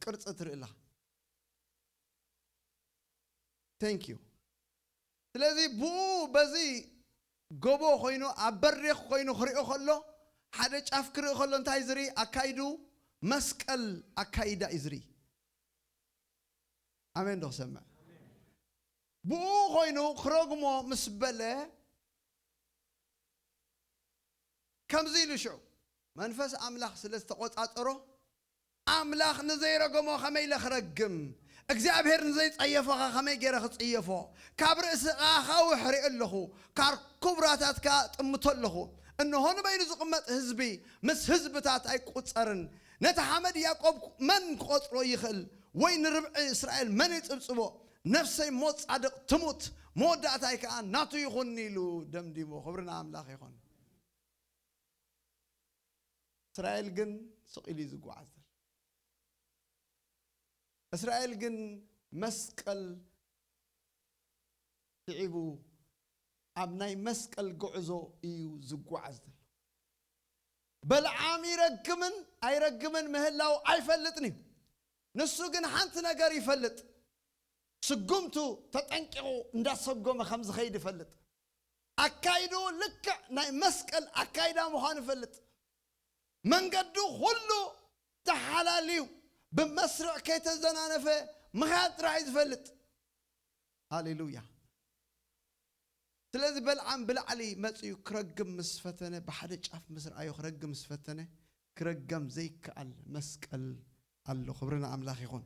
ቅርጺ ትርኢ ኣለኻ? Thank you። ስለዚ ብኡ በዚ ጎቦ ኮይኑ ኣብ በሪኽ ኮይኑ ክሪኦ ከሎ ሓደ ጫፍ ክርኢ ከሎ እንታይ ዝርኢ ኣካይዱ መስቀል ኣካይዳ እዩ ዝርኢ። ኣሜን ዶ ክሰምዕ? ብኡ ኮይኑ ክረግሞ ምስ በለ ከምዚ ኢሉ ሽዑ መንፈስ ኣምላኽ ስለ ዝተቆጻጸሮ ኣምላኽ ንዘይረገሞ ከመይ ኢለ ክረግም እግዚኣብሔር ንዘይጸየፎኻ ከመይ ገይረ ክጽየፎ ካብ ርእሲ ኣኻውሕ ርኢ ኣለኹ ካብ ኩብራታትካ ጥምቶ ኣለኹ እንሆ ንበይኑ ዝቕመጥ ህዝቢ ምስ ህዝብታት ኣይቁጸርን ነቲ ሓመድ ያቆብ መን ክቆጽሮ ይኽእል ወይ ንርብዒ እስራኤል መን ይጽብጽቦ ነፍሰይ ሞት ጻድቕ ትሙት መወዳእታይ ከኣ ናቱ ይኹን ኢሉ ደምዲሞ ክብሪ ንኣምላኽ ይኹን እስራኤል ግን ስቕ ኢሉ እዩ ዝጓዓዝ ዘሎ እስራኤል ግን መስቀል ስዒቡ ኣብ ናይ መስቀል ጉዕዞ እዩ ዝጓዓዝ ዘሎ በልዓም ይረግምን ኣይረግምን ምህላው ኣይፈልጥን እዩ ንሱ ግን ሓንቲ ነገር ይፈልጥ ስጉምቱ ተጠንቂቑ እንዳሰጎመ ከም ዝኸይድ ይፈልጥ ኣካይድኡ ልክዕ ናይ መስቀል ኣካይዳ ምዃኑ ይፈልጥ መንገዱ ኩሉ ተሓላልዩ ብመስርዕ ከይተዘናነፈ ምኽያድ ጥራሕ እዩ ዝፈልጥ ሃሌሉያ ስለዚ በልዓም ብላዕሊ መፅዩ ክረግም ምስ ፈተነ ብሓደ ጫፍ ምስ ረኣዮ ክረግም ምስ ፈተነ ክረገም ዘይከኣል መስቀል ኣሎ ክብሪ ንኣምላኽ ይኹን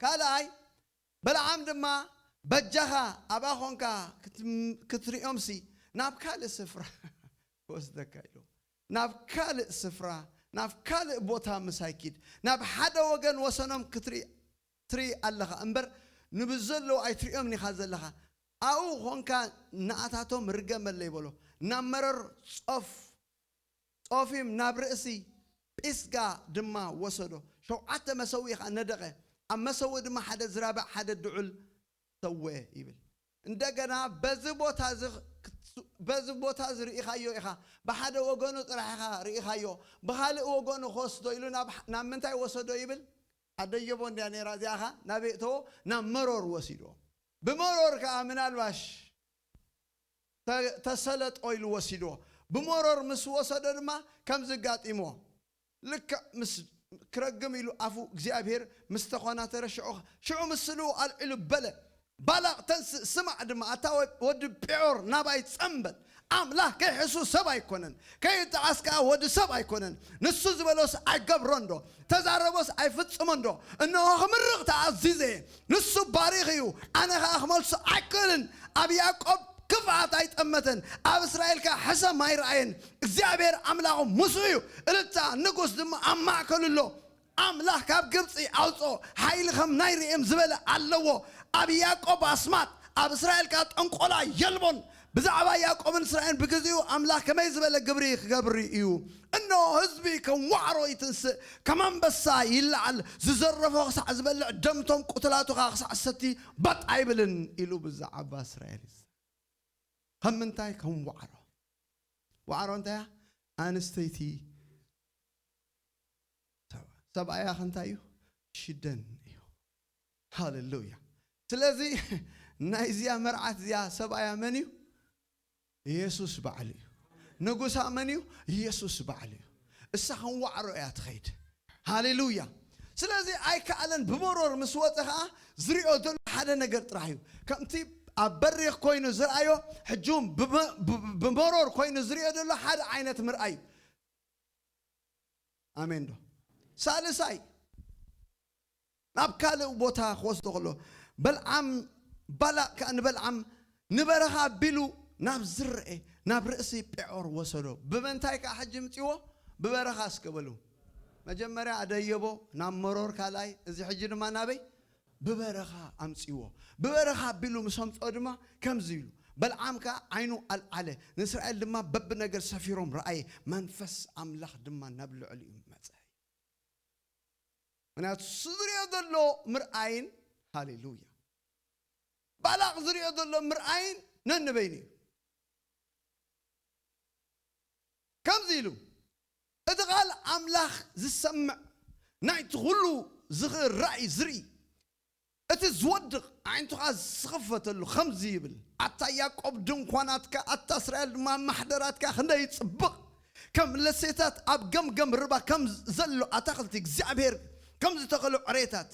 ካልኣይ በልዓም ድማ በጃኻ ኣብኣ ኾንካ ክትሪኦምሲ ናብ ካልእ ስፍራ ክወስደካ ኢሉ ናብ ካልእ ስፍራ ናብ ካልእ ቦታ ምሳይ ኪድ ናብ ሓደ ወገን ወሰኖም ክትርኢ ትርኢ ኣለኻ እምበር ንብዘለዉ ኣይትሪኦምን ኢኻ ዘለኻ ኣብኡ ኾንካ ንኣታቶም ርገመለይ በሎ ናብ መረር ጾፍ ጾፊም ናብ ርእሲ ጲስጋ ድማ ወሰዶ ሸውዓተ መሰዊ ኸዓ ነደቐ ኣብ መሰዊ ድማ ሓደ ዝራባዕ ሓደ ድዑል ሰወ ይብል እንደገና በዚ ቦታ እዚ ክትስ- በዚ ቦታ እዚ ርኢኻዮ ኢኻ ብሓደ ወገኑ ጥራሕ ኢኻ ርኢኻዮ ብኻልእ ወገኑ ክወስዶ ኢሉ ናብ ናብ ምንታይ ወሰዶ ይብል ኣደየቦ እንድያ ነይራ እዚኣኻ ናበይ እተዎ ናብ መሮር ወሲድዎ ብመሮር ከዓ ምናልባሽ ተ- ተሰለጦ ኢሉ ወሲድዎ ብመሮር ምስ ወሰዶ ድማ ከምዚ ጋጢምዎ ልክዕ ምስ ክረግም ኢሉ ኣፉ እግዚኣብሔር ምስ ተኾናተረ ሽዑ ሽዑ ምስሉ ኣልዒሉ በለ ባላቕ ተንስእ ስማዕ ድማ ኣታ ወ- ወዲ ጴዖር ናባይ ጸምበል ኣምላኽ ከይሕሱ ሰብ ኣይኮነን ከይጠዓስ ከኣ ወዲ ሰብ ኣይኮነን ንሱ ዝበሎስ ኣይገብሮን ዶ ተዛረቦስ ኣይፍጽሞን ዶ እንሆ ክምርቕ ተኣዚዘ ንሱ ባሪኽ እዩ ኣነ ከኣ ክመልሶ ኣይክእልን ኣብ ያዕቆብ ክፍኣት ኣይጠመተን ኣብ እስራኤል ከኣ ሕሰም ኣይረኣየን እግዚኣብሔር ኣምላኹ ምስኡ እዩ እልታ ንጉስ ድማ ኣብ ማእከሉ ኣሎ ኣምላኽ ካብ ግብፂ ኣውፅኦ ሓይሊ ከም ናይ ርእም ዝበለ ኣለዎ ኣብ ያዕቆብ ኣስማት ኣብ እስራኤል ከዓ ጠንቆላ የልቦን ብዛዕባ ያዕቆብን እስራኤል ብግዜኡ ኣምላኽ ከመይ ዝበለ ግብሪ ክገብር እዩ እነሆ ህዝቢ ከም ዋዕሮ ይትንስእ ከም ኣንበሳ ይለዓል ዝዘረፎ ክሳዕ ዝበልዕ ደምቶም ቁትላቱ ከዓ ክሳዕ ሰቲ በጥ ኣይብልን ኢሉ ብዛዕባ እስራኤል ይዛረብ ከም ምንታይ ከም ዋዕሮ ዋዕሮ እንታይ እያ ኣንስተይቲ ሰብኣያ ከ እንታይ እዩ ሽደን እዩ ሃሌሉያ ስለዚ ናይዚኣ መርዓት እዚኣ ሰብኣያ መን እዩ ኢየሱስ ባዕሉ እዩ ንጉሳ መን እዩ ኢየሱስ ባዕሉ እዩ እሳ ከም ዋዕሮ እያ ትኸይድ ሃሌሉያ ስለዚ ኣይከኣለን ብመሮር ምስ ወፀ ከዓ ዝሪኦ ዘሎ ሓደ ነገር ጥራሕ እዩ ከምቲ ኣብ በሪኽ ኮይኑ ዝረኣዮ ሕጂ እውን ብመ- ብ- ብመሮር ኮይኑ ዝሪኦ ዘሎ ሓደ ዓይነት ምርኣይ እዩ ኣሜን ዶ ሳልሳይ ናብ ካልእ ቦታ ክወስዶ ከሎ በልዓም ባላቅ ከዓ ንበልዓም ንበረኻ ኣቢሉ ናብ ዝረአ ናብ ርእሲ ጴዖር ወሰዶ ብምንታይ ከዓ ሕጂ ምፅዎ ብበረኻ እስከ በሉ መጀመርያ ኣደየቦ ናብ መሮር ካልኣይ እዚ ሕጂ ድማ ናበይ ብበረኻ ኣምፅዎ ብበረኻ ኣቢሉ ምስ ኣምፅኦ ድማ ከምዚ ኢሉ በልዓም ከዓ ዓይኑ ኣልዓለ ንእስራኤል ድማ በብነገድ ሰፊሮም ረኣየ መንፈስ ኣምላኽ ድማ ናብ ልዕሊኡ መፀ ምክንያቱ እሱ ዝሪኦ ዘሎ ምርኣይን ሃሌሉያ ባላቕ ዝሪኦ ዘሎ ምርኣይን ነንበይኑ እዩ ከምዚ ኢሉ እቲ ቓል ኣምላኽ ዝሰምዕ ናይቲ ኩሉ ዝኽእል ራእይ ዝርኢ እቲ እቲ ዝወድቕ ኣዒንቱኻ ዝኽፈተሉ ከምዚ ይብል፣ ኣታ ያዕቆብ ድንኳናትካ፣ ኣታ እስራኤል ድማ ማሕደራትካ ክንደይ ይጽብቕ! ከም ለሴታት ኣብ ገምገም ርባ ከም ዘሎ ኣታኽልቲ፣ እግዚኣብሔር ከም ዝተኸሉ ዕሬታት፣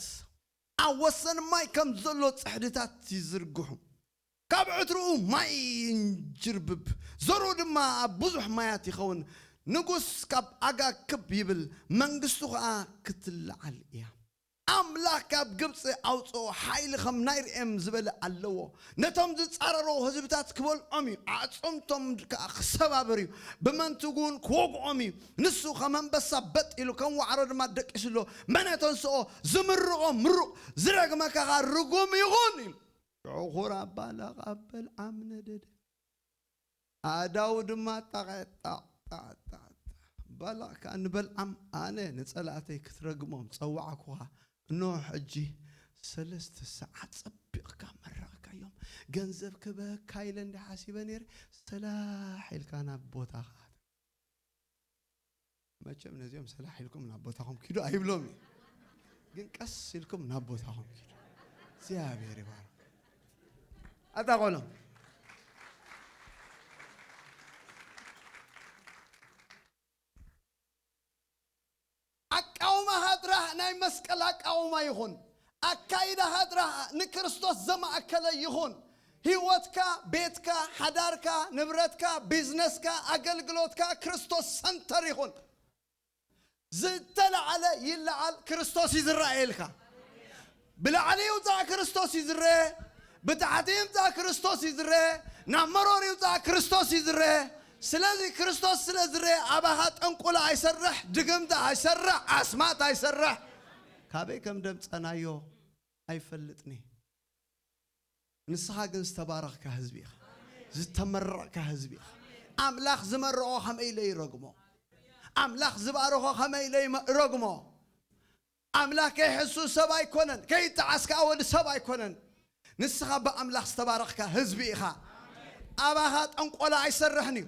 ኣብ ወሰን ማይ ከም ዘሎ ጽሕድታት ይዝርግሑ። ካብ ዕትርኡ ማይ ይንጅርብብ፣ ዘርኡ ድማ ኣብ ብዙሕ ማያት ይኸውን። ንጉስ ካብ ኣጋ ክብ ይብል፣ መንግስቱ ኸኣ ክትለዓል እያ። ኣምላኽ ካብ ግብጺ ኣውጽኦ፣ ሓይሊ ኸም ናይ ርኤም ዝበለ ኣለዎ። ነቶም ዝጻረርዎ ህዝብታት ክበልዖም እዩ፣ ኣዕጽምቶም ከኣ ክሰባብር እዩ። ብመንትጉን ክወግኦም እዩ። ንሱ ኸም ኣንበሳ በጥ ኢሉ፣ ከም ዋዕሮ ድማ ደቂሱ ኣሎ። መን የተንስኦ? ዝምርቖ ምሩቕ፣ ዝረግመካ ኸኣ ርጉም ይኹን ኢሉ። ሽዑ ኹራ ባላቕ ኣብ በልዓም ነደደ። ኣእዳዉ ድማ ጣቕ ጣቕ ጣቕ ጣቕ። ባላቕ ከኣ ንበልዓም፣ ኣነ ንጸላእተይ ክትረግሞም ጸዋዕኩኻ፣ እንሆ ሕጂ ሰለስተ ሰዓት ጸቢቕካ መረቕካዮም። ገንዘብ ክበካ ኢለ እንዲ ሓሲበ ነይረ፣ ሰላሕ ኢልካ ናብ ቦታኻ ኣት። መቸም ነዚኦም ሰላሕ ኢልኩም ናብ ቦታኹም ኪዱ ኣይብሎም እዩ። ግን ቀስ ኢልኩም ናብ ቦታኹም ኪዱ። እግዚኣብሔር ይባርክ። ኣታ ቆሎ ኣቃውማኻ ጥራሕ ናይ መስቀል ኣቃውማ ይኹን። ኣካይዳኻ ጥራሕ ንክርስቶስ ዘማእከለ ይኹን። ህይወትካ፣ ቤትካ፣ ሓዳርካ፣ ንብረትካ፣ ቢዝነስካ፣ ኣገልግሎትካ ክርስቶስ ሰንተር ይኹን። ዝተለዓለ ይለዓል፣ ክርስቶስ ይዝረኣየልካ። ብላዕሊ ይውፃእ፣ ክርስቶስ ይዝረ። ብታሕቲ ይምፃእ፣ ክርስቶስ ይዝረ። ናብ መሮር ይውፃእ፣ ክርስቶስ ይዝረ። ስለዚ ክርስቶስ ስለ ዝረ፣ ኣባኻ ጠንቁላ ኣይሰርሕ፣ ድግምቲ ኣይሰርሕ፣ ኣስማት ኣይሰርሕ። ካበይ ከም ደምፀናዮ ኣይፈልጥኒ። ንስኻ ግን ዝተባረኽካ ህዝቢ ኢኻ። ዝተመረቕካ ህዝቢ ኢኻ። ኣምላኽ ዝመረቖ ከመይ ኢለ ይረግሞ? ኣምላኽ ዝባረኾ ከመይ ኢለ ይመ-፣ ረግሞ? ኣምላኽ ከይሕሱ ሰብ ኣይኮነን፣ ከይጠዓስ ከኣ ወዲ ሰብ ኣይኮነን። ንስኻ ብኣምላኽ ዝተባረኽካ ህዝቢ ኢኻ። ኣባኻ ጠንቆላ ኣይሰርሕን እዩ።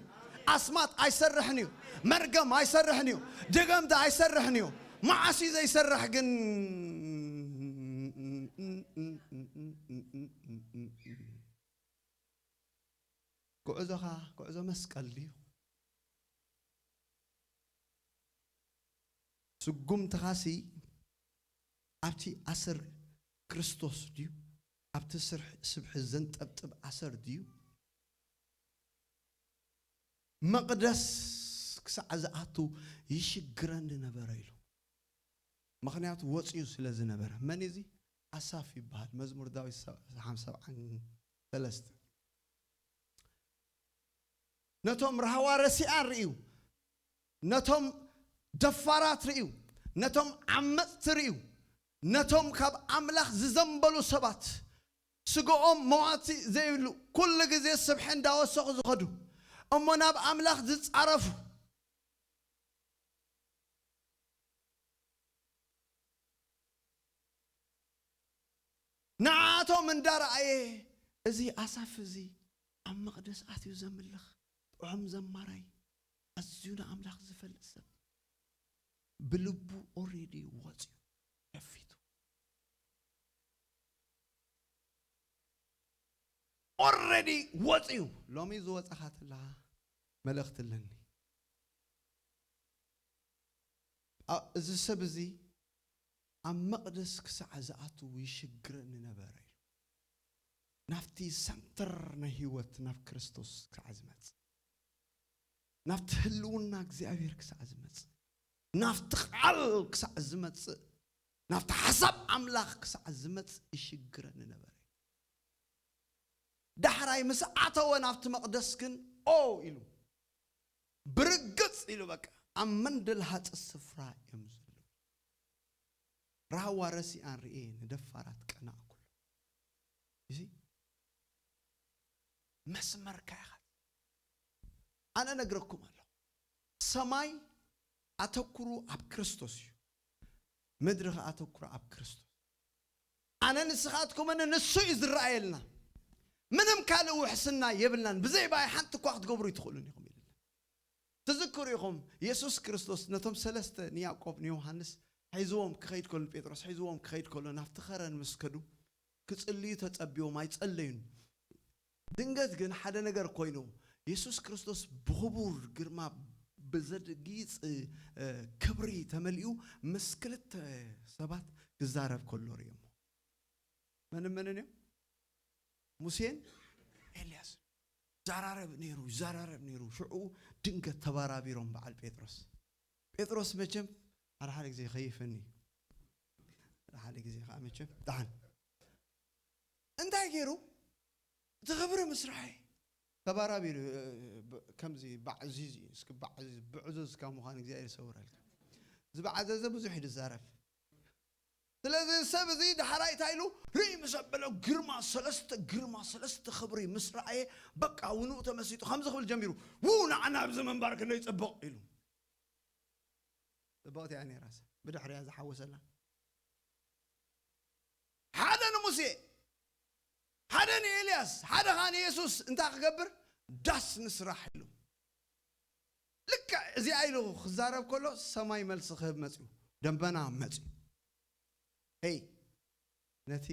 ኣስማት ኣይሰርሕን እዩ። መርገም ኣይሰርሕን እዩ። ድገምቲ ኣይሰርሕን እዩ። መዓስ እዩ ዘይሰርሕ ግን? ጉዕዞኻ ጉዕዞ መስቀል ድዩ? ስጉምትኻሲ ኣብቲ ኣሰር ክርስቶስ ድዩ? ኣብቲ ስርሕ-፣ ስብሒ ዘንጠብጥብ ኣሰር ድዩ? መቕደስ ክሳዕ ዝኣቱ ይሽግረኒ ነበረ ኢሉ። ምኽንያቱ ወፂኡ ስለ ዝነበረ። መን እዩ እዚ? ኣሳፍ ይበሃል። መዝሙር ዳዊት ሰ-፣ ሓምሳ ሰብዓን ሰለስተ። ነቶም ራህዋ ረሲኣን ርእዩ፣ ነቶም ደፋራት ርእዩ፣ ነቶም ዓመጽቲ ርእዩ፣ ነቶም ካብ ኣምላኽ ዝዘንበሉ ሰባት፣ ስግኦም መዋቲ ዘይብሉ፣ ኩሉ ግዜ ስብሒ እንዳወሰኹ ዝኸዱ፣ እሞ ናብ ኣምላኽ ዝጻረፉ፣ ንዓቶም እንዳረኣየ፣ እዚ ኣሳፍ እዚ ኣብ መቕደስ ኣትዩ ዘምልኽ ጥዑም ዘማራይ፣ ኣዝዩ ንኣምላኽ ዝፈልጥ ሰብ፣ ብልቡ ኦሬዲ ወፅዩ ከፊቱ። ኦሬዲ ወፅዩ። ሎሚ ዝወፀኻ ተላ መልእኽቲ ኣለኒ። ኣ-፣ እዚ ሰብ እዚ ኣብ መቕደስ ክሳዕ ዝኣትው ይሽግረኒ ነበረ ኢሉ። ናብቲ ሰንተር ናይ ህይወት፣ ናብ ክርስቶስ ክሳዕ ዝመጽእ፣ ናብቲ ህልውና እግዚኣብሔር ክሳዕ ዝመጽእ፣ ናብቲ ቃል ክሳዕ ዝመጽእ፣ ናብቲ ሓሳብ ኣምላኽ ክሳዕ ዝመጽእ ይሽግረኒ ነበረ። ዳሕራይ ምስ ኣተወ ናብቲ መቕደስ ግን ኦ ኢሉ፣ ብርግጽ ኢሉ፣ በቃ ኣብ መንደል ሃጽ ስፍራ እዮም ዘለዉ። ራህዋ ረሲኣን ርእየ ንደፋራት ቀናእኩሎም። እዚ መስመርካ ኢኻ። ኣነ ነግረኩም ኣለኹ። ሰማይ ኣተኩሩ ኣብ ክርስቶስ እዩ። ምድሪ ኸኣ ኣተኩሩ ኣብ ክርስቶስ። ኣነ ንስኻትኩምን ንሱ እዩ ዝረኣየልና። ምንም ካልእ ውሕስና የብልናን። ብዘይ ብኣይ ሓንቲ እኳ ክትገብሩ ኣይትኽእሉን ኢኹም ኢሉና። ትዝክሩ ኢኹም፣ የሱስ ክርስቶስ ነቶም ሰለስተ፣ ንያዕቆብ፣ ንዮሃንስ፣ ሒዝዎም ክኸይድ ከሎ፣ ንጴጥሮስ ሒዝዎም ክኸይድ ከሎ፣ ናብቲ ኸረን ምስ ከዱ፣ ክጽልዩ ተጸብዮም ኣይጸለዩን። ድንገት ግን ሓደ ነገር ኮይኑ፣ የሱስ ክርስቶስ ብኽቡር ግርማ ብዘድጊጽ፣ እ፣ ክብሪ ተመሊኡ ምስ ክልተ ሰባት ክዛረብ ከሎ ርእዮሞ። መንን መንን እዮም? ሙሴን ኤልያስን። ይዛራረብ ነይሩ፣ ይዛራረብ ነይሩ። ሽዑ ድንገት ተባራቢሮም በዓል ጴጥሮስ። ጴጥሮስ መቸም ሓደ ሓደ ግዜ ይኸይፈኒ እዩ። ሓደ ሓደ ግዜ ከዓ መቸም ደሓን። እንታይ ገይሩ? እቲ ክብሪ ምስ ረኣየ ተባራቢሩ፣ እ፣ ብ-፣ ከምዚ ባዕዚዝ እዩ። እስኪ ባዕዚዝ፣ ብዕዙዝካ ምዃን እግዚኣብሔር ይሰውረልካ። ዝበዓዘዘ ብዙሕ እዩ ዝዛረብ። ስለዚ ሰብ እዚ ዳሕራይ እንታይ ኢሉ? ርኢ ምስ ኣበሎ ግርማ ሰለስተ፣ ግርማ ሰለስተ ክብሪ ምስ ረኣየ፣ በቃ ውንኡ ተመሲጡ ከምዚ ክብል ጀሚሩ፣ "ው፣ ንዓና ኣብዚ ምንባር ክንደይ ጽቡቕ!" ኢሉ። ጽብቕቲ እያ ነይራስ፣ ብድሕሪያ ዝሓወሰላ። ሓደ ንሙሴ፣ ሓደ ንኤልያስ፣ ሓደ ኸኣ ንየሱስ እንታይ ክገብር? ዳስ ንስራሕ ኢሉ። ልክዕ እዚኣ ኢሉ ክዛረብ ከሎ ሰማይ መልሲ ክህብ መጽዩ፣ ደንበና መጽዩ። ሄይ፣ ነቲ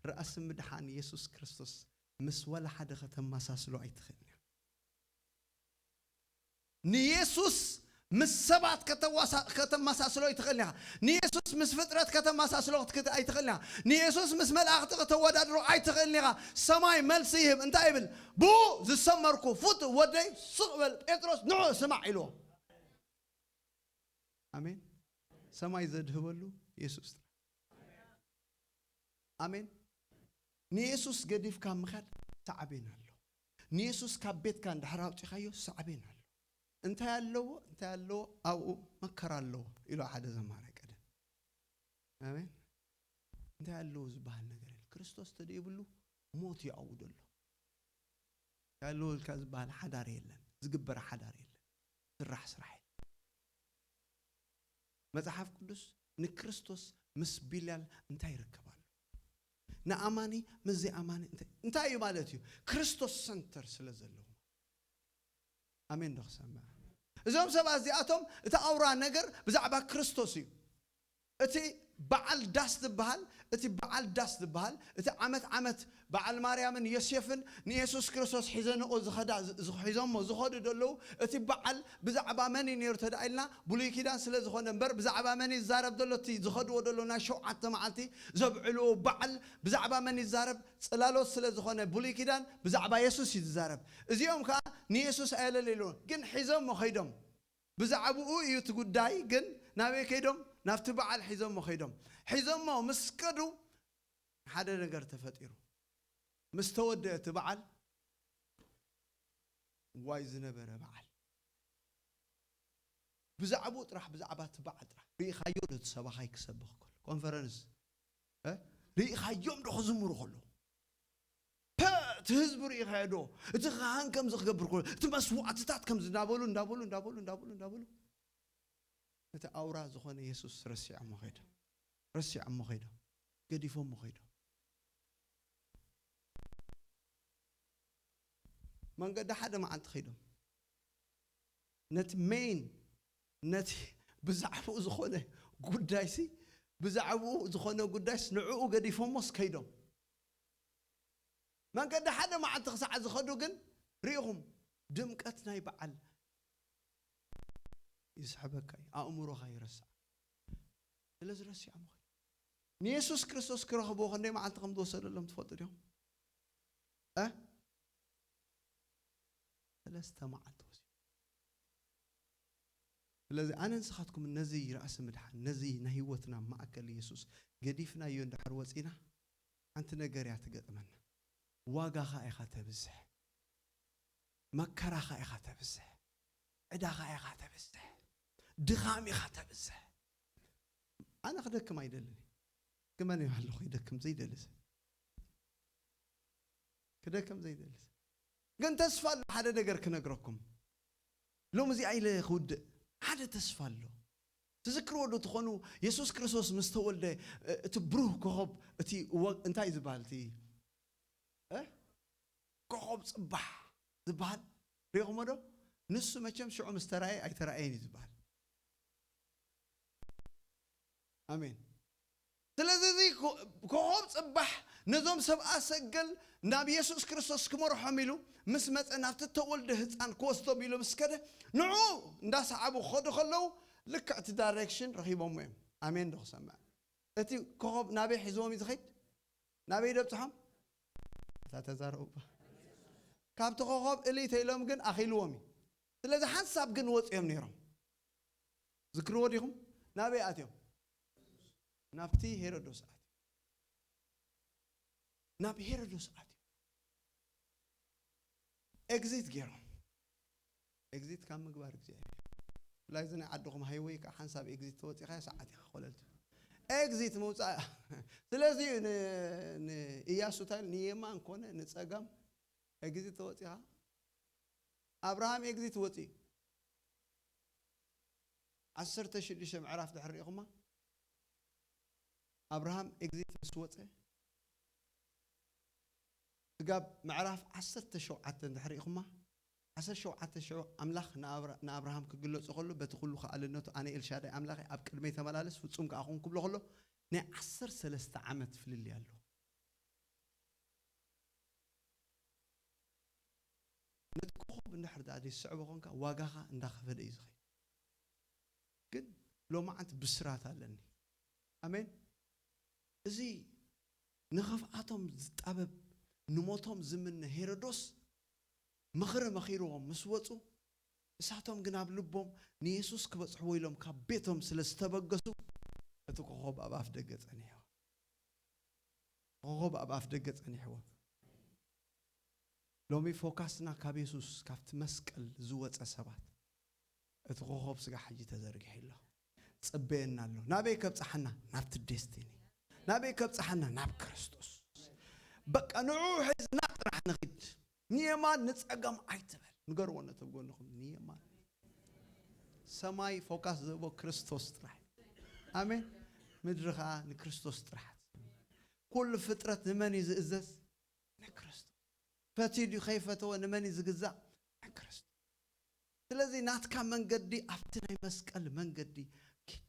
ራእሲ ምድሓን የሱስ ክርስቶስ ምስ ወላ ሓደ ከተመሳስሎ ኣይትኽእልን ኢኻ። ንየሱስ ምስ ሰባት ከተዋሳ-፣ ከተመሳስሎ ኣይትኽእልን ኢኻ። ንየሱስ ምስ ፍጥረት ከተመሳስሎ ክትክት-፣ ኣይትኽእልን ኢኻ። ንየሱስ ምስ መላእኽቲ ከተወዳድሮ ኣይትኽእልን ኢኻ። ሰማይ መልሲ ይህብ። እንታይ ይብል? "ብኡ ዝሰመርኩ ፍቱው ወደይ ስቕ በል ጴጥሮስ፣ ንዑ ስማዕ" ኢልዎ። ኣሜን። ሰማይ ዘድህበሉ የሱስ ጥራሕ። ኣሜን። ንየሱስ ገዲፍካ ምኻድ ሳዕቤን ኣሎ። ንየሱስ ካብ ቤትካ እንድሕር ኣውጺኻዮ ሳዕቤን ኣሎ። እንታይ ኣለዎ? እንታይ ኣለዎ? ኣብኡ መከራ ኣለዎ ኢሉ ሓደ ዘማሪ ቀደም። ኣሜን። እንታይ ኣለዎ ዝበሃል ነገር የለን። ክርስቶስ ተደይብሉ ሞት እዩ ኣብኡ ዘሎ። እንታይ ኣለዎ ኢልካ ዝበሃል ሓዳር የለን። ዝግበር ሓዳር የለን። ዝራሕ ስራሕ የለን። መጽሓፍ ቅዱስ ንክርስቶስ ምስ ቢልያል እንታይ ይርከብ ኣሎ? ንኣማኒ ምስ ዘይኣማኒ እንታይ፣ እንታይ እዩ ማለት እዩ? ክርስቶስ ሰንተር ስለ ዘለዎ። ኣሜን ዶ ክሰምዕ? እዞም ሰባት እዚኣቶም እቲ ኣውራ ነገር ብዛዕባ ክርስቶስ እዩ። እቲ በዓል ዳስ ዝበሃል፣ እቲ በዓል ዳስ ዝበሃል፣ እቲ ዓመት ዓመት በዓል ማርያምን ዮሴፍን ንየሱስ ክርስቶስ ሒዘንኦ ዝኸዳ፣ ዝ-፣ ሒዞሞ ዝኸዱ ዘለዉ፣ እቲ በዓል ብዛዕባ መን እዩ ነይሩ ተድኣ ኢልና፣ ብሉይ ኪዳን ስለ ዝኾነ እምበር፣ ብዛዕባ መን እዩ ዝዛረብ ዘሎ? እቲ ዝኸድዎ ዘለዉ ናይ ሸውዓተ መዓልቲ ዘብዕልዎ በዓል ብዛዕባ መን እዩ ዝዛረብ? ጽላሎት ስለ ዝኾነ ብሉይ ኪዳን ብዛዕባ የሱስ እዩ ዝዛረብ። እዚኦም ከኣ ንየሱስ ኣየለለይዎ፣ ግን ሒዞሞ ኸይዶም። ብዛዕባኡ እዩ እቲ ጉዳይ፣ ግን ናበይ ከይዶም? ናብቲ በዓል ሒዞሞ ኸይዶም። ሒዞሞ ምስ ከዱ ሓደ ነገር ተፈጢሩ። ምስ ተወደአ እቲ በዓል፣ ዋይ ዝነበረ በዓል። ብዛዕባኡ ጥራሕ፣ ብዛዕባ እቲ በዓል ጥራሕ። ርኢኻዮ ዶ እቲ ሰባኻይ ክሰብኽ ከሎ? ኮንፈረንስ፣ እ? ርኢኻዮም ዶ ክዝምሩ ከለዉ? ፐ፣ እቲ ህዝቢ ርኢኻዮ ዶ? እቲ ካህን ከምዚ ክገብር ከሎ፣ እቲ መስዋዕትታት ከምዚ እንዳበሉ፣ እንዳበሉ፣ እንዳበሉ፣ እንዳበሉ፣ እንዳበሉ። እቲ ኣውራ ዝኾነ የሱስ ረሲዖሞ ኸይዶም። ረሲዖሞ ኸይዶም። ገዲፎሞ ኸይዶም። መንገዲ ሓደ መዓልቲ ኸይዶም። ነቲ ሜይን፣ ነቲ ብዛዕባኡ ዝኾነ ጉዳይሲ፣ ብዛዕባኡ ዝኾነ ጉዳይስ ንዕኡ ገዲፎሞስ ከይዶም። መንገዲ ሓደ መዓልቲ ክሳዕ ዝኸዱ ግን ርኢኹም፣ ድምቀት ናይ በዓል ይስሕበካ እዩ፣ ኣእምሮኻ ይረስዕ። ስለዚ ረሲዖም ኸይዶም። ንየሱስ ክርስቶስ ክረኽብዎ ክንደይ መዓልቲ ከም ዝወሰደሎም ትፈልጡ ዲኹም? እ? ሰለስተ መዓልቲ ወሲዱ። ስለዚ ኣነ ንስኻትኩም ነዚ ራእሲ ምድሓን፣ ነዚ ናይ ህይወትና ማእከል የሱስ ገዲፍናዮ እንድሕር ወጺና፣ ሓንቲ ነገር እያ ትገጥመና። ዋጋኻ ኢኻ ተብዝሕ። መከራኻ ኢኻ ተብዝሕ። ዕዳኻ ኢኻ ተብዝሕ። ድኻም ኢኻ ተብዝሕ። ኣነ ክደክም ኣይደልን እየ። ግን መን እዩ ኣለኹ ይደክም ዘይደሊ ሰብ? ክደክም ዘይደሊ ሰብ። ግን ተስፋ ኣሎ ሓደ ነገር ክነግረኩም። ሎም እዚኣ ኢለ ክውድእ ሓደ ተስፋ ኣሎ። ትዝክርዎ ዶ ትኾኑ? የሱስ ክርስቶስ ምስ ተወልደ፣ እ-፣ እቲ ብሩህ ኮኸብ፣ እቲ ወ-፣ እንታይ ዝበሃል? እቲ፣ እ? ኮኸብ ጽባሕ ዝበሃል ርኢኹሞ ዶ? ንሱ መቸም ሽዑ ምስ ተራእየ ኣይተራእየን እዩ ዝበሃል። ኣሜን። ስለዚ እዚ ኮ-፣ ኮኸብ ጽባሕ ነዞም ሰብኣ ሰገል ናብ የሱስ ክርስቶስ ክመርሖም ኢሉ ምስ መጸ፣ ናብቲ ተወልደ ህፃን ክወስዶም ኢሉ ምስ ከደ፣ ንዑ እንዳሰዓቡ ክኸዱ ከለዉ፣ ልክዕ እቲ ዳይሬክሽን ረኺቦምዎ እዮም። ኣሜን ዶ ክሰምዕ? እቲ ኮኸብ ናበይ ሒዝዎም እዩ ዝኸይድ? ናበይ ደብፅሖም? እታ ተዛረቡ እባ። ካብቲ ኮኸብ እልይ ተኢሎም ግን ኣኺልዎም እዩ። ስለዚ ሓንሳብ ግን ወፂኦም ነይሮም። ዝክርዎ ዲኹም? ናበይ ኣትዮም? ናብቲ ሄሮዶስ ኣትዮም። ናብ ሄሮዶስ ኣትዮም። ኤግዚት ገይሮም። ኤግዚት ካብ ምግባር እግዚኣብሔር። ብፍላይ እዚ ናይ ዓድኹም ሃይወይ ከዓ ሓንሳብ ኤግዚት ተወፂኻዮ ሰዓት ኢኻ ኮለል ትብል። ኤግዚት ምውፃእ። ስለዚ ን-፣ ንኢያሱ እንታይ ኢሉ? ንየማን ኮነ ንፀጋም ኤግዚት ተወፂኻ። ኣብርሃም ኤግዚት ወፂኡ። ዓሰርተ ሽዱሽተ ምዕራፍ ድሕር ርኢኹማ፣ ኣብርሃም ኤግዚት ምስ ወፀ፣ ስጋብ ምዕራፍ ዓሰርተ ሸውዓተ እንድሕር ርኢኹማ፣ ዓሰርተ ሸውዓተ ሽዑ ኣምላኽ ንኣብራ-፣ ንኣብርሃም ክግለጾ ከሎ፣ በቲ ኩሉ ከኣልነቱ ኣነ ኤልሻዳይ ኣምላኽ እየ፣ ኣብ ቅድመይ ተመላለስ፣ ፍጹም ከኣ ኩን ክብሎ ከሎ፣ ናይ ዓሰርተ ሰለስተ ዓመት ፍልልይ ኣሎ። ነቲ ኮኾብ እንድሕር ደኣ ዘይስዕቦ ኾንካ፣ ዋጋኻ እንዳኸፈለ እዩ ዝኸይድ። ግን ሎማዓንቲ ብስራት ኣለኒ። ኣሜን። እዚ ንኽፍኣቶም ዝጣበብ፣ ንሞቶም ዝምነ ሄሮዶስ ምኽሪ መኺርዎም ምስ ወጹ፣ ንሳቶም ግን ኣብ ልቦም ንየሱስ ክበጽሕዎ ኢሎም ካብ ቤቶም ስለ ዝተበገሱ፣ እቲ ኮኾብ ኣብ ኣፍ ደገ ጸኒሕዎ። ኮኾብ ኣብ ኣፍ ደገ ጸኒሕዎ። ሎሚ ፎካስና ካብ የሱስ፣ ካብቲ መስቀል ዝወጸ ሰባት፣ እቲ ኮኾብ ስጋ ሕጂ ተዘርጊሑ ኣሎ። ጽበየና ኣሎ። ናበይ ከብጽሓና? ናብቲ ዴስቲኒ። ናበይ ከብጽሓና? ናብ ክርስቶስ። በቃ ንዕኡ ሒዝና ጥራሕ ንኺድ። ንየማን ንጸጋም ኣይትበል። ንገርዎ ነቶም ጎንኹም፣ ንየማን። ሰማይ ፎካስ ዝህቦ ክርስቶስ ጥራሕ። ኣሜን። ምድሪ ኸኣ ንክርስቶስ ጥራሕ። ኩሉ ፍጥረት ንመን እዩ ዝእዘዝ? ንክርስቶስ። ፈትዩ ድዩ ከይፈተወ ንመን እዩ ዝግዛእ? ንክርስቶስ። ስለዚ ናትካ መንገዲ ኣብቲ ናይ መስቀል መንገዲ ኪድ።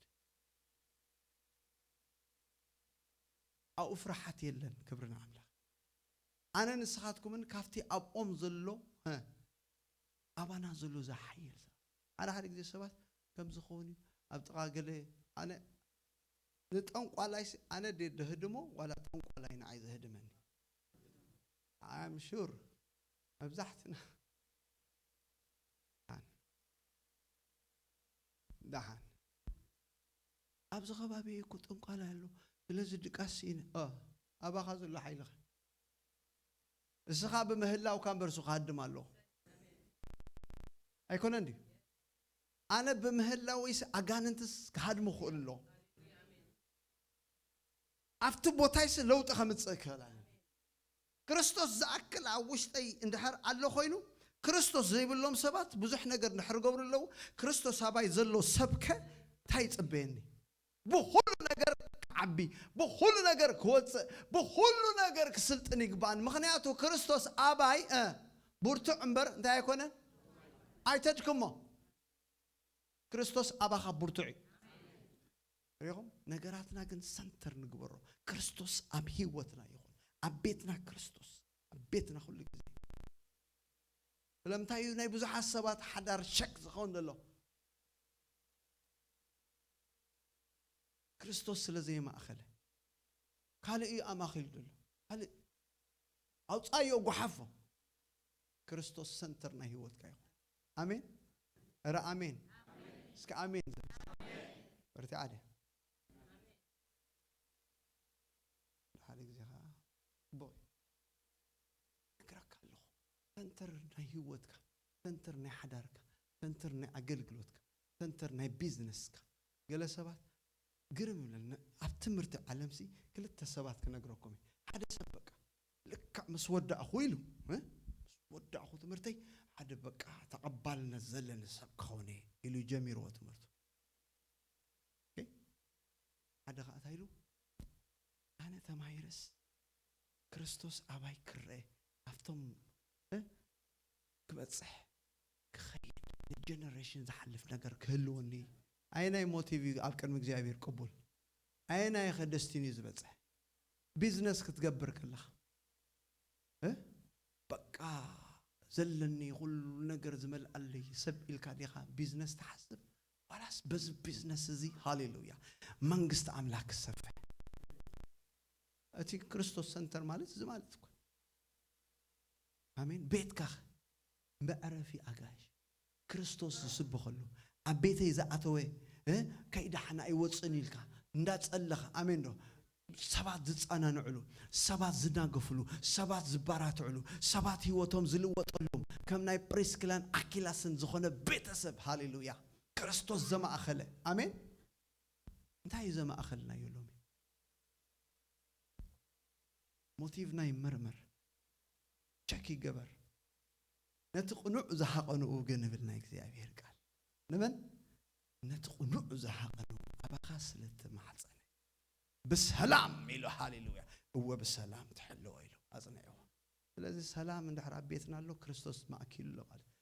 ኣብኡ ፍርሓት የለን። ክብሪ ንኣምላኽ። ኣነ ንስኻትኩምን ካብቲ ኣብኦም ዘሎ፣ ሀ፣ ኣባና ዘሎ ዝሓየል ሰባት። ሓደ ሓደ ግዜ ሰባት ከም ዝኸውን እዩ። ኣብ ጥቓ ገለ ኣነ ንጠንቋላይስ ኣነ ድየ ደህድሞ ዋላ ጠንቋላይ ንዓይ ዘህድመኒ? I'm sure መብዛሕትና ደሓን፣ ደሓን። ኣብዚ ከባቢ እኮ ጠንቋላይ ኣሎ፣ ስለዚ ድቃስ ስኢነ። እ፣ ኣባኻ ዘሎ ሓይልኸ? እስኻ ብምህላውካ እምበር እሱ ክሃድም ኣለኹ። ኣይኮነን ድዩ? ኣነ ብምህላወይስ ኣጋንንትስ ክሃድሙ ክኽእሉ ኣለኹ። ኣብቲ ቦታይስ ለውጢ ከምጽእ ክኽእል ኣለኒ። ክርስቶስ ዝኣክል ኣብ ውሽጠይ እንድሕር ኣሎ ኮይኑ፣ ክርስቶስ ዘይብሎም ሰባት ብዙሕ ነገር እንድሕር ገብሩ ኣለዉ። ክርስቶስ ኣባይ ዘሎ ሰብከ እንታይ ይጽበየኒ? ብኹሉ ነገር ክዓቢ፣ ብኹሉ ነገር ክወጽእ፣ ብኹሉ ነገር ክስልጥን ይግባእን። ምኽንያቱ ክርስቶስ ኣባይ፣ እ፣ ብርቱዕ እምበር እንታይ ኣይኮነን? ኣይተድክሞ። ክርስቶስ ኣባኻ ብርቱዕ እዩ። ሪኹም? ነገራትና ግን ሰንተር ንግበሮ። ክርስቶስ ኣብ ህይወትና ይኹን። ኣብ ቤትና ክርስቶስ። ኣብ ቤትና ኩሉ ግዜ። ስለምንታይ እዩ ናይ ብዙሓት ሰባት ሓዳር ሸክ ዝኸውን ዘሎ? ክርስቶስ ስለ ዘይማእኸለ። ካልእ እዩ ኣማኺሉ ዘሎ። ካልእ ኣውጻዮ፣ ጓሓፎ። ክርስቶስ ሰንተር ናይ ህይወትካ ይኹን። ኣሜን። እረ ኣሜን። እስከ ኣሜን ዘ-፣ በርትዓ ድያ? ሓደ ግዜ ኸዓ ጽቡቕ እዩ። እነግረካ ኣለኹ። ሰንተር ናይ ህይወትካ፣ ሰንተር ናይ ሓዳርካ፣ ሰንተር ናይ ኣገልግሎትካ፣ ሰንተር ናይ ቢዝነስካ። ገለ ሰባት ግርም ይብለኒ። ኣብ ትምህርቲ ዓለምሲ ክልተ ሰባት ክነግረኩም እየ። ሓደ ሰብ በቃ ልክዕ ምስ ወዳእኹ ኢሉ፣ እ? ምስ ወዳእኹ ትምህርተይ ሓደ በቃ ተቐባልነት ዘለኒ ሰብ ክኸውን እየ ኢሉ ጀሚርዎ ትምህርቱ። ኦኬ? ሓደ ኸዓ እንታይ ኢሉ? ኣነ ተማሂረስ ክርስቶስ ኣባይ ክረአ፣ ኣብቶም፣ እ፣ ክበጽሕ፣ ክኸይድ፣ ንጀነሬሽን ዝሓልፍ ነገር ክህልወኒ፣ ኣየናይ ሞቲቭ እዩ ኣብ ቅድሚ እግዚኣብሔር ቅቡል? ኣየናይ ኸ ደስቲኒ እዩ ዝበጽሕ? ቢዝነስ ክትገብር ከለኻ እ? በቃ ዘለኒ ኩሉ ነገር ዝመልኣለይ ሰብ ኢልካ ዲኻ ቢዝነስ ትሓስብ? ዋላስ በዚ ቢዝነስ እዚ ሃሌሉያ መንግስቲ ኣምላክ ክሰፍሕ? እቲ ክርስቶስ ሰንተር ማለት እዚ ማለት እኮ። ኣሜን። ቤትካ መዕረፊ ኣጋይሽ ክርስቶስ ዝስብኸሉ፣ ኣብ ቤተይ ዝኣተወ እ፣ ከይዳሕና ኣይወፅን ኢልካ እንዳፀለኻ፣ ኣሜን ዶ? ሰባት ዝፀናንዕሉ፣ ሰባት ዝናገፍሉ፣ ሰባት ዝባራትዕሉ፣ ሰባት ህይወቶም ዝልወጠሎም ከም ናይ ፕሪስክላን ኣኪላስን ዝኾነ ቤተሰብ፣ ሃሌሉያ፣ ክርስቶስ ዘማእኸለ። ኣሜን። እንታይ እዩ ዘማእኸልናዮ ሎሚ? ሞቲቭና ይመርመር፣ ቸክ ይገበር። ነቲ ቅኑዕ ዝሃቐንኡ ግን እብል ናይ እግዚኣብሔር ቃል። ንመን? ነቲ ቅኑዕ ዝሃቐንኡ ኣባኻ ስለ እተማሕጸነ። ብሰላም ኢሉ፣ ሃሌሉያ፣ እወ ብሰላም ትሕልዎ ኢሉ ኣጽኒዕዎ። ስለዚ ሰላም እንድሕር ኣብ ቤትና ኣሎ፣ ክርስቶስ ማእኪሉ ኣሎ ማለት።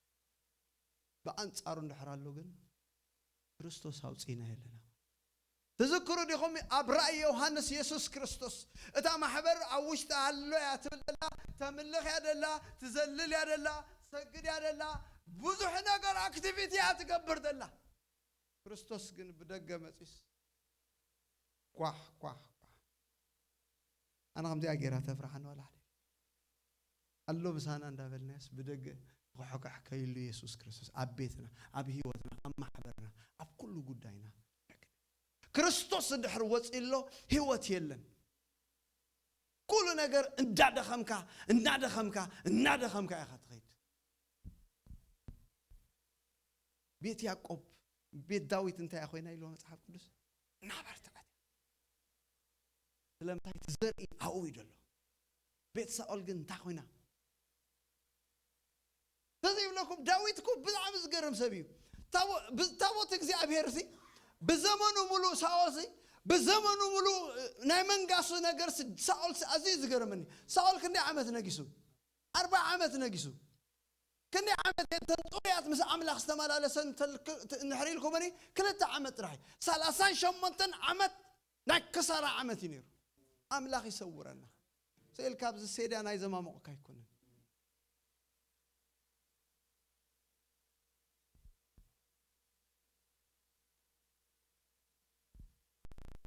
ብኣንጻሩ እንድሕር ኣሎ ግን ክርስቶስ ኣውጺእና የለና። ትዝክሩ ዲኹም ኣብ ራእይ ዮሃንስ የሱስ ክርስቶስ እታ ማሕበር ኣብ ውሽጢ ኣሎ እያ ትብል ደላ፣ ተምልኽ እያ ደላ፣ ትዘልል እያ ደላ፣ ትሰግድ እያ ደላ፣ ብዙሕ ነገር ኣክቲቪቲ እያ ትገብር ደላ። ክርስቶስ ግን ብደገ መጺስ ኳሕ ኳሕ ኳሕ። ኣነ ከምዚኣ ጌራ ተፍርሓኒ ዋላ ሓደ ኣሎ ምሳና እንዳበልናዮስ ብደገ ክሕኳሕ ከይሉ የሱስ ክርስቶስ ኣብ ቤትና፣ ኣብ ህይወትና፣ ኣብ ማሕበርና፣ ኣብ ኩሉ ጉዳይና። ክርስቶስ እንድሕር ወፂ ኣሎ ህይወት የለን። ኩሉ ነገር እንዳደኸምካ፣ እናደኸምካ፣ እናደኸምካ ኢኻ ትኸይድ። ቤት ያዕቆብ፣ ቤት ዳዊት እንታይ እያ ኮይና ኢልዎ መጽሓፍ ቅዱስ? እናበርትዐት። ስለምንታይ? እቲ ዘርኢ ኣብኡ እዩ ዘሎ። ቤት ሳኦል ግን እንታይ ኮይና? ተዘይብለኩም ዳዊት እኮ ብጣዕሚ ዝገርም ሰብ እዩ። ታቦ-፣ ብ-፣ ታቦት እግዚኣብሔር ሲ ብዘመኑ ሙሉእ ሳኦል ሲ ብዘመኑ ሙሉእ ናይ መንጋሱ ነገር ሲ ሳኦል ሲ ኣዝዩ ዝገርመኒ። ሳኦል ክንደይ ዓመት ነጊሱ? ኣርባዓ ዓመት ነጊሱ። ክንደይ ዓመት እየን እተን ጥሩያት ምስ ኣምላኽ ዝተመላለሰ እንተልክ-፣ ት-፣ እንድሕር ኢልኩምኒ፣ ክልተ ዓመት ጥራሕ እዩ። ሰላሳን ሸሞንተን ዓመት ናይ ክሳራ ዓመት እዩ ነይሩ። ኣምላኽ ይሰውረና። ስኢል ካብዚ ሴድያ ናይ ዘማሞቕካ ኣይኮነን።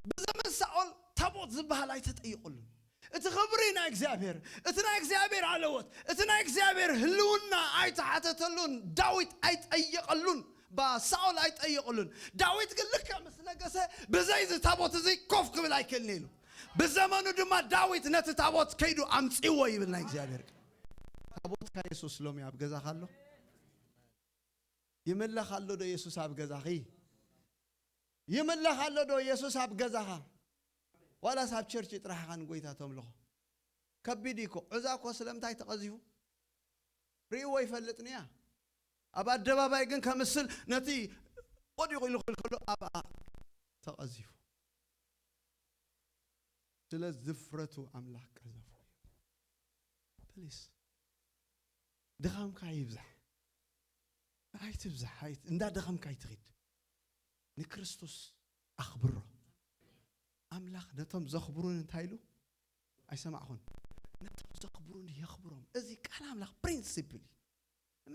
ብዘመን ሳኦል ታቦት ዝበሃል ኣይተጠየቐሉን። እቲ ክብሪ ናይ እግዚኣብሔር፣ እቲ ናይ እግዚኣብሔር ኣለወት፣ እቲ ናይ እግዚኣብሔር ህልውና ኣይተሓተተሉን። ዳዊት ኣይጠየቐሉን፣ ባ ሳኦል ኣይጠየቐሉን። ዳዊት ግን ልክዕ ምስ ነገሰ ብዘይ እዚ ታቦት እዚ ኮፍ ክብል ኣይክእልን ኢሉ። ብዘመኑ ድማ ዳዊት ነቲ ታቦት ከይዱ ኣምጺዎ ይብል ናይ እግዚኣብሔር ቃል። ታቦትካ የሱስ ሎሚ ኣብ ገዛኻ ኣሎ? ይምለኽ ኣሎ ዶ የሱስ ኣብ ገዛኺ? ይምለኽ ኣሎ ዶ የሱስ ኣብ ገዛኻ? ዋላስ ኣብ ቸርች ጥራሕ ኢኻ ንጎይታ ተምልኾ? ከቢድ እዩ እኮ። ዕዛ እኮ ስለምንታይ ተቐዚፉ? ርእይዎ ይፈልጥንያ። ኣብ ኣደባባይ ግን ከምስል ነቲ ወዲቑ ኢሉ ክብል ከሎ ኣብኣ ተቐዚፉ። ስለ ዝፍረቱ ኣምላኽ ቀዘፎ። ፕሊስ፣ ድኻምካ ይብዛሕ። ኣይትብዛሕ፣ ኣይት-፣ እንዳደኸምካ ኣይትኺድ። ንክርስቶስ ኣኽብሮ። ኣምላኽ ነቶም ዘኽብሩን እንታይ ኢሉ? ኣይሰማዕኹን። ነቶም ዘኽብሩን የኽብሮም። እዚ ቃል ኣምላኽ ፕሪንሲፕል እዩ።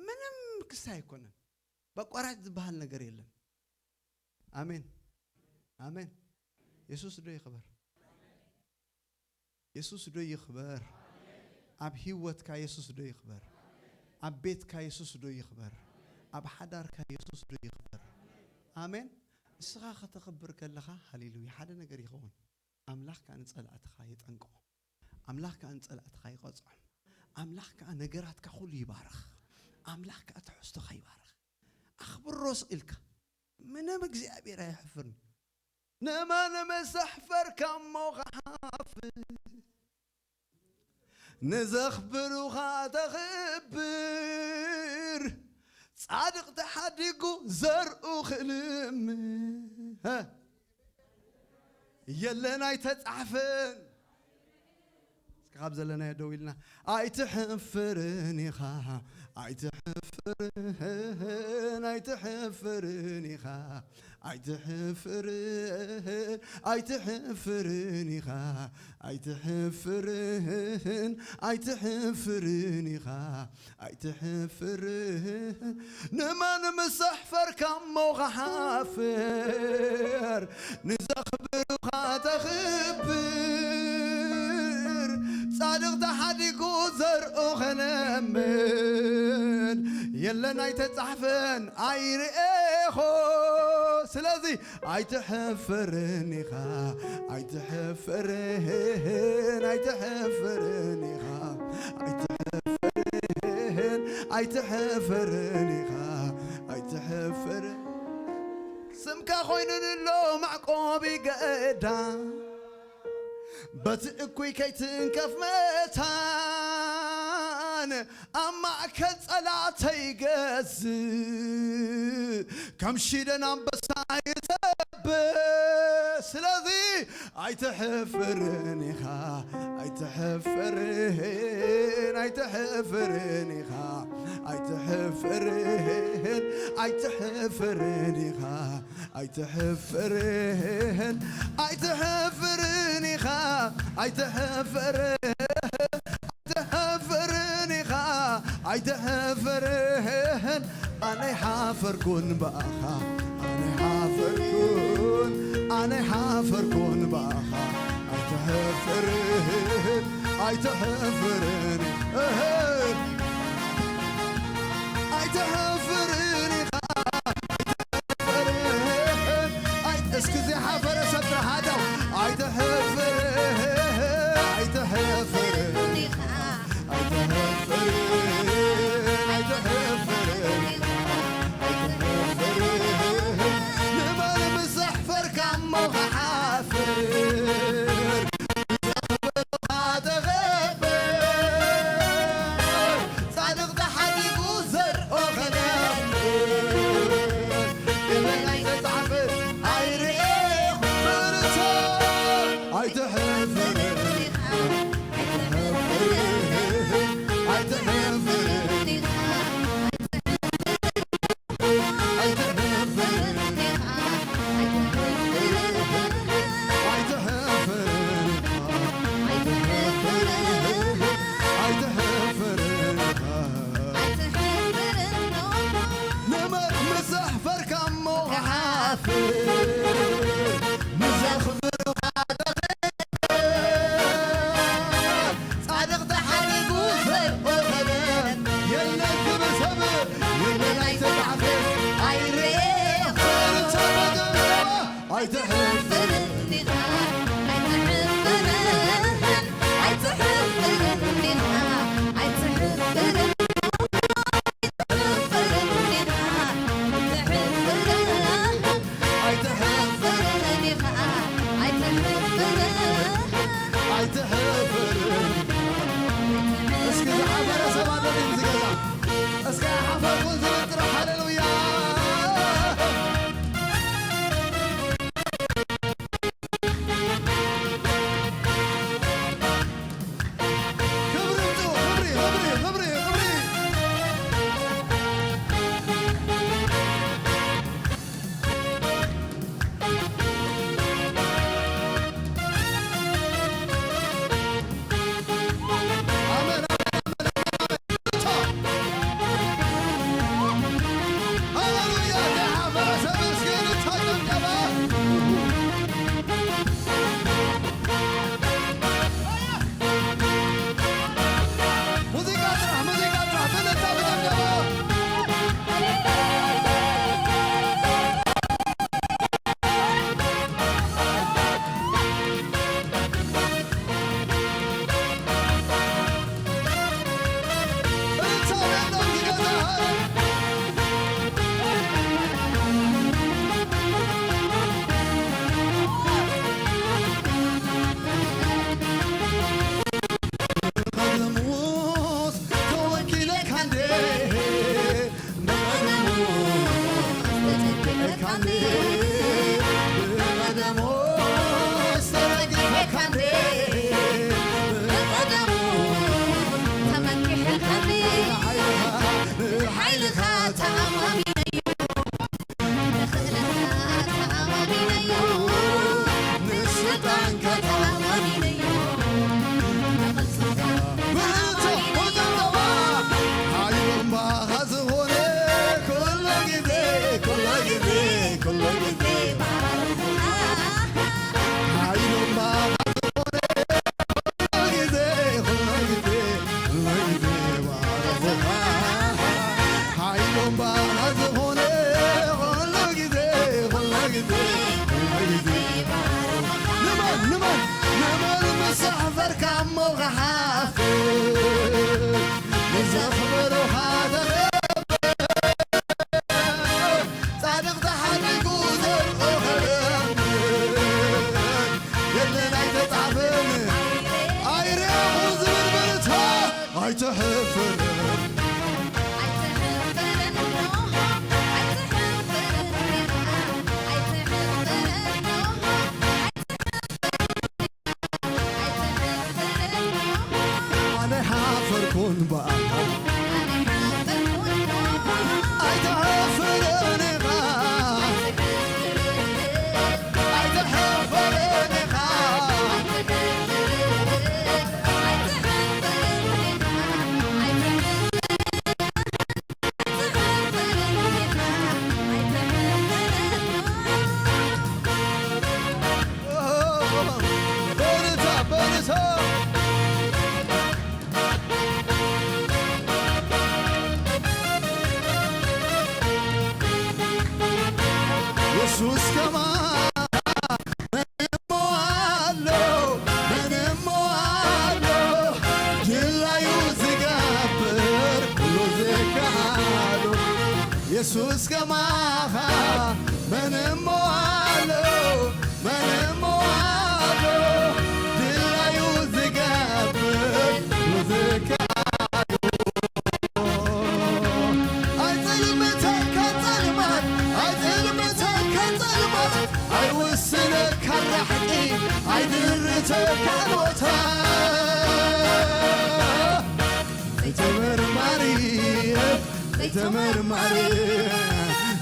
ምንም ክስታይ ኣይኮነን። በቋራጭ ዝበሃል ነገር የለን። ኣሜን። ኣሜን። የሱስ ዶ ይኽበር? የሱስ ዶ ይኽበር? ኣብ ህይወትካ የሱስ ዶ ይኽበር? ኣብ ቤትካ የሱስ ዶ ይኽበር? ኣብ ሓዳርካ የሱስ ዶ ይኽበር? ኣሜን። እስኻ ከተኽብር ከለኻ፣ ሃሌሉያ፣ ሓደ ነገር ይኸውን። ኣምላኽ ከኣ ንጸላእትኻ የጠንቅቖም። ኣምላኽ ከኣ ንጸላእትኻ ይቐጽዖም። ኣምላኽ ከኣ ነገራትካ ኩሉ ይባርኽ። ኣምላኽ ከኣ ትሕዝቶኻ ይባርኽ። ኣኽብሮ ስቕ ኢልካ። ምንም እግዚኣብሔር ኣየሕፍርን። ንመን መሳሕፈርካ እሞ ክሓፍር? ንዘኽብሩኻ ተኽብር። ጻድቕ ተሓዲጉ ዘርኡ ክልም። የለን ኣይተጻሕፈን። እስኻ ኣብ ዘለናዮ ደው ኢልና። ኣይትሕፍርን ኢኻ ኣይትሕፍርን ኣይትሕፍርን ኢኻ ኣይትሕፍርን ኣይትሕፍርን ኢኻ ኣይትሕፍርን ኣይትሕፍርን ኢኻ ኣይትሕፍርን ንመን ምስ ኣሕፈርካ እሞ ኸሓፍር ንዘኽብሩኻ ተኽብር ጻድቕ ተሓዲጉ ዘርኡ ኸነምን የለን ኣይተጻሕፈን ኣይርኤኾ ስለዚ ኣይትሕፍርን ኢኻ ኣይትሕፍርን ኣይትሕፍርን ኢኻ ኣይትሕፍርን ኣይትሕፍርን ኢኻ ኣይትሕፍር ስምካ ኮይኑ ንሎ ማዕቆብ ይገዳ በቲ እኩይ ከይትንከፍ መታን ኣብ ማእከል ጸላተይ ገዝእ ከም ሽደን ኣንበሳ ይተብ ስለዚ ኣይትሕፍርን ኢኻ ኣይትሕፍርን ኣይትሕፍርን ኢኻ ኣይትሕፍርን ኣይትሕፍርን ኢኻ ኣይትሕፍርን ኣይትሕፍርን ኢኻ ኣይትሕፍርን ኣይትሕፍርን ኢኻ ኣይትሕፍርን ኣነ ሓፈርኩን ብኣኻ ኣነ ሓፈርኩን ኣነ ሓፈርኩን ብኣኻ ኣይትሕፍርን ኣይትሕፍርን እህ ኣይትሕፍርን ኢኻ ኣይትሕፍርን ኣይ እስኪ ዘይሓፈረ ሰብ ጥራሕ ሃደው ኣይትሕፍርን ኣይትሕፍርን ኣይትሕፍርን ኣይትሕፍርን ኣይትሕፍርን ንመን ምስ ኣሕፈርካ እሞ ክሓፍር ተኽብር ጻድቕ ተሓዲጉ ዘርኦ ኸነፍር ኣይትሓፍር፣ ንዘኽበሩኻ ተኸብር። ጻድቕ ተሓሪጉ ዘርኡ ክለምልም፣ ገድልን ኣይተጻሕፈን ኣይርኣኹ ዝብል ብርታ ኣይትሕፍር። ኣነ ሓፈርኩን ብኣኻ ኣይትሕፍርን ኢኻ። ኣይትሕፍርን ኢኻ። በርታ፣ በርታ። የሱስ ከማኻ መን እሞ ኣሎ፣ መን እሞ ኣሎ፣ ድላዩ ዝገብር ኩሉ ዝከኣሎ። የሱስ ከማኻ መን እሞ ኣሎ፣ መን እሞ ኣሎ፣ ድላዩ ዝገብር ኩሉ ዝከኣሎ። ኣይጽልምተካ ጸልማት፣ ኣይጽልምተካ ጸልማት፣ ኣይውስነካ ራሕቂ፣ ኣይድርተካ ቦታ። ዘይተመርማሪ፣ ዘይተመርማሪ፣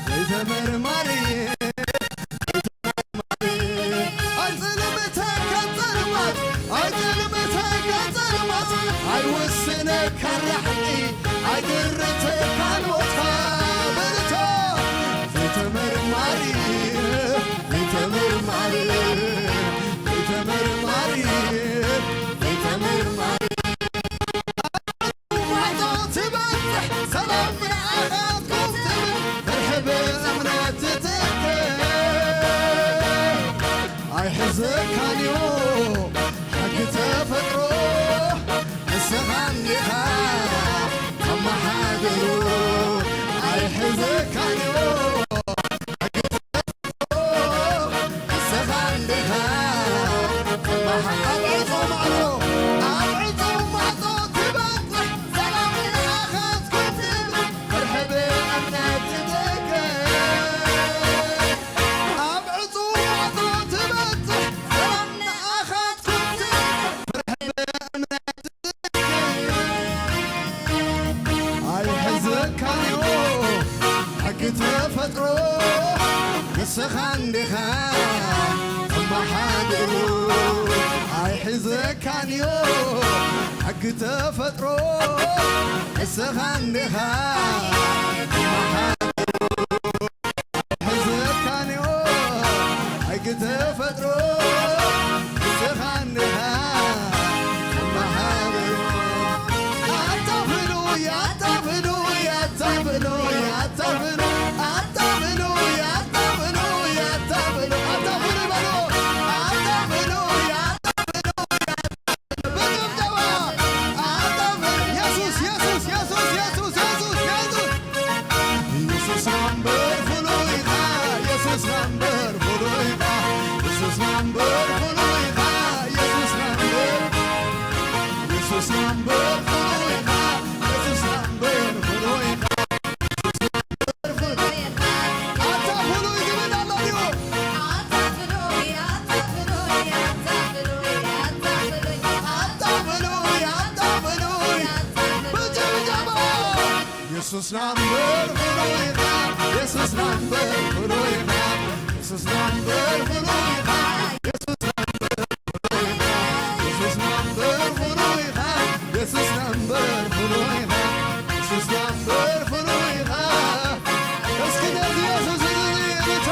ዘይተመርማሪ። ኣይጽልምተካ ጸልማት፣ ኣይጽልምተካ ጸልማት፣ ኣይውስነካ ራሕቂ፣ ኣይድርተካ ቦታ። በርታ። ዘይተመርማሪ፣ ዘይተመርማሪ፣ ዘይተመርማሪ፣ ዘይተመርማሪ። ማዕጾ ትበጽሕ ሰላም ንዓኻትኩም ትብል ፍርሒ ብእምነት ትትክእ። ኣይሕዘካንዮ ሕጊ ተፈጥሮ ንስኻ እንዲኻ ተመሓድሮ። ኣይሕዘካንዮ ንስኻ እንዲኻ ተመሓ-፣ ኣብ ዕጹው ማዕጾ፣ ኣብ ዕጹው ማዕጾ ትበጽሕ ሰላም ንዓኻትኩም ትብል ፍርሒ ብእምነት ትትክእ። ኣብ ዕጹው ማዕጾ ትበጽሕ ሰላም ንዓኻትኩም ትብል ፍርሒ ብእምነት ኣይሕዘካንዮ ሕጊ ተፈጥሮ ንስኻ እንዲኻ ተመሓድሮ። ኣይሕዘካንዮ ሕጊ ተፈጥሮ ንስኻ እንዲኻ ተመሓድሮ። ሕዘካንዮ ሕጊ ተፈጥሮ ንስኻ እንዲኻ ተመሓድሮ። ኣታ ፍሉይ፣ ኣታ ፍሉይ፣ ኣታ ፍሉይ፣ ኣታ ፍሉይ፣ ኣታ ፍሉይ፣ ኣታ ፍሉይ፣ ኣታ ፍሉይ፣ ኣታ ፍሉይ በሉ። ኣታ ፍሉይ፣ ኣታ ፍሉይ፣ ኣታ ፍሉይ። ብጭብጨባ ኣታ ፍሉይ። የሱስ፣ የሱስ፣ የሱስ፣ የሱስ፣ የሱስ፣ የሱስ። የሱስ ናምበር ፍሉይ ኢኻ፣ የሱስ ናምበር ፍሉይ ኢኻ፣ የሱስ ናምበር ፍሉይ ኢኻ፣ የሱስ ናምበር፣ የሱስ ናምበር ፍሉይ ኢኻ፣ የሱስ ናምበር ፍሉይ ኢኻ፣ የሱስ ናምበር ፍሉይ ኢኻ። ኣታ ፍሉይ ዝብል ኣሎ ድዩ? ኣታ ፍሉይ፣ ኣታ ፍሉይ፣ ኣታ ፍሉይ፣ ኣታ ፍሉይ፣ ኣታ ፍሉይ፣ ኣታ ፍሉይ። ብጭብጨባ። የሱስና እምበር ፍሉይ ኢኻ፣ የሱስና እምበር ፍሉይ ኢኻ፣ የሱስና እምበር ፍሉይ ኢኻ፣ የሱስና እምበር ፍሉይ ኢኻ፣ የሱስና እምበር ፍሉይ ኢኻ፣ የሱስና እምበር ፍሉይ ኢኻ፣ የሱስና እምበር ፍሉይ ኢኻ። እስኪ ነቲ የሱስ እልልታ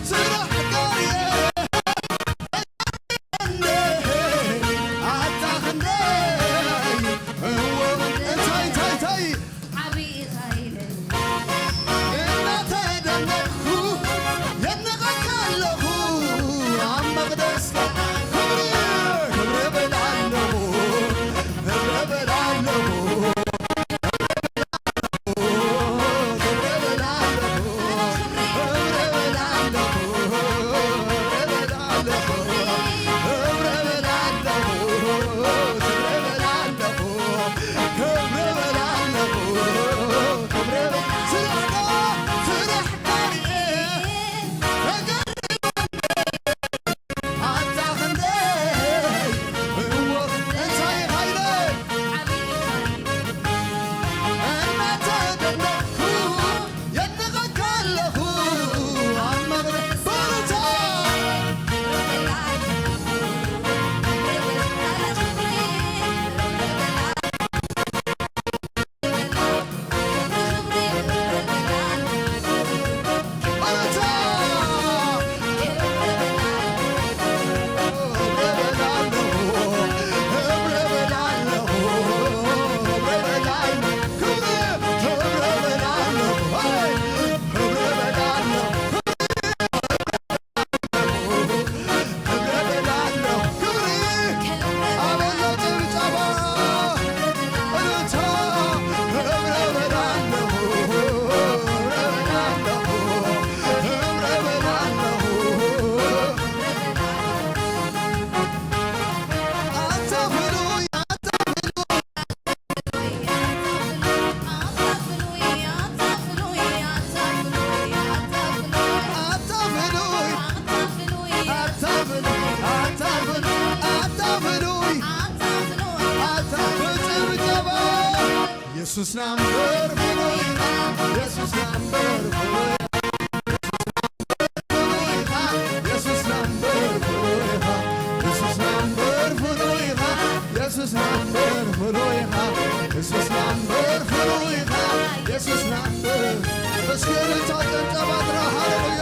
ስራሕ ጋር ኣታ ክንደይ እዎ፣ እንታይ፣ እንታይ፣ እንታይ? ኣለኹ ኣብ መቕደስ በረታ። በረታ። የሱስ ናምበር ፍሉይ ኢኻ፣ የሱስ ናምበር ፍሉይ ኢኻ፣ የሱስ ናምበር ፍሉይ ኢኻ፣ የሱስ ናምበር ፍሉይ ኢኻ፣ የሱስ ናምበር ፍሉይ ኢኻ፣ የሱስ ናምበር ፍሉይ ኢኻ፣ የሱስ ናምበር። እስኪ እልልታ ጭብጨባ ጥራ። ሃሌሉያ።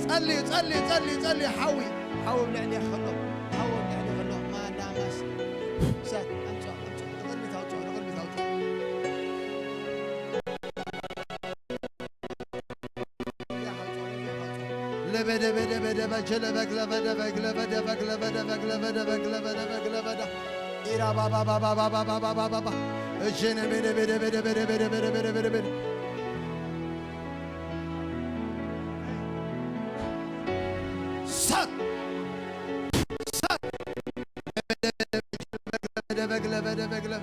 ጸልዩ፣ ጸልዩ፣ ጸልዩ፣ ጸልዩ። ሓዊ፣ ሓዊ ኣብ ልዕሊ ከሎ፣ ሓዊ ኣብ ልዕሊ ከሎ። ማዳማስ። እሳት፣ ኣምጽኦ፣ ኣምጽኦ። ንቕድሚት ኣውጽኦ፣ ንቕድሚት ኣውጽኦ። ለበደ በደ በደ በጀለ በግለ በደ በግለ በደ በግለ በደ በግለ በደ በግለ በደ በግለ በደ ኢራ ባባ ባባ ባባ ባባ ባባ እጀነ በደ በደ በደ በደ በደ በደ በደ በደ በደ ሳት ሳት ለበደ በግለ በደ በግለ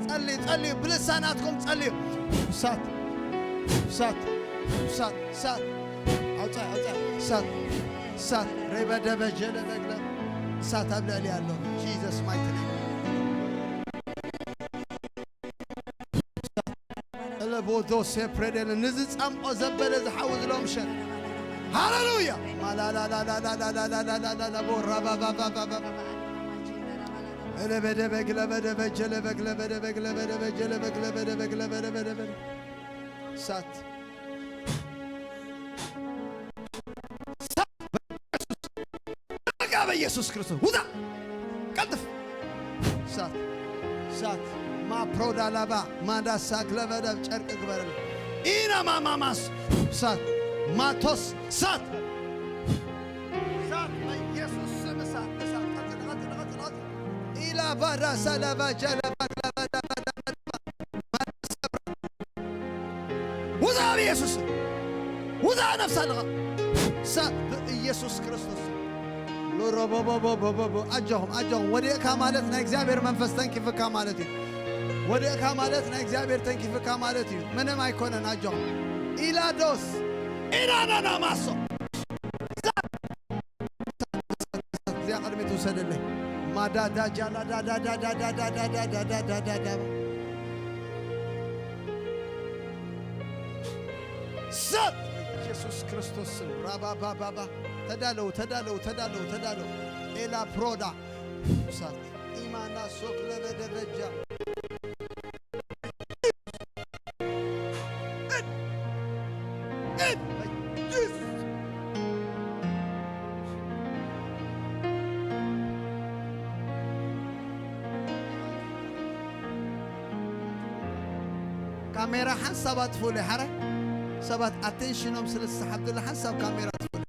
ጸልዩ፣ ጸልዩ፣ ብልሳናትኩም ጸልዩ። እሳት፣ እሳት፣ እሳት፣ እሳት። ኣውጻ፣ ኣውጻ፣ እሳት፣ እሳት። ሬበደበ ጀለበግለ እሳት ኣብ ልዕሊ ኣሎ። Jesus mighty name። ለቦዶ ሴፕሬዴል ንዝጻምቆ ዘበለ ዝሓዊ ዝሎም ሸን። ሃሌሉያ። ማላላላላላላላላላላላላቦ ራባባባባባ። እለበደበግለበደበጀለበግለበደበግለበደበጀለበግለበደበግለበደበደበ። እሳት። እሳት። በቃ በኢየሱስ ክርስቶስ ውጣ። ቀልጥፍ። እሳት። እሳት። ማፕሮዳላባ ማዳሳክለበደብ ጨርቅ ግበረል። ኢና ማማማስ። እሳት። ማቶስ። እሳት። እሳት። በኢየሱስ ስም እሳት። እሳት። ቀጥል፣ ቀጥል፣ ቀጥል፣ ቀጥል። ኢላ ባዳ ሳላባ ጃላባ ክላባዳ ባዳ ባዳ ባዳ። ውጣ ብኢየሱስ ስም። ውጣ ነፍስ ኣለኻ። እሳት ብኢየሱስ ክርስቶስ ስም። ሎሮቦቦቦቦቦቦ። ኣጆኹም፣ ኣጆኹም። ወዲቕካ ማለት ናይ እግዚኣብሔር መንፈስ ተንኪፍካ ማለት እዩ። ወዲቕካ ማለት ናይ እግዚኣብሔር ተንኪፍካ ማለት እዩ። ምንም ኣይኮነን። ኣጆኹም። ኢላዶስ። ኢናናና ማሶ። እዛ እዚኣ ቅድሚት ውሰደለይ። ማዳዳ ጃላ ዳዳ ዳዳ ዳዳ ዳዳ ዳዳ ዳዳ ዳዳ። እሳት ኢየሱስ ክርስቶስ ስም። ራባባባባ። ተዳለው፣ ተዳለው፣ ተዳለው፣ ተዳለው። ኤላ ፕሮዳ። እሳት። ኢማና ሶክ ለበደበጃ። ካሜራ ሓንሳብ ኣጥፍኡለይ ሓራይ። ሰባት ኣቴንሽኖም ስለ ዝሰሓብ ዘሎ ሓንሳብ ካሜራ ኣጥፍኡለይ።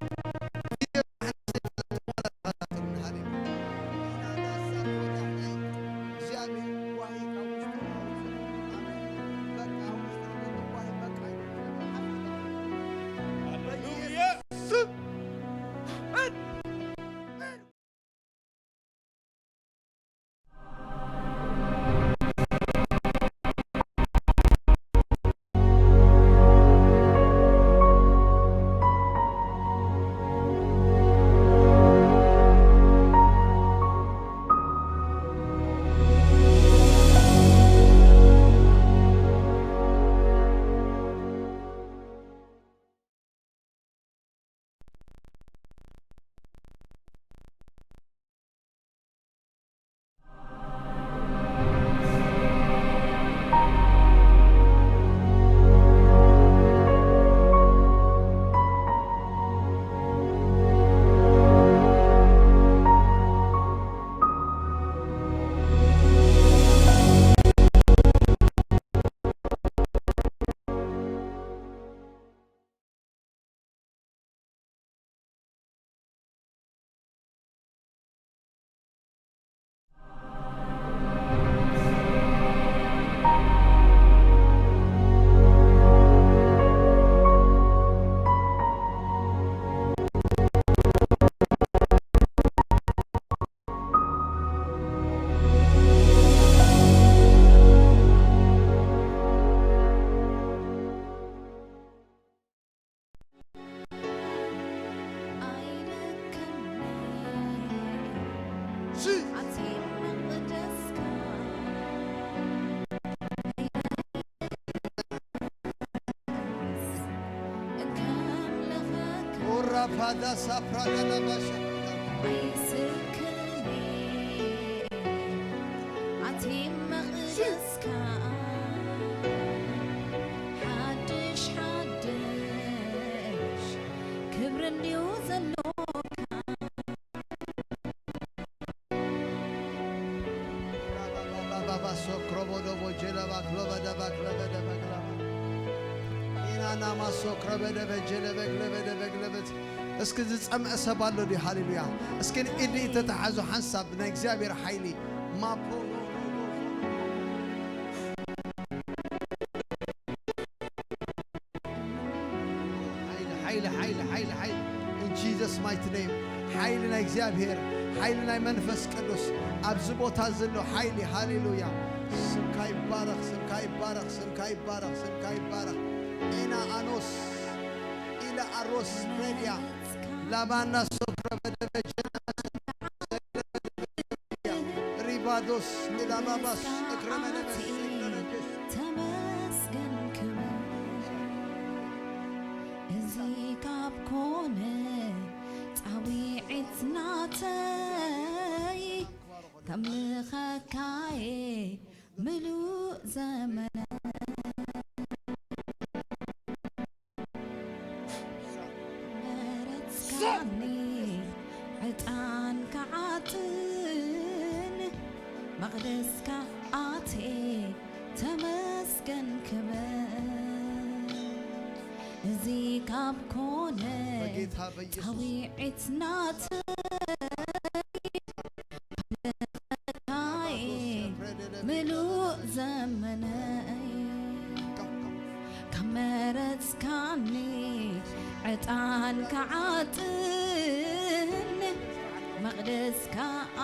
ኦራፓዳ ሳፕራዳላባሻ። ኣይስክኒ ኣቲ መቕደስካ ሓድሽ እንዲዩ ዘሎካ። እስኪ ዝጸምአ ሰብ ኣሎ ድዩ? ሃሌሉያ። እስኪ ንኢድ ተተሓዙ፣ ሓንሳብ ናይ እግዚኣብሔር ሓይሊ ማፖ ሓይሊ፣ ሓይሊ፣ ሓይሊ፣ ሓይሊ፣ ሓይሊ። In Jesus mighty name። ሓይሊ ናይ እግዚኣብሔር፣ ሓይሊ ናይ መንፈስ ቅዱስ ኣብዚ ቦታ ዘሎ ሓይሊ። ሃሌሉያ። ስምካ ይባረኽ፣ ስምካ ይባረኽ፣ ስምካ ይባረኽ፣ ስምካ ይባረኽ። ኢና ኣኖስ፣ ኢለ ኣሮስ ሬድያ፣ ላባና ሶክረ በደበ ጀና ሪባዶስ ኢላባባስ እክረመለበስ ተመስገን ክብር እዚ ካብ ኮነ ጻዊዒት ናተይ ከምልኸካየ ምሉእ ዘመነ መረጽካኒ ዕጣን ክዓጥን መቕደስካ ኣትየ ተመስገን ክብር እዚ ካብ ኮነ በጌታ በኢየሱስ ጻዊዒት ናተይ ምሉእ ዘመነይ ካብ መረጽካኒ ዕጣን ክዓጥን መቕደስካ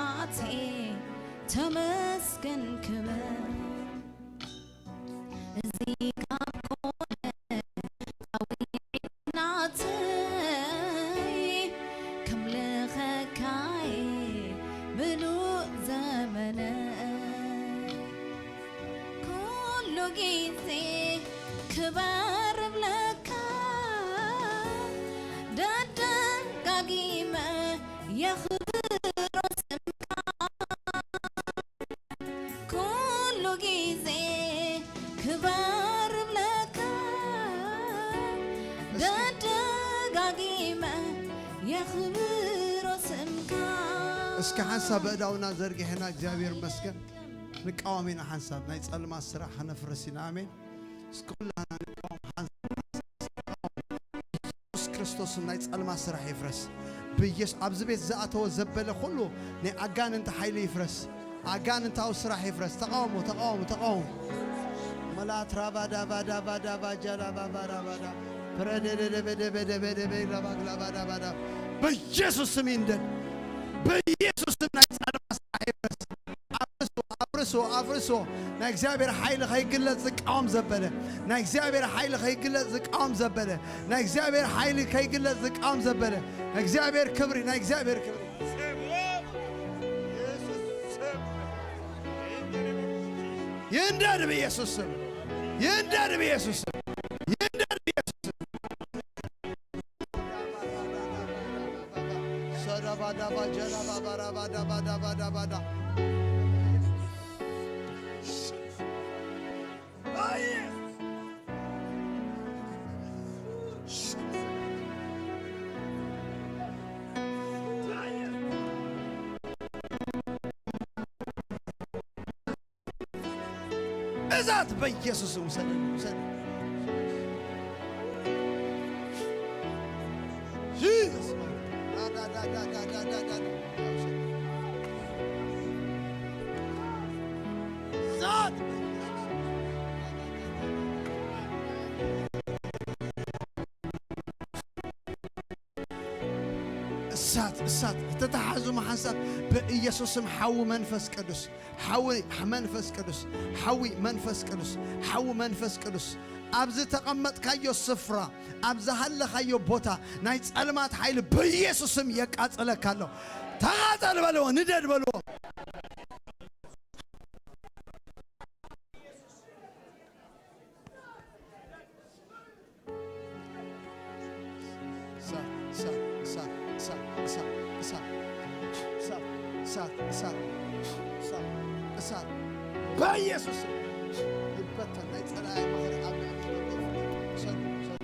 ኣትየ ተመስገን ክብር እዚ ካብ ኮነ ጻዊዒት ናተይ ከምልኸካየ ምሉእ ዘመነይ ኩሉ ግዜ ክበር እብለካ ደጋጊመ የኽብሮ ስምካ ኩሉ ግዜ ክበር እብለካ ደጋጊመ የኽብሮ ስምካ። እስኪ ሓንሳብ ኣእዳውና ዘርጊሕና እግዚኣብሔር ይመስገን ንቃወም ኢና። ሓንሳብ ናይ ጸልማት ስራሕ ከነፍርስ ኢና። ኣሜን። እስኪ ኩላና ንቃወም። ሓንሳብ ኢየሱስ ክርስቶስን ናይ ጸልማት ስራሕ ይፍረስ። ብኢየሱስ ኣብዚ ቤት ዝኣተወ ዘበለ ኩሉ ናይ ኣጋንንቲ ሓይሊ ይፍረስ። ኣጋንንታዊ ስራሕ ይፍረስ። ተቃውሞ፣ ተቃውሞ፣ ተቃውሞ። መላት ራባዳ ባዳ ባዳ ባጃላ ባባራ ባዳ ፕረደደደበደበደበደበ ላባግላ ባዳ ባዳ በኢየሱስ ስም ይንደድ። በኢየሱስ ስም ናይ ጸልማት ስራሕ ይፍረስ። ኣፍርሶ፣ ኣፍርሶ፣ ኣፍርሶ። ናይ እግዚኣብሔር ሓይሊ ከይግለጽ ዝቃወም ዘበለ፣ ናይ እግዚኣብሔር ሓይሊ ከይግለጽ ዝቃወም ዘበለ፣ ናይ እግዚኣብሔር ሓይሊ ከይግለጽ ዝቃወም ዘበለ፣ ናይ እግዚኣብሔር ክብሪ፣ ናይ እግዚኣብሔር ክብሪ። ይንደድ ብኢየሱስ ስም። ይንደድ ብኢየሱስ ስም። ይንደድ ብኢየሱስ ስም። ሰዳባዳባ ጀላባባራባዳባዳባዳባዳ እሳት በኢየሱስ ስም ውሰድ፣ ውሰድ። ጂሰስ። እሳት በኢየሱስ ስም። እሳት፣ እሳት። ተተሓዙ መሓንሳብ በኢየሱስ ስም ሓዊ መንፈስ ቅዱስ፣ ሓዊ መንፈስ ቅዱስ፣ ሓዊ መንፈስ ቅዱስ፣ ሓዊ መንፈስ ቅዱስ። ኣብ ዝተቐመጥካዮ ስፍራ፣ ኣብ ዝሃለኻዮ ቦታ ናይ ጸልማት ሓይሊ በኢየሱስ ስም የቃጽለካ ኣሎ። ተቓጸል በልዎ፣ ንደድ በልዎ። እሳት፣ እሳት፣ እሳት፣ እሳት፣ እሳት፣ እሳት፣ እሳት፣ እሳት፣ እሳት፣ እሳት፣ እሳት፣ በኢየሱስ ስም ይበተን። ናይ ጸላኢ ማህሪ ኣብ ልዕሊ ውሰዱ፣ ውሰዱ።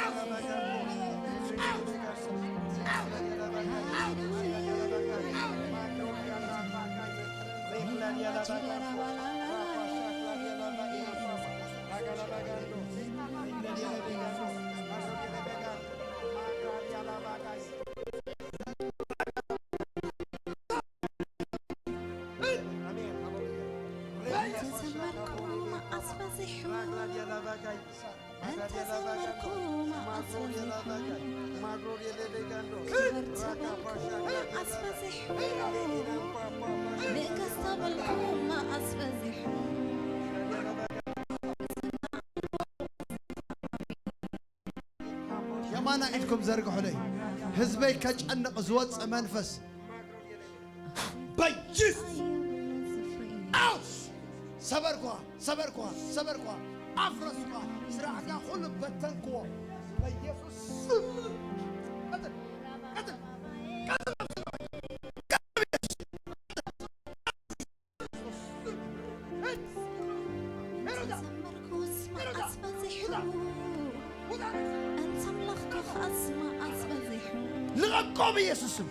እንተዘመርኩ መዓስ በዚሑ፣ ክብርቲ በልኩ መዓስ በዚሑ፣ ንእከስታ በልኩ መዓስ በዚሑ። የማና ኢድኩም ዘርግሑለይ። ህዝበይ ከጨንቕ ዝወጽእ መንፈስ በይስ ኣውስ ሰበርኳ፣ ሰበርኳ፣ ሰበርኳ፣ ኣፍረስኳ፣ ስራሕካ ኩሉ በተንክዎ በኢየሱስ ስም። ቀጥል፣ ቀጥል፣ ቀጥል። ልቐቆ ብኢየሱስ ስም።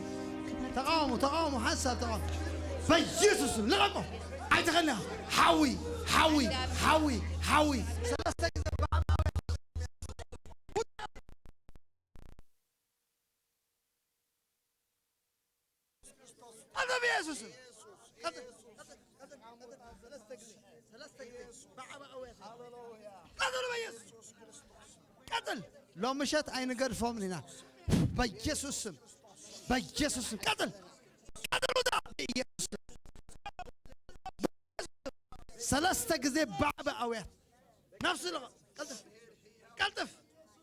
ተቃወሙ፣ ተቃወሙ፣ ሓንሳብ ተቃወሙ። በኢየሱስ ስም ልቐቆ። ኣይተኸልያ። ሓዊ፣ ሓዊ፣ ሓዊ፣ ሓዊ። ሰለስተ ግዜ በዓል ኣውያት። ኣንተ በኢየሱስ ስም። ቀጥል፣ ቀጥል፣ ቀጥል፣ ቀጥል። ሰለስተ ግዜ፣ ሰለስተ ግዜ በዓል ኣውያት። ቀጥል በኢየሱስ። ቀጥል። ሎም ምሸት ኣይንገድፎምን ኢና። በኢየሱስ ስም። በኢየሱስ ስም። ቀጥል። ቀጥል ውጣ። በኢየሱስ ስም። ሰለስተ ግዜ ባዕባዕውያት ነፍሲ ልቐቕ። ቀልጥፍ፣ ቀልጥፍ፣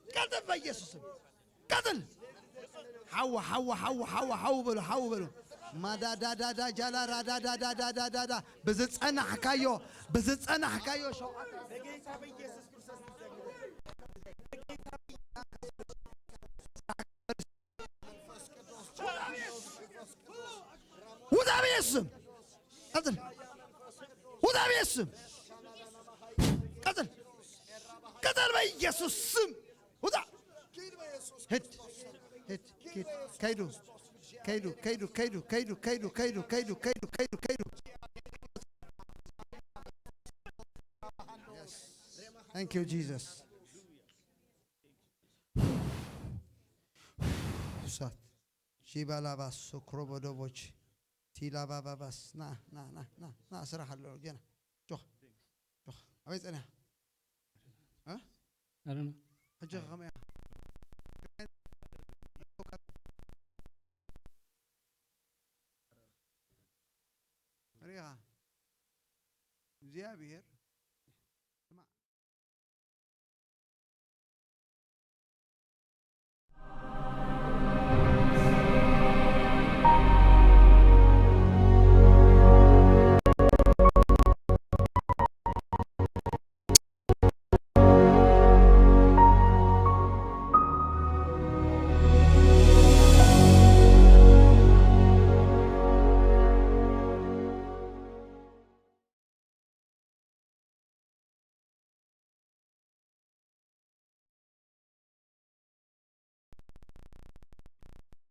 ቀልጥፍ በኢየሱስ ስም። ቀጥል። ሓው፣ ሓው፣ ሓው፣ ሓው፣ ሓው በሉ፣ ሓው በሉ። ማዳዳዳዳ ጃላ ራዳዳዳዳዳዳ ብዝጸናሕካዮ፣ ብዝጸናሕካዮ ሸውዓተ በጌታ በኢየሱስ ክርስቶስ ንጸልይ። ውጣ በኢየሱስ ስም። ቀጥል። ውጣ በኢየሱስ ስም። ቀጥል። ቀጥል በኢየሱስ ስም። ውጣ። ሂድ። ሂድ። ሂድ። ከይዱ። ከይዱ። ከይዱ። ከይዱ። ከይዱ። ከይዱ። ከይዱ። ከይዱ። ከይዱ። ከይዱ። Thank you, Jesus. እሳት ሺባላባስ ሶክሮቦዶቦች ቲላባባባስ ና ና ና ና ና ስራሕ ኣሎ ገና ጆኽ ጆኽ ኣበይ ጸኒሓ እ I don't know. ሕጂ ከመይ እያ ሪኻ እግዚኣብሔር